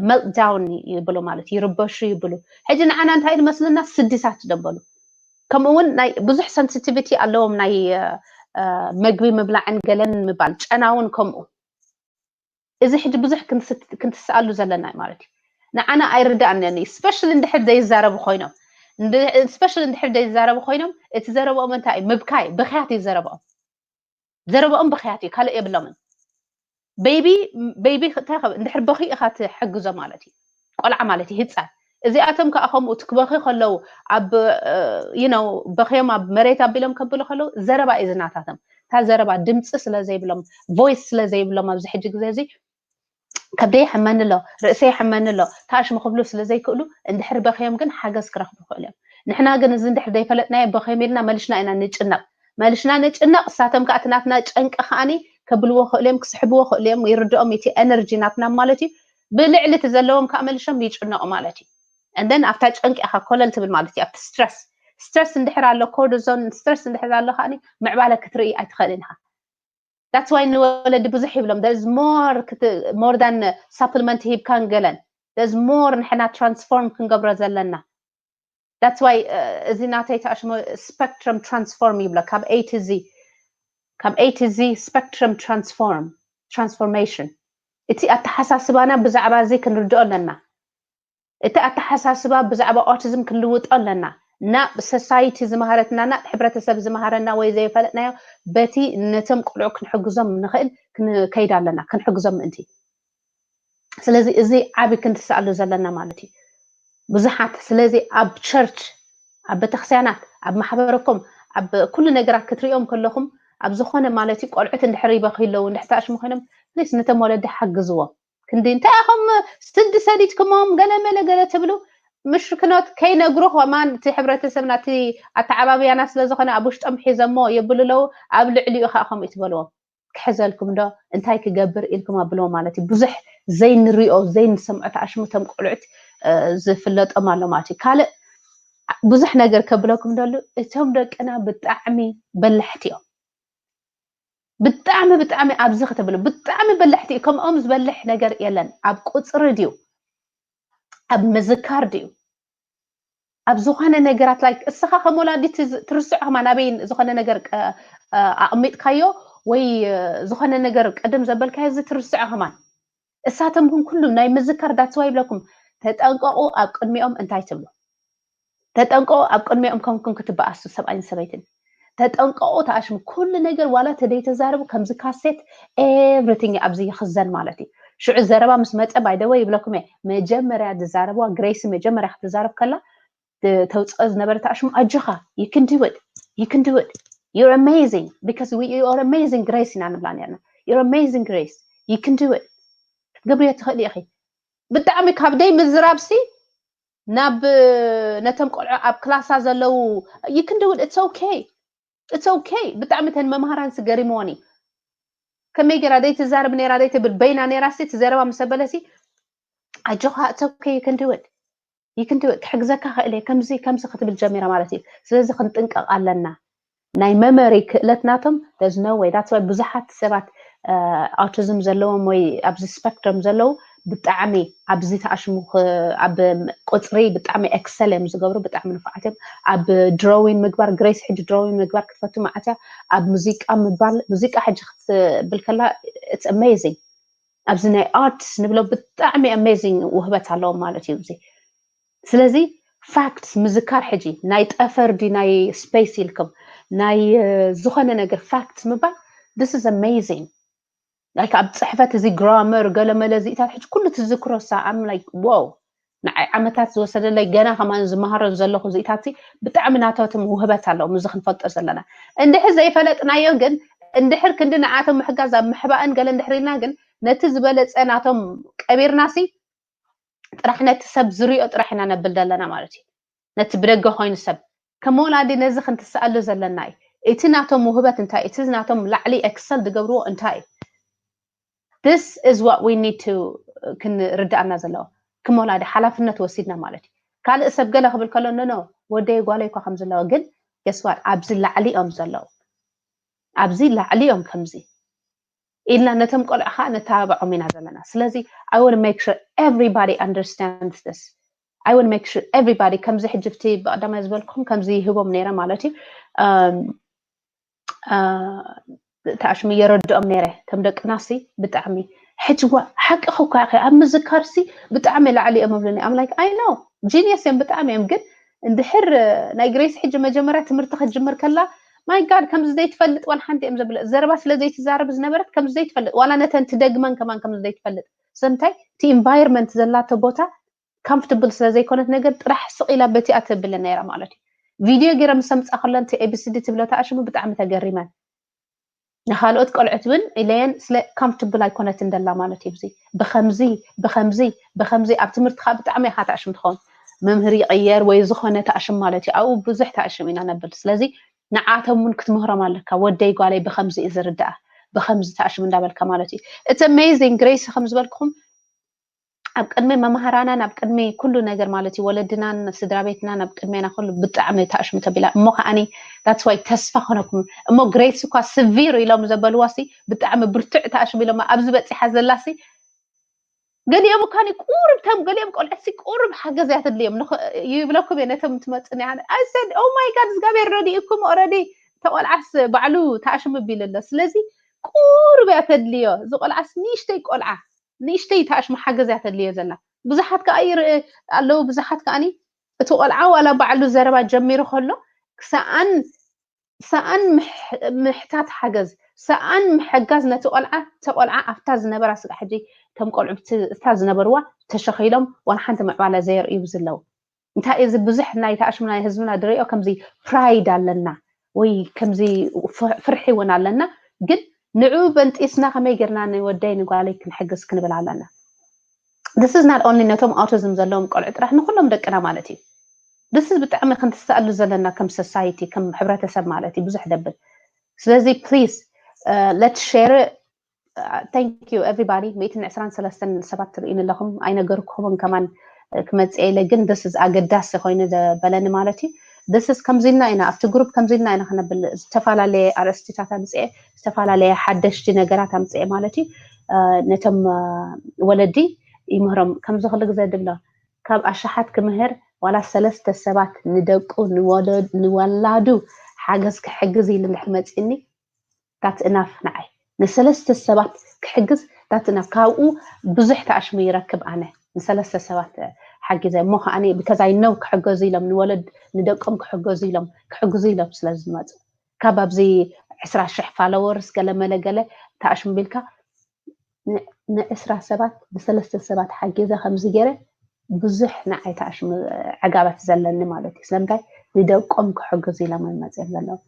meltdown ይብሉ ማለት ይርበሹ ይብሉ ሕጂ ንዓና እንታይ ዝመስልና ስድሳት ደበሉ ከምኡ እውን ናይ ብዙሕ sensitivity ኣለዎም ናይ መግቢ ምብላዕን ገለን ምባል ጨና እውን ከምኡ እዚ ሕጂ ብዙሕ ክንትስኣሉ ዘለና ማለት እዩ ንዓና ኣይርዳእነን እዩ specially እንድሕር ዘይዛረቡ ኮይኖም specially እንድሕር ዘይዛረቡ ኮይኖም እቲ ዘረብኦም እንታይ እዩ ምብካይ ብክያት እዩ ዘረብኦም ዘረብኦም ብክያት እዩ ካልእ የብሎምን baby baby እንታይ እንድሕር በኺ ኢኻ ትሕግዞ ማለት እዩ ቆልዓ ማለት እዩ ህፃን እዚኣቶም ከዓ ከምኡ ትክበኺ ከለዉ ኣብ you know በኽዮም ኣብ መሬት ኣቢሎም ከብሉ ከለዉ ዘረባ እዩ ዝናታቶም እታ ዘረባ ድምፂ ስለ ዘይብሎም voice ስለ ዘይብሎም ኣብዚ ሕጂ ግዜ እዚ ከብደይ ይሕመኒ ኣሎ ርእሰይ ይሕመኒ ኣሎ ታሽሙ ክብሉ ስለ ዘይክእሉ እንድሕር በኽዮም ግን ሓገዝ ክረኽቡ ይኽእሉ እዮም ንሕና ግን እዚ እንድሕር ዘይፈለጥናዮ በኽዮም ኢልና መልሽና ኢና ንጭነቕ መልሽና ንጭነቕ እሳቶም ከዓ እቲ ናትና ጨንቂ ከዓኒ ከብልዎ ክእሉ እዮም ክስሕብዎ ክእሉ እዮም ይርድኦም እቲ energy ናትና ማለት እዩ ብልዕሊ እቲ ዘለዎም ከዓ መልሾም ይጭነቑ ማለት እዩ and then ኣብታ ጨንቂ ኢኻ ኮለል ትብል ማለት እዩ ኣብቲ stress stress እንድሕር ኣሎ cortisone stress እንድሕር ኣሎ ከዓ ምዕባለ ክትርኢ ኣይትኽእልን ኢኻ that's why ንወለዲ ብዙሕ ይብሎም there's more more than supplement ሂብካን ገለን there's more ንሕና transform ክንገብሮ ዘለና that's why እዚ ናተይ ተኣሽሞ spectrum transform ይብሎ ካብ A to Z ካብ A to Z spectrum transform transformation እቲ ኣተሓሳስባና ብዛዕባ እዚ ክንርድኦ ኣለና እቲ ኣተሓሳስባ ብዛዕባ autism ክንልውጦ ኣለና ናብ ሰሳይቲ ዝመሃረትና ናብ ሕብረተሰብ ዝመሃረና ወይ ዘይፈለጥናዮ በቲ ነቶም ቆልዑ ክንሕግዞም ንኽእል ክንከይድ ኣለና ክንሕግዞም ምእንቲ። ስለዚ እዚ ዓቢ ክንትስኣሉ ዘለና ማለት እዩ። ብዙሓት ስለዚ ኣብ ቸርች ኣብ ቤተክርስትያናት ኣብ ማሕበረኩም ኣብ ኩሉ ነገራት ክትሪኦም ከለኹም ኣብ ዝኾነ ማለት እዩ ቆልዑት እንድሕር ይበኺ ኣለዉ እንድሕር ተኣሽሙ ኮይኖም ፕሊስ ነቶም ወለዲ ሓግዝዎም። ክንዲ እንታይ ኢኹም ስንዲ ሰዲድኩሞም ገለ መለ ገለ ትብሉ ምሽክኖት ከይነግሩ ከማን እቲ ሕብረተሰብና እቲ ኣተዓባብያና ስለ ዝኾነ ኣብ ውሽጦም ሒዘሞ የብሉ ኣለዉ ኣብ ልዕሊኡ ከዓ ከምኡ ትበልዎም ክሕዘልኩም ዶ እንታይ ክገብር ኢልኩም ኣብልዎ ማለት እዩ ብዙሕ ዘይንሪኦ ዘይንሰምዖ ተኣሽሙ እቶም ቆልዑት ዝፍለጦም ኣሎ ማለት እዩ ካልእ ብዙሕ ነገር ከብለኩም ደሉ እቶም ደቅና ብጣዕሚ በላሕቲ እዮም ብጣዕሚ ብጣዕሚ ኣብዚ ክትብሉ ብጣዕሚ በላሕቲ እዩ ከምኦም ዝበልሕ ነገር የለን ኣብ ቁፅሪ ድዩ ኣብ ምዝካር ድዩ ኣብ ዝኾነ ነገራት like እስኻ ከም ወላዲት ትርስዖ ከማን ኣበይ ዝኾነ ነገር ኣቕሚጥካዮ ወይ ዝኾነ ነገር ቅድም ዘበልካዮ እዚ ትርስዖ ከማን እሳቶም ግን ኩሉ ናይ ምዝካር that's why ይብለኩም ተጠንቀቑ ኣብ ቅድሚኦም እንታይ ትብሉ ተጠንቀቑ ኣብ ቅድሚኦም ከምኩም ክትበኣሱ ሰብኣይን ሰበይትን ተጠንቀቑ ተኣሽሙ ኩሉ ነገር ዋላ ተደይተዛረቡ ከምዚ ካሴት everything ኣብዚ ይኽዘን ማለት እዩ ሽዑ ዘረባ ምስ መፀ by the way ይብለኩም እየ መጀመርያ ዝዛረብዋ ግሬሲ መጀመርያ ክትዛረብ ከላ ተውፅኦ ዝነበረ ተኣሽሙ ኣጆኻ you can do it you can do it you're amazing because you are amazing grace ኢና ንብላ ነርና you're amazing grace you can do it ክትገብርዮ ትኽእሊ ኢኺ ብጣዕሚ ካብ ደይ ምዝራብሲ ናብ ነቶም ቆልዑ ኣብ ክላሳ ዘለዉ you can do it it's okay it's okay ብጣዕሚ ተን መምሃራንሲ ገሪምዎን እዩ ከመይ ገይራ ደይ ትዛረብ ነራ ደይ ትብል በይና ነራ ሲ ትዘረባ ምስ ኣበለሲ ኣጆኻ it's okay you can do it you can do it ክሕግዘካ ክእል እየ ከምዚ ከምዚ ክትብል ጀሚራ ማለት እዩ ስለዚ ክንጥንቀቕ ኣለና ናይ መመሪ ክእለት ናቶም there's no way that's why ብዙሓት ሰባት ኣውቲዝም ዘለዎም ወይ ኣብዚ ስፐክትረም ዘለዉ ብጣዕሚ ኣብዚ ተኣሽሙ ኣብ ቁፅሪ ብጣዕሚ ኤክሰል እዮም ዝገብሩ ብጣዕሚ ንፉዓት እዮም ኣብ ድሮዊን ምግባር ግሬስ ሕጂ ድሮዊን ምግባር ክትፈቱ ማዓት እያ ኣብ ሙዚቃ ምባል ሙዚቃ ሕጂ ክትብል ከላ it's amazing ኣብዚ ናይ ኣርትስ ንብሎ ብጣዕሚ amazing ውህበት ኣለዎም ማለት እዩ እዚ ስለዚ ፋክትስ ምዝካር ሕጂ ናይ ጠፈር ድዩ ናይ ስፔስ ኢልኩም ናይ ዝኾነ ነገር ፋክትስ ምባል this is amazing like ኣብ ፅሕፈት እዚ ግራመር ገለመለ እዚኢታት ሕጂ ኩሉ ትዝክሮ ሳ I'm like wow ንዓይ ዓመታት ዝወሰደለይ ገና ከማን ዝመሃሮ ዘለኹ እዚኢታት ብጣዕሚ ናታቶም ውህበት ኣለዎም እዚ ክንፈልጦ ዘለና እንድሕር ዘይፈለጥናዮ ግን እንድሕር ክንዲ ንዓቶም ምሕጋዝ ኣብ ምሕባእን ገለ እንድሕር ኢልና ግን ነቲ ዝበለፀ ናቶም ቀቢርና ሲ ጥራሕ ነቲ ሰብ ዝሪኦ ጥራሕ ኢና ነብል ዘለና ማለት እዩ ነቲ ብደገ ኮይኑ ሰብ ከም ወላዲ ነዚ ክንትስኣሉ ዘለና እዩ እቲ ናቶም ውህበት እንታይ እቲ ናቶም ላዕሊ ኤክሰል ዝገብርዎ እንታይ እዩ this is what we need to ክንርዳእና ዘለዎ ከም ወላዲ ሓላፍነት ወሲድና ማለት እዩ ካልእ ሰብ ገለ ክብል ከሎ ኖ ወደይ ጓለይ እኳ ከም ዘለዎ ግን ገስዋት ኣብዚ ላዕሊ እዮም ዘለዉ ኣብዚ ላዕሊ እዮም ከምዚ ኢልና ነቶም ቆልዑ ከዓ ነተባብዖም ኢና ዘለና ስለዚ I want make sure everybody understands this I want make sure everybody ከምዚ ሕጂ ብቲ ብቀዳማይ ዝበልኩም ከምዚ ይህቦም ነይረ ማለት እዩ ተኣሽሙ የረድኦም ነይረ ከም ደቅናሲ ብጣዕሚ ሕጂ ሓቂ ኸኳ ኢኸ ኣብ ምዝካርሲ ብጣዕሚ ላዕሊ እዮም ኣብሉኒ I'm like I know genius እዮም ብጣዕሚ እዮም ግን እንድሕር ናይ ግሬስ ሕጂ መጀመርያ ትምህርቲ ክትጅምር ከላ my God ከምዚ ዘይትፈልጥ ዋላ ሓንቲ እዮም ዘብለ ዘረባ ስለ ዘይትዛረብ ዝነበረት ከምዚ ዘይትፈልጥ ዋላ ነተን ትደግመን ከማን ከምዚ ዘይትፈልጥ ስለምንታይ እቲ environment ዘላቶ ቦታ comfortable ስለ ዘይኮነት ነገር ጥራሕ ስቕ ኢላ በቲኣ ተብለ ነይራ ማለት እዩ ቪድዮ ገይረ ምስ ኣምፃ ከሎ እቲ ኤቢሲዲ ትብሎ ተኣሽሙ ብጣዕሚ ተገሪመን ንካልኦት ቆልዑት እውን ኢለየን ስለ comfortable ኣይኮነትን ደላ ማለት እዩ ብዚ ብከምዚ ብከምዚ ብከምዚ ኣብ ትምህርቲ ከዓ ብጣዕሚ ኢካ ተኣሽም ትኸውን መምህር ይቅየር ወይ ዝኮነ ተኣሽም ማለት እዩ ኣብኡ ብዙሕ ተኣሽም ኢና ነብል ስለዚ ንዓቶም እውን ክትምህሮም ኣለካ ወደይ ጓለይ ብከምዚ እዩ ዝርዳኣ ብከምዚ ተኣሽም እንዳበልካ ማለት እዩ እቲ amazing grace ከም ዝበልኩኹም ኣብ ቅድሚ መምሃራናን ኣብ ቅድሚ ኩሉ ነገር ማለት እዩ ወለድናን ስድራ ቤትናን ኣብ ቅድሜና ኩሉ ብጣዕሚ ተኣሽሙ ተቢላ እሞ ከዓኒ that's why ተስፋ ኮነኩም እሞ ግሬስ እኳ ስቪር ኢሎም ዘበልዋ ሲ ብጣዕሚ ብርቱዕ ተኣሽሙ ኢሎም ኣብዚ በፂሓ ዘላ ሲ ገሊኦም እኳ ቁሩብ ከም ገሊኦም ቆልዕት ሲ ቁሩብ ሓገዝ እያ ተድልዮም ይብለኩም እየ ነቶም ትመፅኒ I said oh my God እግዚኣብሔር ረዲእኩም already ተቆልዓስ ባዕሉ ተኣሽሙ ቢሉ ኣሎ ስለዚ ቁሩብ እያ ተድልዮ እዚ ቆልዓስ ንእሽተይ ቆልዓ ንእሽተይ ተኣሽሙ ሓገዝ እያ ተድልዮ ዘላ ብዙሓት ከዓ ይርኢ ኣለዉ ብዙሓት ከዓኒ እቲ ቆልዓ ዋላ ባዕሉ ዘረባ ጀሚሩ ከሎ ሰኣን ሰኣን ምሕታት ሓገዝ፣ ሰኣን ምሕጋዝ ነቲ ቆልዓ፣ ተቆልዓ ኣብታ ዝነበራ ስጋ ሕጂ ከም ቆልዑ እታ ዝነበርዋ ተሸኺሎም ዋላ ሓንቲ ምዕባለ ዘየርእዩ ዘለዉ። እንታይ እዚ ብዙሕ ናይ ተኣሽሙ ናይ ህዝብና ድሪኦ ከምዚ ፕራይድ ኣለና ወይ ከምዚ ፍርሒ እውን ኣለና። ግን ንዑ በንጢስና ከመይ ጌርና ንወደይ ንጓለይ ክንሕግዝ ክንብል ኣለና። This is not only ነቶም ኣውቲዝም ዘለዎም ቆልዑ ጥራሕ፣ ንኩሎም ደቅና ማለት እዩ። This is ብጣዕሚ ክንትሰኣሉ ዘለና ከም ሶሳይቲ፣ ከም ሕብረተሰብ ማለት እዩ። ብዙሕ ደብል። ስለዚ please let's share. Thank you everybody። ሚእትን ዕስራን ሰለስተን ሰባት ትርእዩኒ ኣለኹም። ኣይነገርኩኹምን ከማን ክመጽእ ኢለ፣ ግን this is ኣገዳሲ ኮይኑ ዘበለኒ ማለት እዩ። This is ከምዚልና ኢና፣ ኣብቲ ግሩፕ ከምዚልና ኢና ክነብል። ዝተፈላለየ ኣርእስቲታት ኣምጽኤ፣ ዝተፈላለየ ሓደሽቲ ነገራት ኣምጽኤ ማለት እዩ። ነቶም ወለዲ ይምህሮም። ከምዚ ክሉ ግዜ ድሎ ካብ ኣሽሓት ክምህር ዋላ ሰለስተ ሰባት ንደቁ ንወላዱ ሓገዝ ክሕግዝ ኢሉ እንድሕር መፂኒ፣ that's enough ንዓይ። ንሰለስተ ሰባት ክሕግዝ that's enough። ካብኡ ብዙሕ ተኣሽሙ ይረክብ። ኣነ ንሰለስተ ሰባት ሓጊዘ እሞ ከዓኒ because I know ክሕገዙ ኢሎም፣ ንወለድ ንደቆም ክሕገዙ ኢሎም ክሕግዙ ኢሎም ስለ ዝመፁ፣ ካብ ኣብዚ ዕስራ ሽሕ followers ገለ መለ ገለ ተኣሽሙ ቢልካ ንዕስራ ሰባት ንሰለስተ ሰባት ሓጊዘ ከምዚ ገይረ ብዙሕ ንዓይ ተኣሽሙ ዕጋበት ዘለኒ ማለት እዩ። ስለምንታይ ንደቆም ክሕግዙ ኢሎም እዮም መፅኦም ዘለዉ።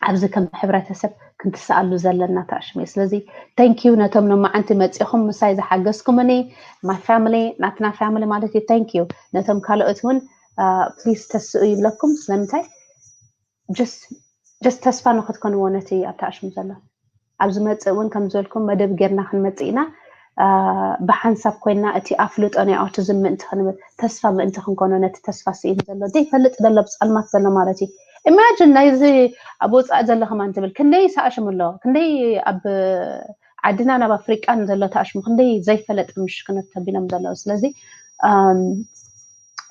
ኣብዚ ከም ሕብረተሰብ ክንትሰኣሉ ዘለና ተኣሽሙ እዩ። ስለዚ thank you ነቶም ሎማዓንቲ መፂኹም ምሳይ ዝሓገዝኩምኒ፣ my family፣ ናትና family ማለት እዩ። Thank you ነቶም ካልኦት እውን please ተስኡ ይብለኩም። ስለምንታይ just just ተስፋ ንክትኮንዎ ነቲ ኣብ ተኣሽሙ ዘሎ። ኣብ ዝመፅእ እውን ከም ዝበልኩም መደብ ጌርና ክንመፅእ ኢና። ብሓንሳብ ኮይና እቲ ኣፍልጦ ናይ ኣውቲዝም ምእንቲ ክንብል፣ ተስፋ ምእንቲ ክንኮኖ፣ ነቲ ተስፋ ስኢኑ ዘሎ ዘይፈልጥ ዘሎ ብፀልማት ዘሎ ማለት እዩ። Imagine ናይዚ ኣብ ወፃኢ ዘሎ ከማን ትብል ክንደይ ተኣሽሙ ኣሎ፣ ክንደይ ኣብ ዓድና ናብ ኣፍሪቃን ዘሎ ተኣሽሙ ክንደይ ዘይፈለጠ ምሽክነት ተቢሎም ዘለዉ። ስለዚ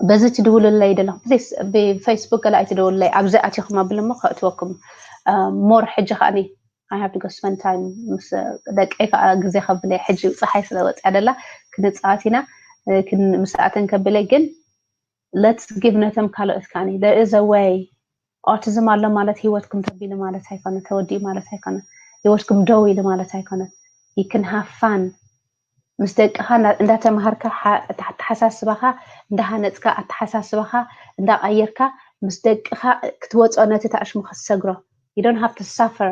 በዚ ትድውሉለይ ደለኹም please ብፌስቡክ ገለ ኣይትደውሉለይ፣ ኣብዚ ኣቲኹም ኣብልሞ ከእትወኩም። More ሕጂ ከዓኒ I have to go spend time ምስ ደቀይ ከዓ ግዜ ከብለ። ሕጂ ፀሓይ ስለ ወፅያ ደላ ክንፃወት ኢና። ምስኣተን ከብለ ግን let's give ነቶም ካልኦት ከዓኒ there is a way። ኣውቲዝም ኣሎ ማለት ህይወትኩም ተቢሉ ማለት ኣይኮነ፣ ተወዲኡ ማለት ኣይኮነ፣ ህይወትኩም ደው ኢሉ ማለት ኣይኮነ። You can have fun። ምስ ደቅኻ እንዳተምሃርካ ኣተሓሳስባኻ እንዳሃነፅካ ኣተሓሳስባኻ እንዳቀየርካ ምስ ደቅኻ ክትወፅኦ ነቲ ተኣሽሙ ክትሰግሮ። You don't have to suffer።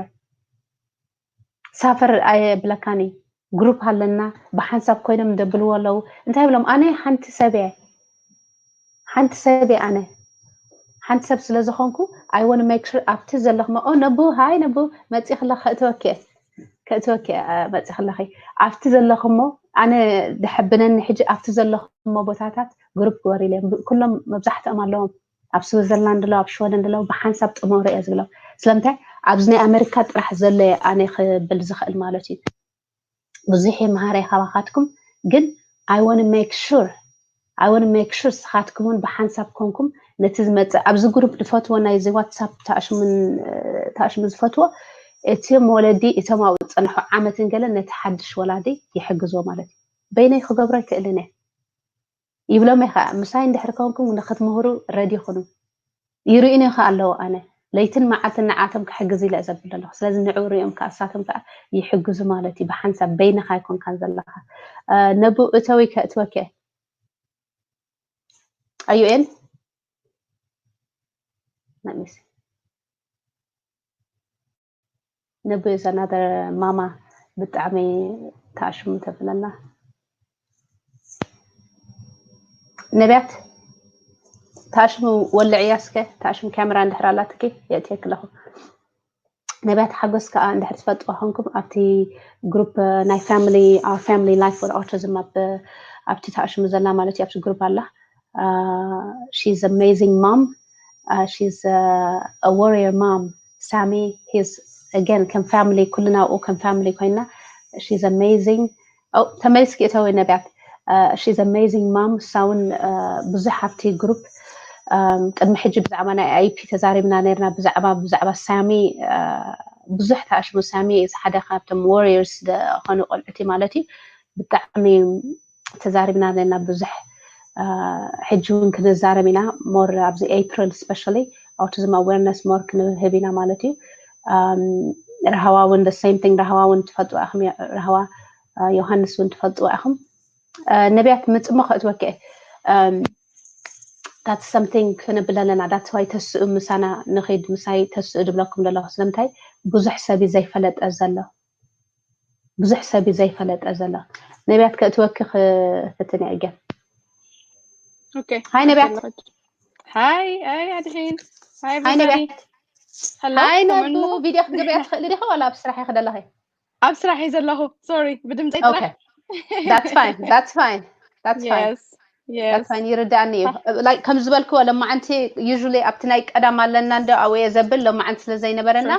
ሳፈር ኣየብለካኒ። ግሩፕ ኣለና ብሓንሳብ ኮይኖም እንደብልዎ ኣለዉ። እንታይ ብሎም ኣነ ሓንቲ ሰብ እየ፣ ሓንቲ ሰብ እየ ኣነ ሓንቲ ሰብ ስለ ዝኾንኩ I want make sure ኣብቲ ዘለኹሞ ኦ ነቡ ሃይ ነቡ መፂ ክለ ከእትወኪ ከእትወኪ መፂ ክለኺ ኣብቲ ዘለኹሞ ኣነ ድሕብነኒ ሕጂ ኣብቲ ዘለኹሞ ቦታታት ግሩፕ ግበሩ ኢለ ኩሎም መብዛሕትኦም ኣለዎም። ኣብ ስዊዘርላንድ ኣለዉ ኣብ ሽወደን ኣለዉ ብሓንሳብ ጥመሩ እየ ዝብሎም። ስለምንታይ ኣብዚ ናይ ኣሜሪካ ጥራሕ ዘሎ እየ ኣነ ክብል ዝኽእል ማለት እዩ። ብዙሕ የመሃረ ካባኻትኩም ግን I want make sure I want make sure ስኻትኩም እውን ብሓንሳብ ኮንኩም ነቲ ዝመፅእ ኣብዚ ግሩፕ ዝፈትዎ ናይዚ ዋትሳፕ ተኣሽሙ ዝፈትዎ እቲም ወለዲ እቶም ኣብኡ ዝፀንሑ ዓመትን ገለ ነቲ ሓድሽ ወላዲ ይሕግዝዎ ማለት እዩ። በይነይ ክገብሮ ኣይክእልን እየ ይብሎም እየ ከዓ ምሳይ እንድሕር ኮንኩም ንክትምህሩ ረዲ ኩኑ። ይርእዩኒ ከዓ ኣለዉ ኣነ ለይትን መዓልትን ንዓቶም ክሕግዝ ኢለ ዘብል ዘለኹ ስለዚ ንዑ ሪኦም ከዓ እሳቶም ከዓ ይሕግዙ ማለት እዩ ብሓንሳብ በይንኻ ኣይኮንካን ዘለኻ ነቡ እተዊ ከእትወኪ ኣዩኤን ነቡ is another ማማ ብጣዕሚ ተኣሽሙ ተብለና ነቢያት ተኣሽሙ ወልዕያ እስከ ተኣሽሙ ካሜራ እንድሕር ኣላትኪ የእትየክ ኣለኹ ነቢያት ሓጎስ ከዓ እንድሕር ትፈልጥዋ ኮንኩም ኣብቲ ግሩፕ ናይ family our family life with autism ኣብቲ ተኣሽሙ ዘላ ማለት እዩ ኣብቲ ግሩፕ ኣላ she's amazing mom she's a warrior mom ሳሚ he's again ከም family ኩልና ኣብኡ ከም family ኮይና she's amazing ተመሊስኪ እተወይ ነቢያት she's amazing mom ሳውን ብዙሕ ኣብቲ ግሩፕ ቅድሚ ሕጂ ብዛዕባ ናይ ኣይፒ ተዛሪብና ነርና ብዛዕባ ብዛዕባ ሳሚ ብዙሕ ተኣሽሙ ሳሚ እዚ ሓደ ካብቶም warriors ዝኾኑ ቆልዑቲ ማለት እዩ ብጣዕሚ ተዛሪብና ነርና ብዙሕ ሕጂ እውን ክንዛረብ ኢና። ሞር ኣብዚ ኤፕሪል ስፔሻሊ ኣውቲዝም ኣዌርነስ ሞር ክንህብ ኢና ማለት እዩ። ራህዋ እውን the same thing፣ ራህዋ እውን ትፈልጥዋ ኢኹም። ራህዋ ዮሃንስ እውን ትፈልጥዋ ኢኹም። ነቢያት ምፅሞ ከእትወኪ that's something ክንብል ኣለና። That's why ተስኡ ምሳና ንኺድ ምሳይ ተስኡ ድብለኩም ዘለኹ። ስለምንታይ ብዙሕ ሰብ እዩ ዘይፈለጠ ዘሎ፣ ብዙሕ ሰብ እዩ ዘይፈለጠ ዘሎ። ነቢያት ከእትወኪ ክፍትን እየ። ሃይ ነቢያት። ሃይ ኣድሒን። ሃይ ነቢያት። ሃይ ነቡ። ቪድዮ ክትገብርያ ትኽእሊ ዲኺ ዋላ ኣብ ስራሕ ኢኺ ዘለኺ? ኣብ ስራሕ እየ ዘለኹ። ሶሪ ብድምፀይ ጥራሕ። That's fine። That's fine። That's fine። ይርዳእኒ እዩ። ከም ዝበልክዎ ለማዓንቲ usually ኣብቲ ናይ ቀዳም ኣለና እንደ ኣውየ ዘብል ለማዓንቲ ስለ ዘይነበረና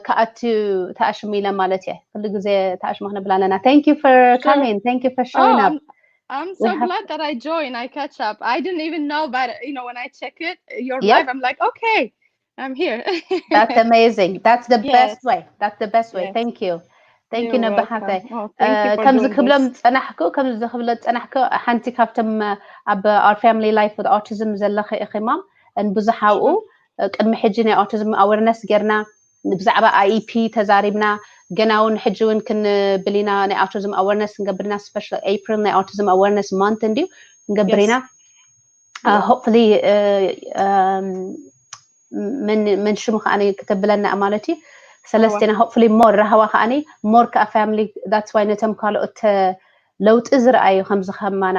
ክኣትዩ ተኣሽሙ ኢለ ማለት እየ። ኩሉ ግዜ ተኣሽሙ ክነብል ኣለና። Thank you for coming. Thank you for showing up. I'm so glad that I joined. I catch up. I didn't even know, but you know, when I check it, your live, I'm like, okay, I'm here. That's amazing. That's the best way. That's the best way. Thank you. Thank you ነባሓተይ። ከምዚ ክብሎም ዝፀናሕኩ ከምዚ ክብሎ ዝፀናሕኩ ሓንቲ ካብቶም ኣብ our family life with autism ዘለኺ ኢኺ ማም። ብዙሕ ኣብኡ ቅድሚ ሕጂ ናይ autism awareness ጌርና፣ ብዛዕባ I E P ተዛሪብና። ገና እውን ሕጂ እውን ክንብል ኢና፣ ናይ autism awareness ክንገብር ኢና። Special April ናይ autism awareness month እንድዩ፣ ክንገብር ኢና። Hopefully መን ሽሙ ከዓኒ ክተብለና ማለት እዩ ሰለስቴና። Hopefully more ራህዋ ከዓኒ more ከዓ family። That's why ነቶም ካልኦት ለውጢ ዝረኣዩ ከምዚ ከማና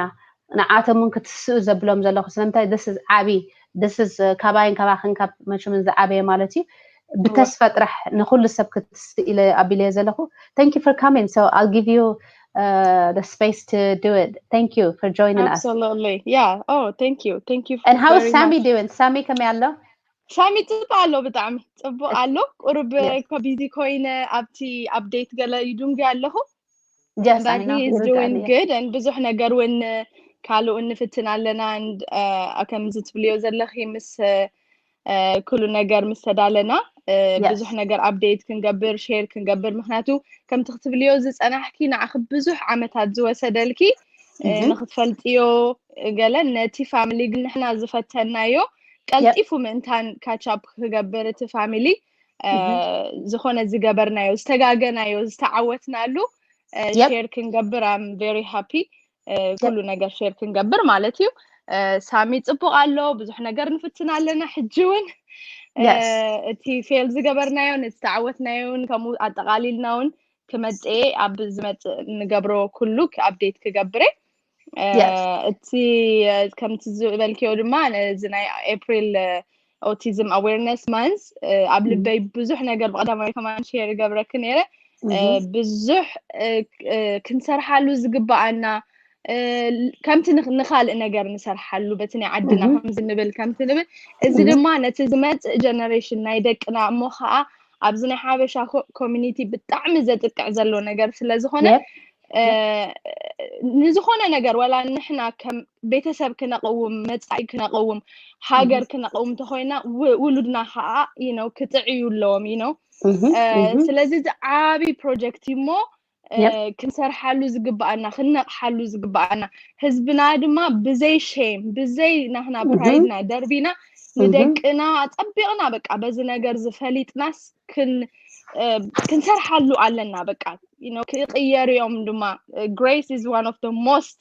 ንዓቶም እውን ክትስኡ ዘብሎም ዘለኹ። ስለምንታይ this is ዓቢ this is ካባይን ካባኽን ካብ መቸምን ዝዓበየ ማለት እዩ። ብተስፋ ጥራሕ ንኩሉ ሰብ ክትስእ ኢለ ኣቢለዮ ዘለኹ። Thank you for coming. So I'll give you the space to do it. Thank you for joining us. Absolutely. Yeah. Oh, thank you. Thank you. And how is Sami doing? ሳሚ ከመይ ኣሎ? ሳሚ ጽቡቅ ኣሎ፣ ብጣዕሚ ጽቡቅ ኣሎ። ቁሩብ ኮ busy ኮይነ ኣብቲ update ገለ ይድንጉ ኣለኹ። But he is doing good and ብዙሕ ነገር እውን ካልኡ እንፍትን ኣለና። And ከምዚ ትብልዮ ዘለኺ ምስ ኩሉ ነገር ምስ ተዳለና ብዙሕ ነገር update ክንገብር share ክንገብር፣ ምክንያቱ ከምቲ ክትብልዮ ዝጸናሕኪ ንዓኺ ብዙሕ ዓመታት ዝወሰደልኪ ንክትፈልጥዮ ገለ ነቲ family ግን ንሕና ዝፈተናዮ ቀልጢፉ ምእንታን catch up ክገብር እቲ family ዝኾነ ዝገበርናዮ ዝተጋገናዮ ዝተዓወትናሉ share ክንገብር I'm very happy። ኩሉ ነገር share ክንገብር ማለት እዩ። ሳሚ ጽቡቅ ኣሎ፣ ብዙሕ ነገር ንፍትን ኣለና። ሕጂ እውን እቲ fail ዝገበርናዮን ዝተዓወትናዮን ከምኡ ኣጠቃሊልና እውን ክመጽኤ ኣብ ዝመጽእ ንገብሮ ኩሉ update ክገብረ። እቲ ከምቲ ዝበልክዮ ድማ ነዚ ናይ April autism awareness month ኣብ ልበይ ብዙሕ ነገር ብቀዳማይ ከማን share ይገብረኪ ነይረ። ብዙሕ ክንሰርሓሉ ዝግባኣና ከምቲ ንኻልእ ነገር ንሰርሓሉ በቲ ናይ ዓድና ከምዚ ንብል ከምቲ ንብል፣ እዚ ድማ ነቲ ዝመጽእ generation ናይ ደቅና እሞ ከዓ ኣብዚ ናይ ሓበሻ community ብጣዕሚ ዘጥቅዕ ዘሎ ነገር ስለዝኾነ ንዝኾነ ነገር ወላ ንሕና ከም ቤተሰብ ክነቕውም፣ መጻኢ ክነቕውም፣ ሃገር ክነቕውም እንተኾይና ውሉድና ከዓ you know ክጥዕዩ ኣለዎም you know። ስለዚ እዚ ዓቢ project እዩ እሞ ክንሰርሓሉ ዝግባኣና፣ ክንነቕሓሉ ዝግባኣና፣ ህዝብና ድማ ብዘይ shame ብዘይ ናህና pride ና ደርቢና ንደቅና ኣጸቢቕና በቃ በዚ ነገር ዝፈሊጥናስ ክንሰርሓሉ ኣለና። በቃ you know ክቕየር እዮም ድማ። Grace is one of the most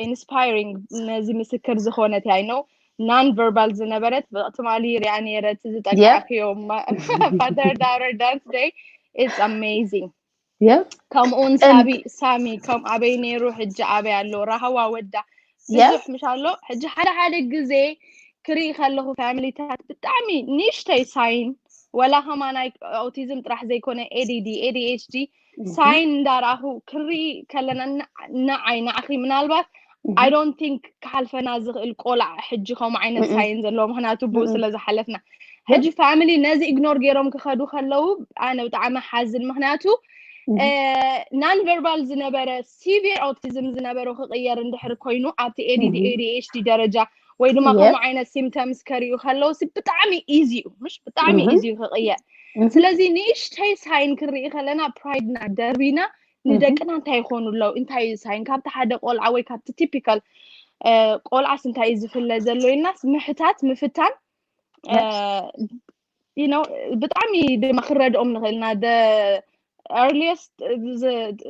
inspiring፣ ነዚ ምስክር ዝኾነት እያ። You know non verbal ዝነበረት ትማሊ ሪኣ ነይረ፣ እቲ ዝጠቃዕክዮ father daughter dance day, it's amazing። ከምኡውን ሳቢ ሳሚ ከም ኣበይ ነይሩ ሕጂ ኣበይ ኣሎ? ራህዋ ወዳ ብዙሕ ምሽ ኣሎ። ሕጂ ሓደ ሓደ ግዜ ክርኢ ከለኹ family ታት ብጣዕሚ ንእሽተይ sign፣ ወላ ከማ ናይ autism ጥራሕ ዘይኮነ ADD ADHD sign እንዳረኣኹ ክርኢ ከለና፣ ንዓይ ንዓኺ ምናልባት I don't think ክሓልፈና ዝኽእል ቆልዓ ሕጂ ከምኡ ዓይነት sign ዘለዎ፣ ምክንያቱ ብኡ ስለ ዝሓለፍና። ሕጂ family ነዚ ignore ገይሮም ክኸዱ ከለዉ ኣነ ብጣዕሚ ሓዝን፣ ምክንያቱ non verbal ዝነበረ severe autism ዝነበሮ ክቕየር እንድሕር ኮይኑ ኣብቲ ADD ADHD ደረጃ ወይ ድማ ከምኡ ዓይነት symptoms ከርእዩ ከለዉ ሲ ብጣዕሚ easy እዩ፣ ምሽ ብጣዕሚ easy እዩ ክቕየር። ስለዚ ንእሽተይ sign ክንርኢ ከለና pride ና ደርቢና ንደቅና እንታይ ይኾኑ ኣለዉ እንታይ እዩ ሳይን ካብቲ ሓደ ቆልዓ ወይ ካብቲ ቲፒካል ቆልዓስ እንታይ እዩ ዝፍለ ዘሎ ኢልናስ ምሕታት ምፍታን you know ብጣዕሚ ድማ ክረድኦም ንኽእልና the earliest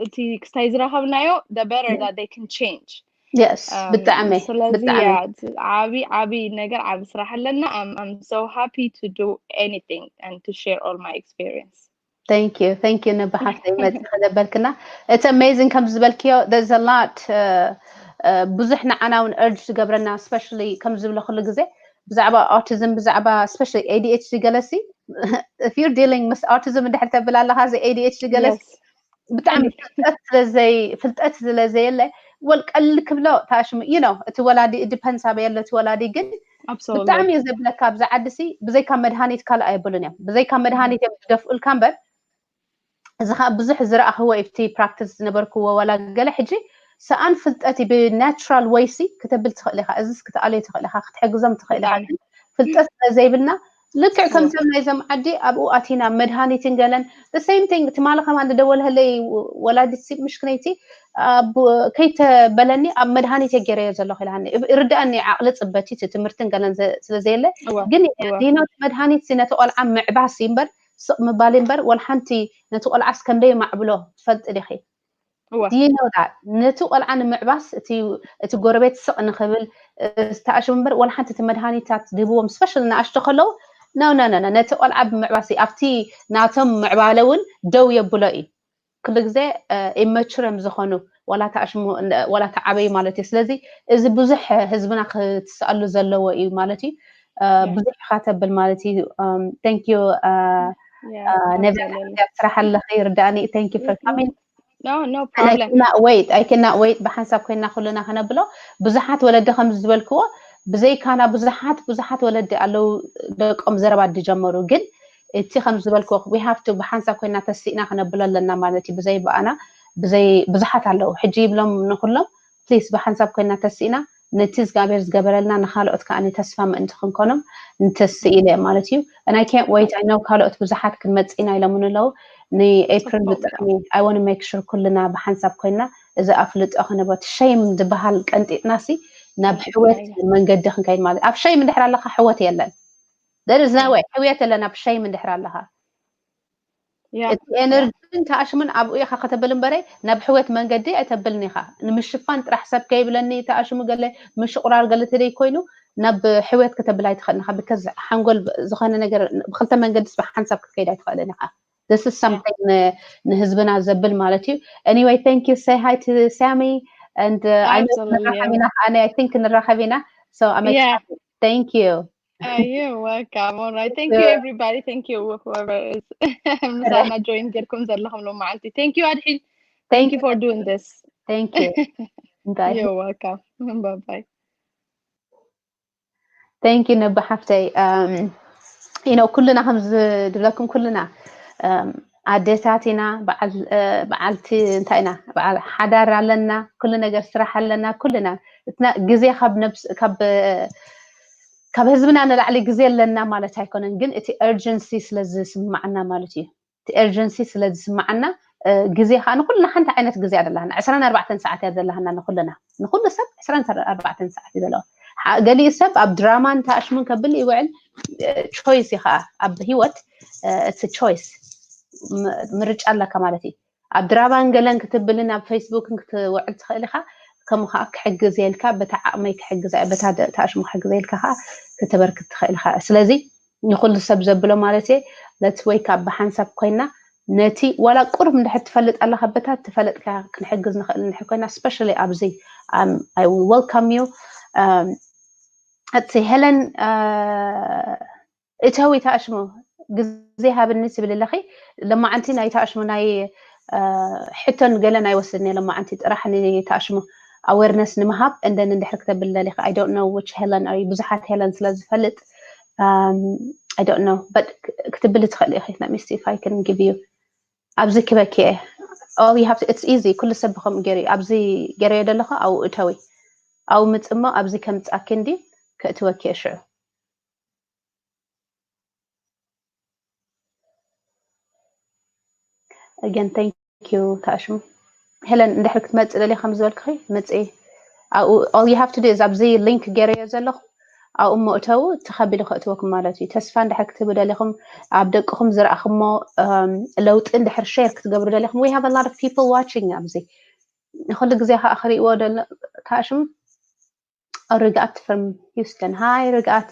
እቲ ክስታይ ዝረኸብናዮ the better that they can change yes ብጣዕሚ ስለዚ ብጣዕሚ ዓቢ ዓቢ ነገር ዓቢ ስራሕ ኣለና I'm I'm so happy to do anything and to share all my experience thank you thank you ነባሓፍተይ መፂ ከነበልክና it's amazing ከም ዝበልክዮ there's a lot ብዙሕ ንዓና እውን urge ዝገብረና especially ከም ዝብለ ኩሉ ግዜ ብዛዕባ autism ብዛዕባ especially A D H D ገለሲ if you're dealing ምስ autism እንድሕር ተብል ኣለካ እዚ A D H D ገለሲ ብጣዕሚ ፍልጠት ስለዘይ ፍልጠት ስለዘየለ ወል ቀልል ክብሎ ታሽሙ you know እቲ ወላዲ depends ኣበይ ኣሎ እቲ ወላዲ ግን ብጣዕሚ እዩ ዘብለካ ኣብዚ ዓዲ ሲ ብዘይካ መድሃኒት ካልእ ኣየብሉን እዮም ብዘይካ መድሃኒት እዮም ዝደፍኡልካ እምበር እዚ ከዓ ብዙሕ ዝረኣኽዎ ኣብቲ practice ዝነበርክዎ ዋላ ገለ ሕጂ ሰኣን ፍልጠት ብ natural way ሲ ክተብል ትኽእል ኢኻ እዚስ ክትኣልዮ ትኽእል ኢኻ ክትሕግዞም ትኽእል ኢኻ ፍልጠት ስለ ዘይብልና ልክዕ ከምቶም ናይዞም ዓዲ ኣብኡ ኣቲና መድሃኒትን ገለን the same thing ትማሊ ከማን ዝደወልሀለይ ወላዲት ምሽክነይቲ ከይተበለኒ ኣብ መድሃኒት የገረዮ ዘለኹ ኢልሃኒ ርድኣኒ ዓቕሊ ፅበት እዩ ትምህርትን ገለን ስለዘየለ ግን ዲኖ መድሃኒት ነቲ ቆልዓ ምዕባስ እዩ እምበር ስቕ ምባል እምበር ወላ ሓንቲ ነቲ ቆልዓስ ከንደይ ማዕብሎ ትፈልጢ ዲኺ ዲኖ ነቲ ቆልዓ ንምዕባስ እቲ ጎረቤት ስቕ ንኽብል ዝተኣሽሙ እምበር ወላ ሓንቲ እቲ መድሃኒታት ዝህብዎም ስፔሻል ንኣሽቶ ከለዉ ነነነ ነቲ ቆልዓ ብምዕባስ ኣብቲ ናቶም ምዕባለ እውን ደው የብሎ እዩ ኩሉ ግዜ ኢመቹር እዮም ዝኾኑ ዋላ ተኣሽሙ ዋላ ተዓበዩ ማለት እዩ ስለዚ እዚ ብዙሕ ህዝብና ክትስኣሉ ዘለዎ እዩ ማለት እዩ ብዙሕ ኢኻ ተብል ማለት እዩ thank you ነብያ ስራሕ ኣለኺ ርዳእኒ thank you for coming no no problem wait I cannot wait ብሓንሳብ ኮይና ኩልና ከነብሎ ብዙሓት ወለዲ ከም ዝበልክዎ ብዘይካና ብዙሓት ብዙሓት ወለዲ ኣለዉ ደቆም ዘረባ ዝጀመሩ ግን እቲ ከም ዝበልክዎ we have to ብሓንሳብ ኮይና ተሲእና ከነብሎ ኣለና ማለት እዩ ብዘይ በኣና ብዘይ ብዙሓት ኣለዉ ሕጂ ይብሎም ንኩሎም please ብሓንሳብ ኮይና ተሲእና ነቲ እግዚኣብሔር ዝገበረልና ንካልኦት ከዓ ተስፋ ምእንቲ ክንኮኖም ንተስእ ኢለ ማለት እዩ and I can't wait I know ካልኦት ብዙሓት ክንመፅእ ኢና ኢሎምን ኣለዉ ንኤፕሪል ብጣዕሚ I want make sure ኩልና ብሓንሳብ ኮይና እዚ ኣፍልጦ ክንቦ እቲ ሸይም ዝበሃል ቀንጢጥና ሲ ናብ ሕወት መንገዲ ክንከይድ ማለት ኣብ ሸይም እንድሕር ኣለካ ሕወት የለን there is no way ሕውየት የለን ኣብ ሸይም እንድሕር ኣለካ እቲ ኤነርጂን ተኣሽሙን ኣብኡ ኢኻ ከተብል እምበረይ ናብ ሕወት መንገዲ ኣይተብልን ኢኻ ንምሽፋን ጥራሕ ሰብ ከይብለኒ ተኣሽሙ ገለ ምሽቁራር ገለ ተደይ ኮይኑ ናብ ሕወት ከተብል ኣይትኽእልን ኢኻ because ሓንጎል ዝኾነ ነገር ብክልተ መንገዲ ስባ ሓንሳብ ክትከይድ ኣይትኽእልን ኢኻ this is something ንህዝብና ዘብል ማለት እዩ anyway thank you say hi to Sammy and I know ንራኸብ ኢና ከዓነ I think ንራኸብ ኢና so I'm excited thank you Uh, you're welcome. All right. Thank you, everybody. Thank you, whoever is ምሳና join ጌርኩም ዘለኹም ሎማዓንቲ thank you ኣድሒን thank you for doing this thank you bye you're welcome bye bye thank you ነባ ሓፍተይ you know ኩልና ከም ዝድብለኩም ኩልና ኣዴታት ኢና በዓልቲ እንታይ ኢና በዓል ሓዳር ኣለና ኩሉ ነገር ስራሕ ኣለና ኩልና እትና ግዜ ካብ ነብስ ካብ ካብ ህዝብና ንላዕሊ ግዜ ኣለና ማለት ኣይኮነን ግን እቲ urgency ስለ ዝስማዓና ማለት እዩ እቲ urgency ስለ ዝስማዓና ግዜ ከዓ ንኩልና ሓንቲ ዓይነት ግዜ ኣለና ዕስራን ኣርባዕተን ሰዓት እያ ዘለሃና ንኩልና ንኩሉ ሰብ ዕስራን ኣርባዕተን ሰዓት እዩ ዘለዎ ገሊኡ ሰብ ኣብ ድራማን ተኣሽሙን ከብል ይውዕል choice እዩ ከዓ ኣብ ህይወት እቲ choice ምርጫ ኣለካ ማለት እዩ ኣብ ድራማን ገለን ክትብልን ኣብ ፌስቡክን ክትውዕል ትኽእል ኢኻ ከምኡ ከዓ ክሕግዝ የልካ በታ ዓቕመይ ክሕግዝ በታ ተኣሽሙ ክሕግዝ የልካ ከዓ ክተበርክት ትኽእል ኢኻ ስለዚ ንኩሉ ሰብ ዘብሎ ማለት እየ let's wake up ብሓንሳብ ኮይና ነቲ ዋላ ቁሩብ እንድሕር ትፈልጥ ኣለካ በታ ትፈለጥካ ክንሕግዝ ንኽእል እንድሕር ኮይና especially ኣብዚ I will welcome you እቲ ሄለን እተዊ ተኣሽሙ ግዜ ሃብኒ ትብል ኣለኺ ለማዓንቲ ናይ ተኣሽሙ ናይ ሕቶን ገለን ኣይወስድን እየ ለማዓንቲ ጥራሕ ንተኣሽሙ awareness ንምሃብ and then እንድሕር ክተብል ደሊኻ I don't know which Helen are you ብዙሓት ሄለን ስለ ዝፈልጥ I don't know but ክትብሊ ትኽእል ኢኺ let me see if I can give you ኣብዚ ክበኪ እየ all you have to it's easy ኩሉ ሰብ ብከምኡ ገይሩ ኣብዚ ገይረዮ ደለኹ ኣብኡ እተዊ ኣብኡ ምፅሞ ኣብዚ ከምፅኣኪ እንዲ ከእትወኪ እየ ሽዑ Again, thank you, Tashum. ሄለን እንድሕር ክትመፅእ ደልያ ከም ዝበልክኺ ምፅኢ። ኣብኡ all you have to do is ኣብዚ ሊንክ ገይረዮ ዘለኹ ኣብኡ ምእተው ተኸቢሉ ከእትወኩም ማለት እዩ። ተስፋ እንድሕር ክትህቡ ደሊኹም ኣብ ደቅኹም ዝረኣኹሞ ለውጢ እንድሕር ሼር ክትገብሩ ደሊኹም we have a lot of people watching ኣብዚ ኩሉ ግዜ ከዓ ክርእይዎ ደሎ ታሽም ርግኣት from Houston hi ርግኣት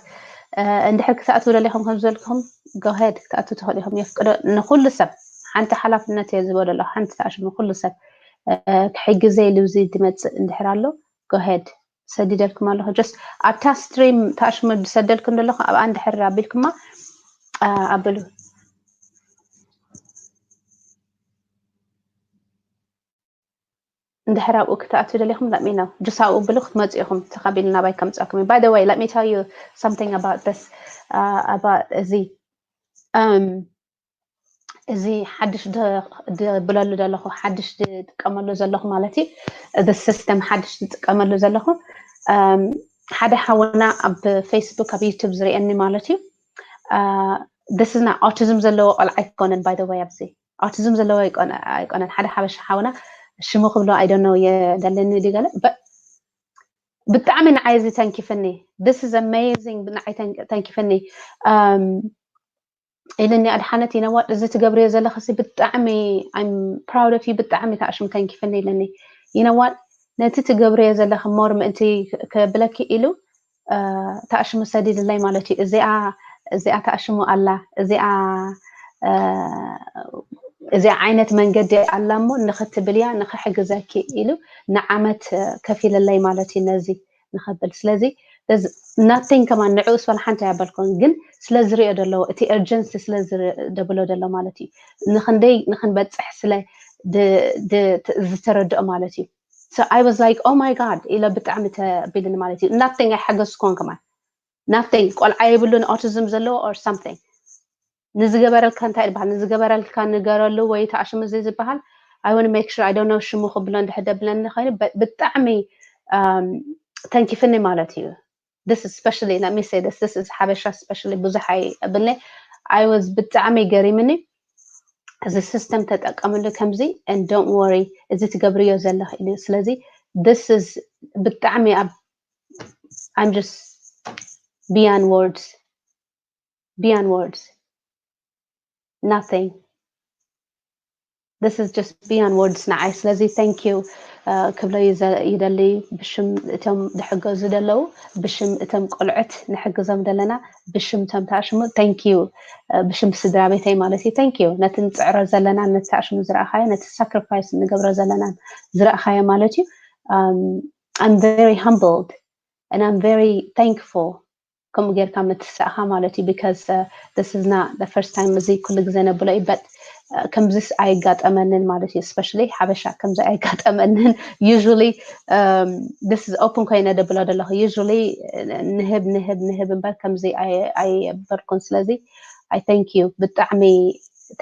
እንድሕር ክትኣትዉ ደሊኹም ከም ዝበልኩም go ahead ክትኣትዉ ትኽእሉ ኢኹም የፍቅዶ ንኩሉ ሰብ ሓንቲ ሓላፍነት እየ ዝቦ ደሎ ሓንቲ ታሽም ንኩሉ ሰብ ክሕግዘ ኢሉ እዚ ዝመፅእ እንድሕር ኣሎ go ahead ሰዲደልኩም ኣለኹ just ኣብታ ስትሪም ታሽሙ ዝሰደልኩም ዘለኹ ኣብኣ እንድሕር ኣቢልኩማ ኣብሉ እንድሕር ኣብኡ ክትኣትዉ ደሊኹም let me know just ኣብኡ ብሉ ክትመፁ ኢኹም ተኸቢሉ ናባይ ከምፃኩም እዩ by the way let me tell you something about this uh, about እዚ um, እዚ ሓድሽ ድብለሉ ዘለኹ ሓድሽ ዝጥቀመሉ ዘለኹ ማለት እዩ እዚ system ሓድሽ ዝጥቀመሉ ዘለኹ ሓደ ሓውና ኣብ ፌስቡክ ኣብ ዩቱብ ዝርእየኒ ማለት እዩ this is not autism ዘለዎ ቆልዓ ኣይኮነን by the way ኣብዚ autism ዘለዎ ኣይኮነን ሓደ ሓበሻ ሓውና ሽሙ ክብሎ I don't know የደለኒ ድገለ ብጣዕሚ ንዓይ እዚ ተንኪፍኒ this is amazing ንዓይ ተንኪፍኒ ኢልኒ ኣድሓነት you know what እዚ ትገብርዮ ዘለኽሲ ብጣዕሚ I'm proud of you ብጣዕሚ ታሽሙ ተንኪፍኒ ኢልኒ you know what ነቲ ትገብርዮ ዘለኺ more ምእንቲ ከብለኪ ኢሉ ታሽሙ ሰዲድለይ ማለት እዩ እዚኣ እዚኣ ታሽሙ ኣላ እዚኣ እዚኣ ዓይነት መንገዲ ኣላ እሞ ንኽትብልያ ንኽሕግዘኪ ኢሉ ንዓመት ከፊለለይ ማለት እዩ ነዚ ንኸብል ስለዚ nothing ከማን ንዕኡስ ዋላ ሓንቲ ኣያበልኩን ግን ስለ ዝሪኦ ደለዎ እቲ urgency ስለ ዝደብሎ ደሎ ማለት እዩ ንኽንደይ ንኽንበፅሕ ስለ ዝተረድኦ ማለት እዩ so I was like oh my god ኢለ ብጣዕሚ ተቢልኒ ማለት እዩ nothing ኣይሓገዝኩን ከማን nothing ቆልዓ የብሉን autism ዘለዎ or something ንዝገበረልካ እንታይ ይበሃል ንዝገበረልካ ንገረሉ ወይ ተኣሽሙ እዚ ዝበሃል I want make sure I don't know ሽሙ ክብሎ እንድሕር ደብለኒ ኮይኑ ብጣዕሚ ተንኪፍኒ ማለት እዩ this especially let me say this this is ሓበሻ especially ብዙሕ ኣይብልኒ I was ብጣዕሚ ገሪምኒ እዚ system ተጠቀምሉ ከምዚ and don't worry እዚ ትገብርዮ ዘለኽ ኢሉ ስለዚ this is ብጣዕሚ ኣብ I'm just beyond words beyond words nothing this is just beyond words ንዓይ ስለዚ thank you ክብሎ ይደሊ ብሽም እቶም ዝሕገዙ ዘለዉ ብሽም እቶም ቆልዑት ንሕግዞም ዘለና ብሽም እቶም ተኣሽሙ thank you ብሽም ስድራ ቤተይ ማለት እዩ thank you ነቲ ንፅዕሮ ዘለና ነቲ ተኣሽሙ ዝረኣኻዮ ነቲ sacrifice ንገብሮ ዘለና ዝረኣኻዮ ማለት እዩ I'm very humbled and I'm very thankful ከምኡ ጌርካ ምትሳእኻ ማለት እዩ because this is not the first time እዚ ኩሉ ግዜ ነብሎ እዩ but ከምዚስ ኣይጋጠመንን ማለት እዩ especially ሓበሻ ከምዚ ኣይጋጠመንን usually this is open ኮይነ ደብሎ ደለኹ usually ንህብ ንህብ ንህብ እምበር ከምዚ ኣይበልኩን ስለዚ I thank you ብጣዕሚ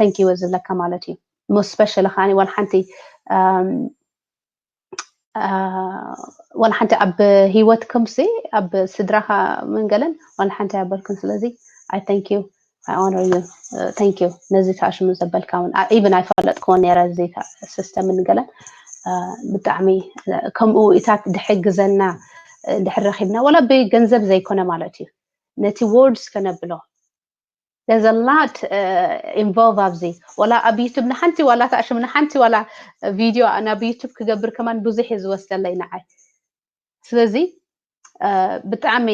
thank you ዝብለካ ማለት እዩ most specially ከዓኒ ዋላ ሓንቲ ዋላ ሓንቲ ኣብ ሂወትኩምሲ ኣብ ስድራኻ መንገለን ዋላ ሓንቲ ኣይበልኩን ስለዚ I thank you I honor you thank you ነዚ ተኣሽሙ ዘበልካ እውን even ኣይፈለጥክዎ ነረ እዚ system ንገለን ብጣዕሚ ከምኡ ኢታት ድሕግዘና ድሕር ረኪብና ዋላ ብገንዘብ ዘይኮነ ማለት እዩ ነቲ words ከነብሎ there's a lot involve ኣብዚ ዋላ ኣብ ዩቱብ ንሓንቲ ዋላ ተኣሽሙ ንሓንቲ ዋላ ቪድዮ ናብ ዩቱብ ክገብር ከማን ብዙሕ እዩ ዝወስደለይ ንዓይ ስለዚ ብጣዕሚ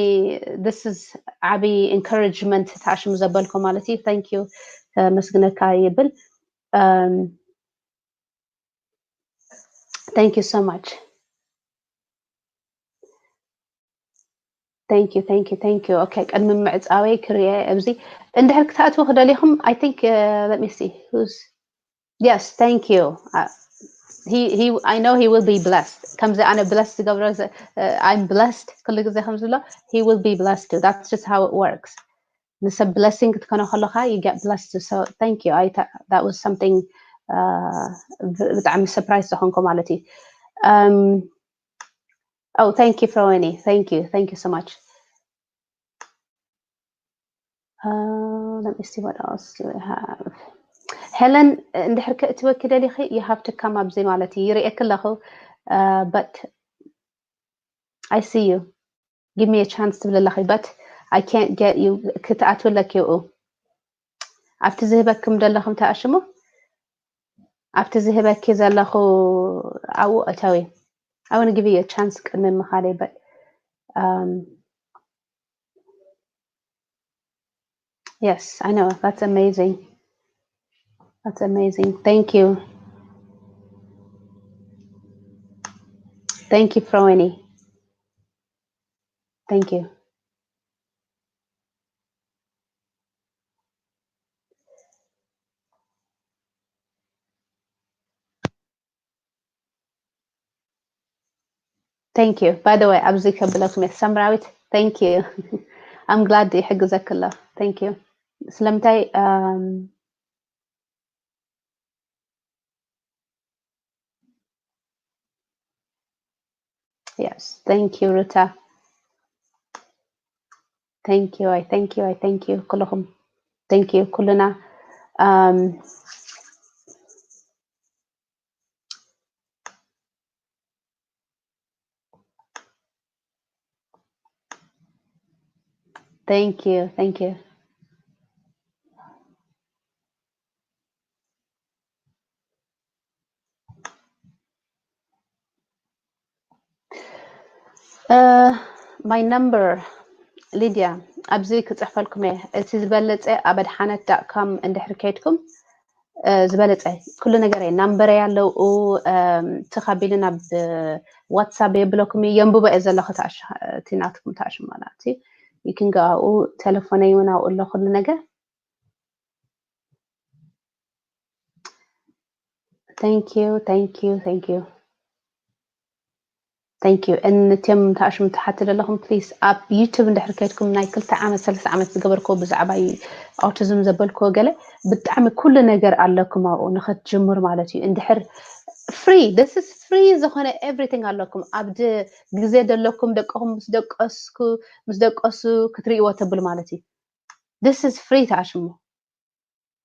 this is ዓብዪ encouragement ተኣሽሙ ዘበልኩ ማለት እዩ thank you ከመስግነካ ይብል thank you so much thank you thank you thank you okay ቅድሚ ምዕፃወይ ክርየ ኣብዚ እንድሕር ክትኣትዉ ክደሊኹም I think let me see who's yes thank you uh, he he I know he will be blessed ከምዚ ኣነ blessed ዝገብሮ I'm blessed ኩሉ ግዜ ከም ዝብሎ he will be blessed too that's just how it works ንሰብ blessing ክትኮነ ከለካ you get blessed too so thank you I that was something ብጣዕሚ surprise ዝኾንኩ ማለት እዩ um, Oh, thank you, Froweny. Thank you. Thank you so much. Uh, let me see what else do we have. ሄለን፣ እንድሕር ከእትወኪ ደሊኺ you have to come ኣብዚ ማለት እዩ። ይርእየኪ ኣለኹ፣ but I see you, give me a chance ትብል ኣለኺ, but I can't get you ክትኣትዊ ኣለኪ። ኣብቲ ዝህበክም ዘለኹም ተኣሽሙ፣ ኣብቲ ዝህበኪ ዘለኹ ኣብኡ እተዊ። I want to give you a chance ቅድሚ ምኻደይ, but um, yes, I know, that's amazing. That's amazing. Thank you. Thank you, Froeni. Thank you. Thank you. By the way, ኣብዚ ከብለኩም እየ፣ ሰምራዊት፣ thank you. I'm glad ይሕግዘኪ ኣሎ። Thank you. ስለምንታይ? Um, yes, thank you, Ruta. Thank you, I thank you, I thank you ኩልኹም። Thank you ኩልና። Um, thank you, thank you. Uh, my number, ሊድያ፣ ኣብዚ ክጽሕፈልኩም እየ። እቲ ዝበለጸ ኣብ ኣድሓነት ዳት ካም እንድሕር ከይድኩም፣ እ፣ ዝበለጸ ኩሉ ነገር እየ። ናምበረይ ኣለዉ፣ እም፣ ትኻቢሉ ናብ ዋትሳፕ የብለኩም እየ። የንብቦ እየ ዘለኹ ተኣሽ-፣ እቲ ናትኩም ተኣሽሙ ማለት እዩ። You can go ኣብኡ፣ ቴሌፎነይ እውን ኣብኡ ኣሎ ኩሉ ነገር። Thank you, thank you, thank you. Thank you. እን እትዮም ተኣሽሙ ትሓት ዘለኹም፣ please፣ ኣብ ዩቱብ እንድሕር ከይድኩም ናይ ክልተ ዓመት፣ ሰለስተ ዓመት ዝገበርክዎ ብዛዕባ ኣውቲዝም ዘበልክዎ ገለ፣ ብጣዕሚ ኩሉ ነገር ኣለኩም ኣብኡ ንኸትጅምሩ ማለት እዩ። እንድሕር ፍሪ፣ this is free ዝኾነ everything ኣለኩም። ኣብ ድ-፣ ግዜ ዘለኩም ደቅኹም ምስ ደቀስኩ፣ ምስ ደቀሱ ክትርእይዎ ተብሉ ማለት እዩ። This is free ተኣሽሙ።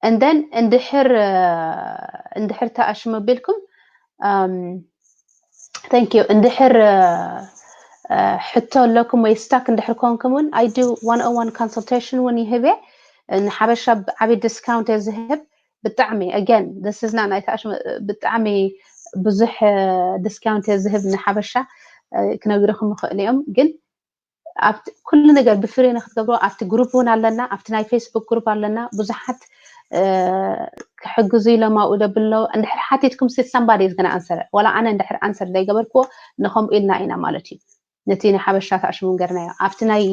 And then እንድሕር፣ እ፣ እንድሕር ተኣሽሙ ቢልኩም፣ እም፣ thank you። እንድሕር፣ እ፣ እ፣ ሕቶ ኣለኩም ወይ ስታክ እንድሕር ኮንኩም እውን፣ I do one oh one consultation እውን ይህብ እየ። ንሓበሻ ዓብዪ ዲስካውንት እየ ዝህብ። ብጣዕሚ፣ again፣ this is not ናይ ተኣሽሙ፣ ብጣዕሚ ብዙሕ፣ እ፣ ዲስካውንት እየ ዝህብ ንሓበሻ፣ እ፣ ክነግርኹም ይኽእል እዮም። ግን ኣብቲ ኩሉ ነገር ብፍሪ ንክትገብሮ ኣብቲ ግሩፕ እውን ኣለና፣ ኣብቲ ናይ ፌስቡክ ግሩፕ ኣለና። ብዙሓት፣ እ፣ ክሕግዙ ኢሎም ኣብኡ ደብሎ። እንድሕር ሓቲትኩም ሲ somebody is gonna answer። ዋላ ኣነ እንድሕር ኣንሰር ዘይገበርክዎ ንኸምኡ ኢልና ኢና ማለት እዩ። ነቲ ንሓበሻ ተኣሽሙ ገርናዮ። ኣብቲ ናይ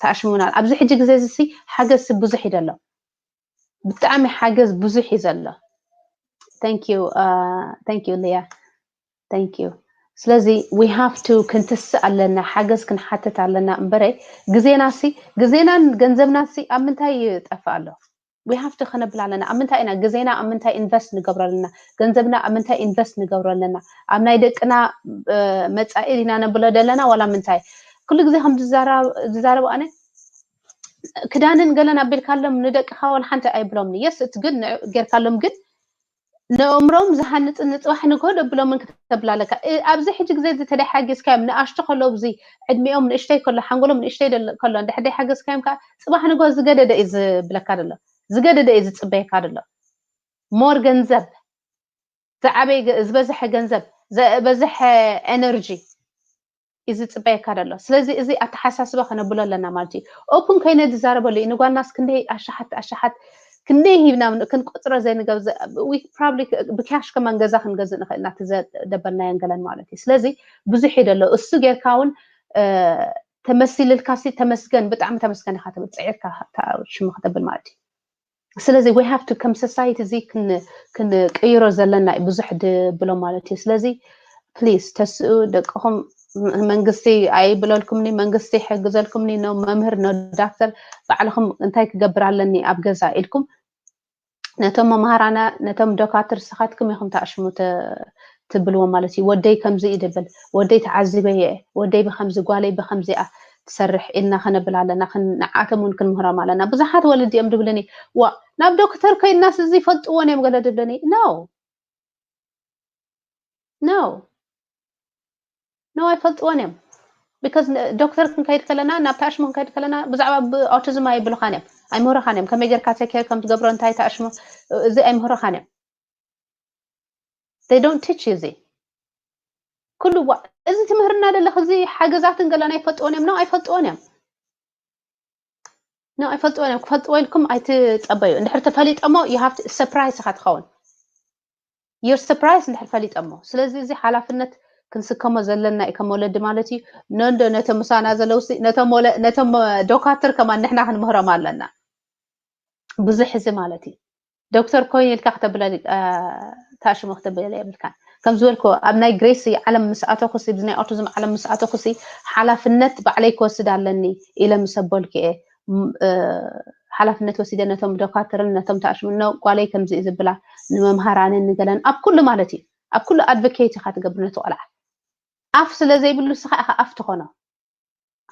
ተኣሽሙና ኣብዚ ሕጂ ግዜ እዚ ሲ ሓገዝ ሲ ብዙሕ እዩ ዘሎ። ብጣዕሚ ሓገዝ ብዙሕ እዩ ዘሎ። Thank you፣ እ፣ thank you ሊያ። Thank you። ስለዚ we have to ክንትስእ ኣለና፣ ሓገዝ ክንሓትት ኣለና እምበረ ግዜና ሲ፣ ግዜናን ገንዘብና ሲ ኣብ ምንታይ ይጠፍእ ኣሎ? We have to ክነብል ኣለና። ኣብ ምንታይ ኢና ግዜና፣ ኣብ ምንታይ ኢንቨስት ንገብሮ ኣለና? ገንዘብና ኣብ ምንታይ ኢንቨስት ንገብሮ ኣለና? ኣብ ናይ ደቅና፣ እ፣ መጻኢ ዲና ነብሎ ዘለና ዋላ ምንታይ? ኩሉ ግዜ ከም ዝዛራ-፣ ዝዛረቡ ኣነ ክዳንን ገለን ኣቢልካሎም ንደቅኻ ዋላ ሓንቲ ኣይብሎምን። የስ፣ እቲ ግን ንዕ-፣ ጌርካሎም ግን ንእምሮም ዝሃንጽን ንጽባሕ ንግሆ ደብሎምን ክተብል ኣለካ። እ-፣ ኣብዚ ሕጂ ግዜ እዚ ተደይ ሓጊዝካዮም፣ ንኣሽቱ ከለዉ፣ እዚ ዕድሚኦም ንእሽተይ ከሎ፣ ሓንጎሎም ንእሽተይ ደሎ-፣ ከሎ፣ እንድሕር ደይ ሓገዝካዮም ከኣ፣ ጽባሕ ንግሆ ዝገደደ እዩ ዝብለካ ደሎ፣ ዝገደደ እዩ ዝጽበየካ ደሎ። ሞር ገንዘብ፣ ዝዓበየ ገ-፣ ዝበዝሐ ገንዘብ፣ ዝበዝሐ ኤነርጂ እዩ ዝጽበየካ ደሎ። ስለዚ እዚ ኣተሓሳስባ ከነብሎ ኣለና ማለት እዩ። ኦፕን ኮይነ ዝዛረበሉ እዩ። ንጓልናስ ክንደይ ኣሽሓት ኣሽሓት ክንደይ ሂብና ምን-፣ ክንቆጽሮ ዘይንገብ-፣ ዘ-፣ we probably ክ-፣ ብካሽ ከማን ገዛ ክንገዝእ ንኽእል ኢና፣ እቲ ዘደበልናዮን ገለን ማለት እዩ። ስለዚ ብዙሕ እዩ ደሎ። እሱ ጌርካ እውን፣ እ፣ ተመሲልልካ ሲ ተመስገን፣ ብጣዕሚ ተመስገን ኢኻ ትብል፣ ጽዒርካ ታ-፣ ሽሙ ከተብል ማለት እዩ። ስለዚ we have to ከም ሶሳይቲ እዚ ክን-፣ ክንቅይሮ ዘለና እዩ ብዙሕ ድብሎ ማለት እዩ። ስለዚ ፕሊዝ ተስኡ ደቅኹም፣ ም-፣ መንግስቲ ኣይብለልኩምኒ፣ መንግስቲ ይሕግዘልኩምኒ፣ ኖ መምህር፣ ኖ ዳክተር፣ ባዕልኹም እንታይ ክገብር ኣለኒ ኣብ ገዛ ኢልኩም ነቶም መምሃራና፣ ነቶም ዶካትር ስኻትኩም ኢኹም ተኣሽሙ ተ-፣ ትብልዎ ማለት እዩ። ወደይ ከምዚ እዩ ድብል፣ ወደይ ተዓዚበ እየ፣ ወደይ ብኸምዚ፣ ጓለይ ብኸምዚኣ ትሰርሕ ኢልና ከነብል ኣለና። ንዓቶም እውን ክንምህሮም ኣለና። ብዙሓት ወለዲ እዮም ድብልኒ፣ ዋ ናብ ዶክተር ኮይናስ እዚ ይፈልጥዎን እዮም ገለ ድብልኒ። No, no, no, ኣይፈልጥዎን እዮም። Because ዶክተር ክንከይድ ከለና፣ ናብ ታሽሞ ክንከይድ ከለና ብዛዕባ ኣውቲዝም ኣይብሉኻን እዮም፣ ኣይምህሩኻን እዮም። ከመይ ጌርካ ቴክ ኬር ከም ትገብሮ፣ እንታይ ታሽሞ፣ እዚ ኣይምህሩኻን እዮም። They don't teach you እዚ ኩሉ ዋ እዚ ትምህርና ዘለኽ እዚ ሓገዛትን ገላን ኣይፈልጥዎን እዮም ነው ኣይፈልጥዎን እዮም ነው ኣይፈልጥዎን እዮም። ክፈልጥዎ ኢልኩም ኣይትጸበዩ። እንድሕር ተፈሊጠሞ you have to surprise ኢኻ ትኸውን። You're surprise እንድሕር ፈሊጠሞ። ስለዚ እዚ ሓላፍነት ክንስከሞ ዘለና እዩ ከም ወለዲ ማለት እዩ። ነንዶ ነቶም ምሳና ዘለውሲ ነቶም ዶካትር ከማን ንሕና ክንምህሮም ኣለና። ብዙሕ እዚ ማለት እዩ። ዶክተር ኮይን ኢልካ ክተብለ ታሽሞ ክተብለ የብልካን። ከም ዝበልኮ ኣብ ናይ ግሬሲ ዓለም ምስ ኣተኹሲ ብዚ ናይ ኦቲዝም ዓለም ምስ ኣተኹሲ ሓላፍነት ባዕለይ ክወስድ ኣለኒ ኢለ ምስ ኣበልኩ እየ ሓላፍነት ወሲደ ነቶም ዶካትርን ነቶም ታሽሙ ጓለይ ከምዚ እዩ ዝብላ ንመምሃራንን ንገለን ኣብ ኩሉ ማለት እዩ ኣብ ኩሉ ኣድቮኬት ኢኻ ትገብር ነቲ ቆልዓ። ኣፍ ስለ ዘይብሉ ንስኻ ኢኻ ኣፍ ትኾኖ።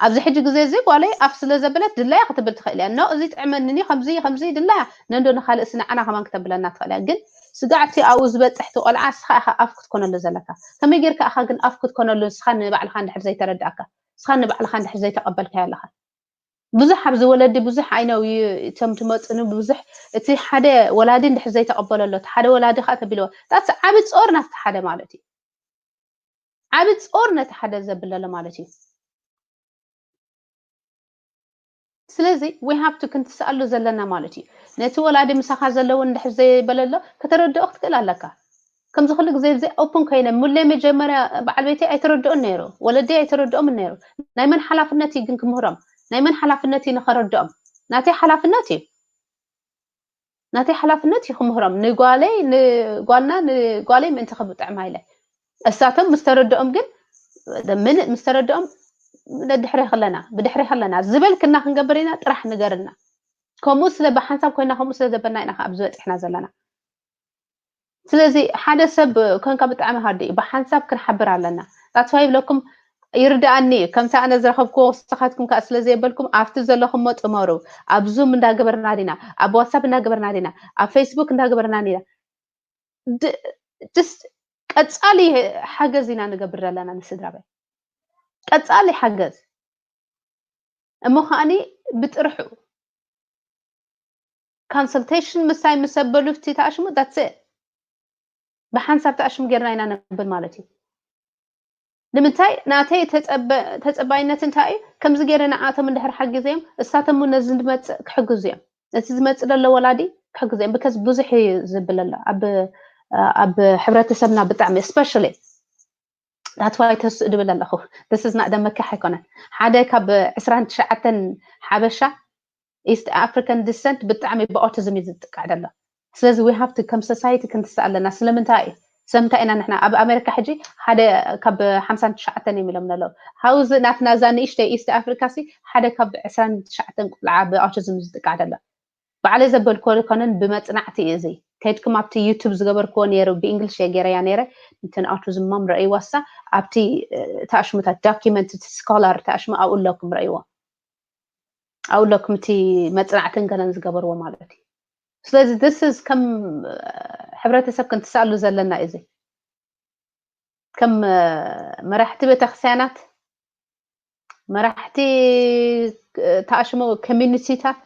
ኣብዚ ሕጂ ግዜ እዚ ጓለይ ኣፍ ስለ ዘበለት ድላያ ክትብል ትኽእል እያ። ኖ እዚ ጥዕመኒ ከምዚ ከምዚ ድላያ ነንዶ ንኻልእ ስንዓና ከማን ክተብለና ትኽእል እያ። ግን ስጋዕቲ ኣብኡ ዝበፅሕ እቲ ቆልዓ ንስኻ ኢኻ ኣፍ ክትኮነሉ ዘለካ። ከመይ ጌርካ ኢኻ ግን ኣፍ ክትኮነሉ ንስኻ ንባዕልኻ እንድሕር ዘይተረዳእካ ንስኻ ንባዕልኻ እንድሕር ዘይተቐበልካዮ ኣለኻ። ብዙሕ ኣብዚ ወለዲ ብዙሕ I know እቶም ትመፅኑ ብዙሕ እቲ ሓደ ወላዲ እንድሕር ዘይተቐበለሎ እቲ ሓደ ወላዲ ከዓ ተቢልዎ that's ዓቢ ፆር ናብቲ ሓደ ማለት እዩ። ዓቢ ፆር ነቲ ሓደ ዘብለሎ ማለት እዩ። ስለዚ we have to ክንትስኣሉ ዘለና ማለት እዩ። ነቲ ወላዲ ምሳኻ ዘለዎ እንድሕር ዘይበለሎ ከተረድኦ ክትክእል ኣለካ። ከምዚ ኩሉ ግዜ እዚ ኦፕን ኮይነ ሙሌ መጀመርያ በዓል ቤተይ ኣይተረድኦን ነይሩ፣ ወለደይ ኣይተረድኦም ነይሩ። ናይ መን ሓላፍነት እዩ ግን ክምህሮም? ናይ መን ሓላፍነት እዩ ንኸረድኦም? ናተይ ሓላፍነት እዩ። ናተይ ሓላፍነት እዩ ክምህሮም ንጓለይ ንጓልና ንጓለይ ምእንቲ ክብጥዕማ ኢለ እሳቶም ምስ ተረድኦም ግን ምልእ ምስ ተረድኦም ነድሕሬ ከለና ብድሕሬ ከለና ዝበልክና ክንገብር ኢና ጥራሕ ንገርና። ከምኡ ስለ ብሓንሳብ ኮይና ከምኡ ስለ ዘበልና ኢና ኣብዚ በፂሕና ዘለና። ስለዚ ሓደ ሰብ ኮንካ ብጣዕሚ ሃርድ እዩ። ብሓንሳብ ክንሓብር ኣለና። ዳትስ ዋይ ይብለኩም ይርድኣኒ እዩ። ከምቲ ኣነ ዝረኸብክዎ ስኻትኩም ከዓ ስለ ዘየበልኩም ኣብቲ ዘለኹሞ ጥመሩ። ኣብ ዙም እንዳገበርና ዲና፣ ኣብ ዋትሳፕ እንዳገበርና ዲና፣ ኣብ ፌስቡክ እንዳገበርና ዲና። ስ ቀፃሊ ሓገዝ ኢና ንገብር ዘለና ንስድራ ቤት። ቀፃሊ ሓገዝ እሞ ከዓኒ ብጥርሑ consultation ምሳይ ምስ ኣበሉ እቲ ተኣሽሙ that's it ብሓንሳብ ተኣሽሙ ጌርና ኢና ነብል ማለት እዩ። ንምንታይ ናተይ ተፀባይነት እንታይ እዩ? ከምዚ ገይረ ንዓቶም እንድሕር ሓጊዘዮም እሳቶም እውን ነዚ ዝመፅእ ክሕግዙ እዮም። እቲ ዝመፅእ ዘሎ ወላዲ ክሕግዙ እዮም። ብከዚ ብዙሕ እዩ ዝብል ኣሎ ኣብ ኣብ ሕብረተሰብና ብጣዕሚ especially that's why ተስኡ ድብል ኣለኹ። This is not ደመካሕ ኣይኮነን። ሓደ ካብ ዕስራን ትሽዓተን ሓበሻ East African descent ብጣዕሚ ብኦቲዝም እዩ ዝጥቃዕ ዘሎ። ስለዚ we have to ከም society ክንትስእ ኣለና። ስለምንታይ እዩ ስለምንታይ ኢና ንሕና ኣብ ኣሜሪካ ሕጂ ሓደ ካብ ሓምሳን ትሽዓተን እዮም ኢሎም ዘለዉ። How is it ናትና እዛ ንእሽተይ East Africa ሲ ሓደ ካብ ዕስራን ትሽዓተን ቆልዓ ብኦቲዝም ዝጥቃዕ ዘሎ? ባዕለይ ዘበልክዎ ኣይኮነን ብመፅናዕቲ እዩ እዚ። ከይድኩም ኣብቲ ዩቱብ ዝገበርክዎ ነይሩ ብእንግሊሽ እየ ገይረያ ነይረ እንትን ኣውቲዝም ማም ረእይዋ እሳ ኣብቲ ተኣሽሙታት ዶኪመንት እቲ ስኮላር ተኣሽሙ ኣብኡ ኣለኩም ረእይዎ ኣብኡ ኣለኩም እቲ መፅናዕትን ገለን ዝገበርዎ ማለት እዩ። ስለዚ this is ከም ሕብረተሰብ ክንትስኣሉ ዘለና እዩ እዚ ከም መራሕቲ ቤተክርስትያናት መራሕቲ ተኣሽሙ ኮሚኒቲታት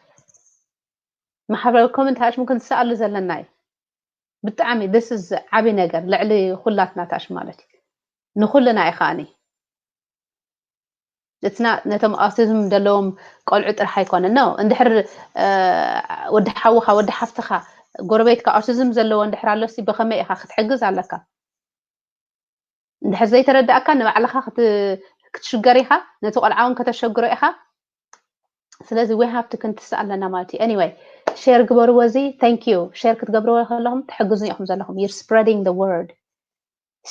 ማሕበራዊ ኮምን ተኣሽሙ ክንትስኣሉ ዘለና እዩ። ብጣዕሚ this is ዓብይ ነገር ልዕሊ ኩላትና ተኣሽሙ ማለት እዩ። ንኩልና እዩ ከዓኒ እትና ነቶም ኣውቲዝም ዘለዎም ቆልዑ ጥራሕ ኣይኮነ ነው እንድሕር ወዲ ሓውኻ ወዲ ሓፍትኻ ጎረቤትካ ኣውቲዝም ዘለዎ እንድሕር ኣሎሲ ብኸመይ ኢኻ ክትሕግዝ ኣለካ? እንድሕር ዘይተረዳእካ ንባዕልኻ ክትሽገር ኢኻ፣ ነቲ ቆልዓ እውን ከተሸግሮ ኢኻ። ስለዚ we have to ክንትስእ ኣለና ማለት እዩ። Anyway share ግበርዎ እዚ thank you share ክትገብርዎ ከለኹም ትሕግዙ ኢኹም ዘለኹም you're spreading the word።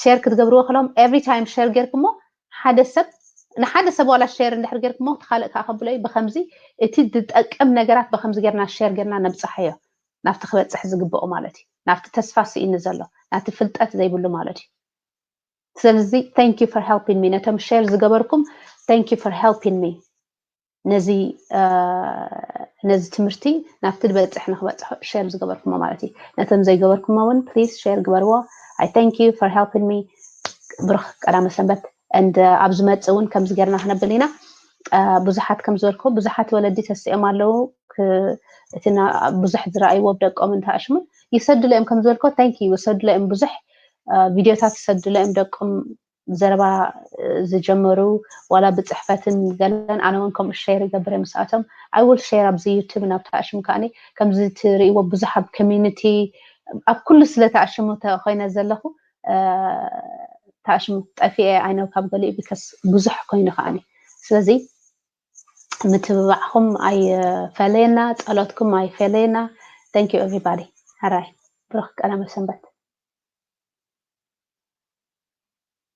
Share ክትገብርዎ ከለኹም every time share ጌርኩሞ ሓደ ሰብ ንሓደ ሰብ ዋላ share እንድሕር ጌርኩሞ እቲ ካልእ ከዓ ከብሎ እዩ። ብከምዚ እቲ ዝጠቅም ነገራት ብከምዚ ጌርና share ጌርና ነብፅሓዮ ናብቲ ክበፅሕ ዝግብኦ ማለት እዩ። ናብቲ ተስፋ ስኢኑ ዘሎ ናብቲ ፍልጠት ዘይብሉ ማለት እዩ። ስለዚ thank you for helping me ነቶም share ዝገበርኩም thank you for helping me። ነዚ ነዚ ትምህርቲ ናብቲ ዝበፅሕ ንክበፅሑ share ዝገበርኩሞ ማለት እዩ። ነቶም ዘይገበርኩሞ እውን please share ግበርዎ። I thank you for helping me። ብሩኽ ቀዳመ ሰንበት። And ኣብ ዝመፅእ እውን ከምዚ ጌርና ክነብል ኢና። ብዙሓት ከም ዝበልኩ ብዙሓት ወለዲ ተሲኦም ኣለዉ። እቲ ብዙሕ ዝረኣይዎ ብደቆም እንተኣሽሙ ይሰድሉ እዮም። ከም ዝበልኩ thank you ይሰድሉ እዮም። ብዙሕ ቪድዮታት ይሰድሉ እዮም ደቆም ዘረባ ዝጀመሩ ዋላ ብፅሕፈትን ገለን ኣነ እውን ከምኡ share ይገብር ምስኣቶም። I will share ኣብዚ YouTube ናብ ተኣሽሙ ከዓኒ ከምዚ ትርእይዎ ብዙሕ ኣብ community ኣብ ኩሉ ስለ ተኣሽሙ ኮይነ ዘለኹ ተኣሽሙ ጠፊኤ I know ካብ ገሊኡ because ብዙሕ ኮይኑ ከዓኒ። ስለዚ ምትብባዕኹም ኣይፈለየና፣ ጸሎትኩም ኣይፈለየና። Thank you everybody። ሕራይ ብሩኽ ቀዳመ ሰንበት።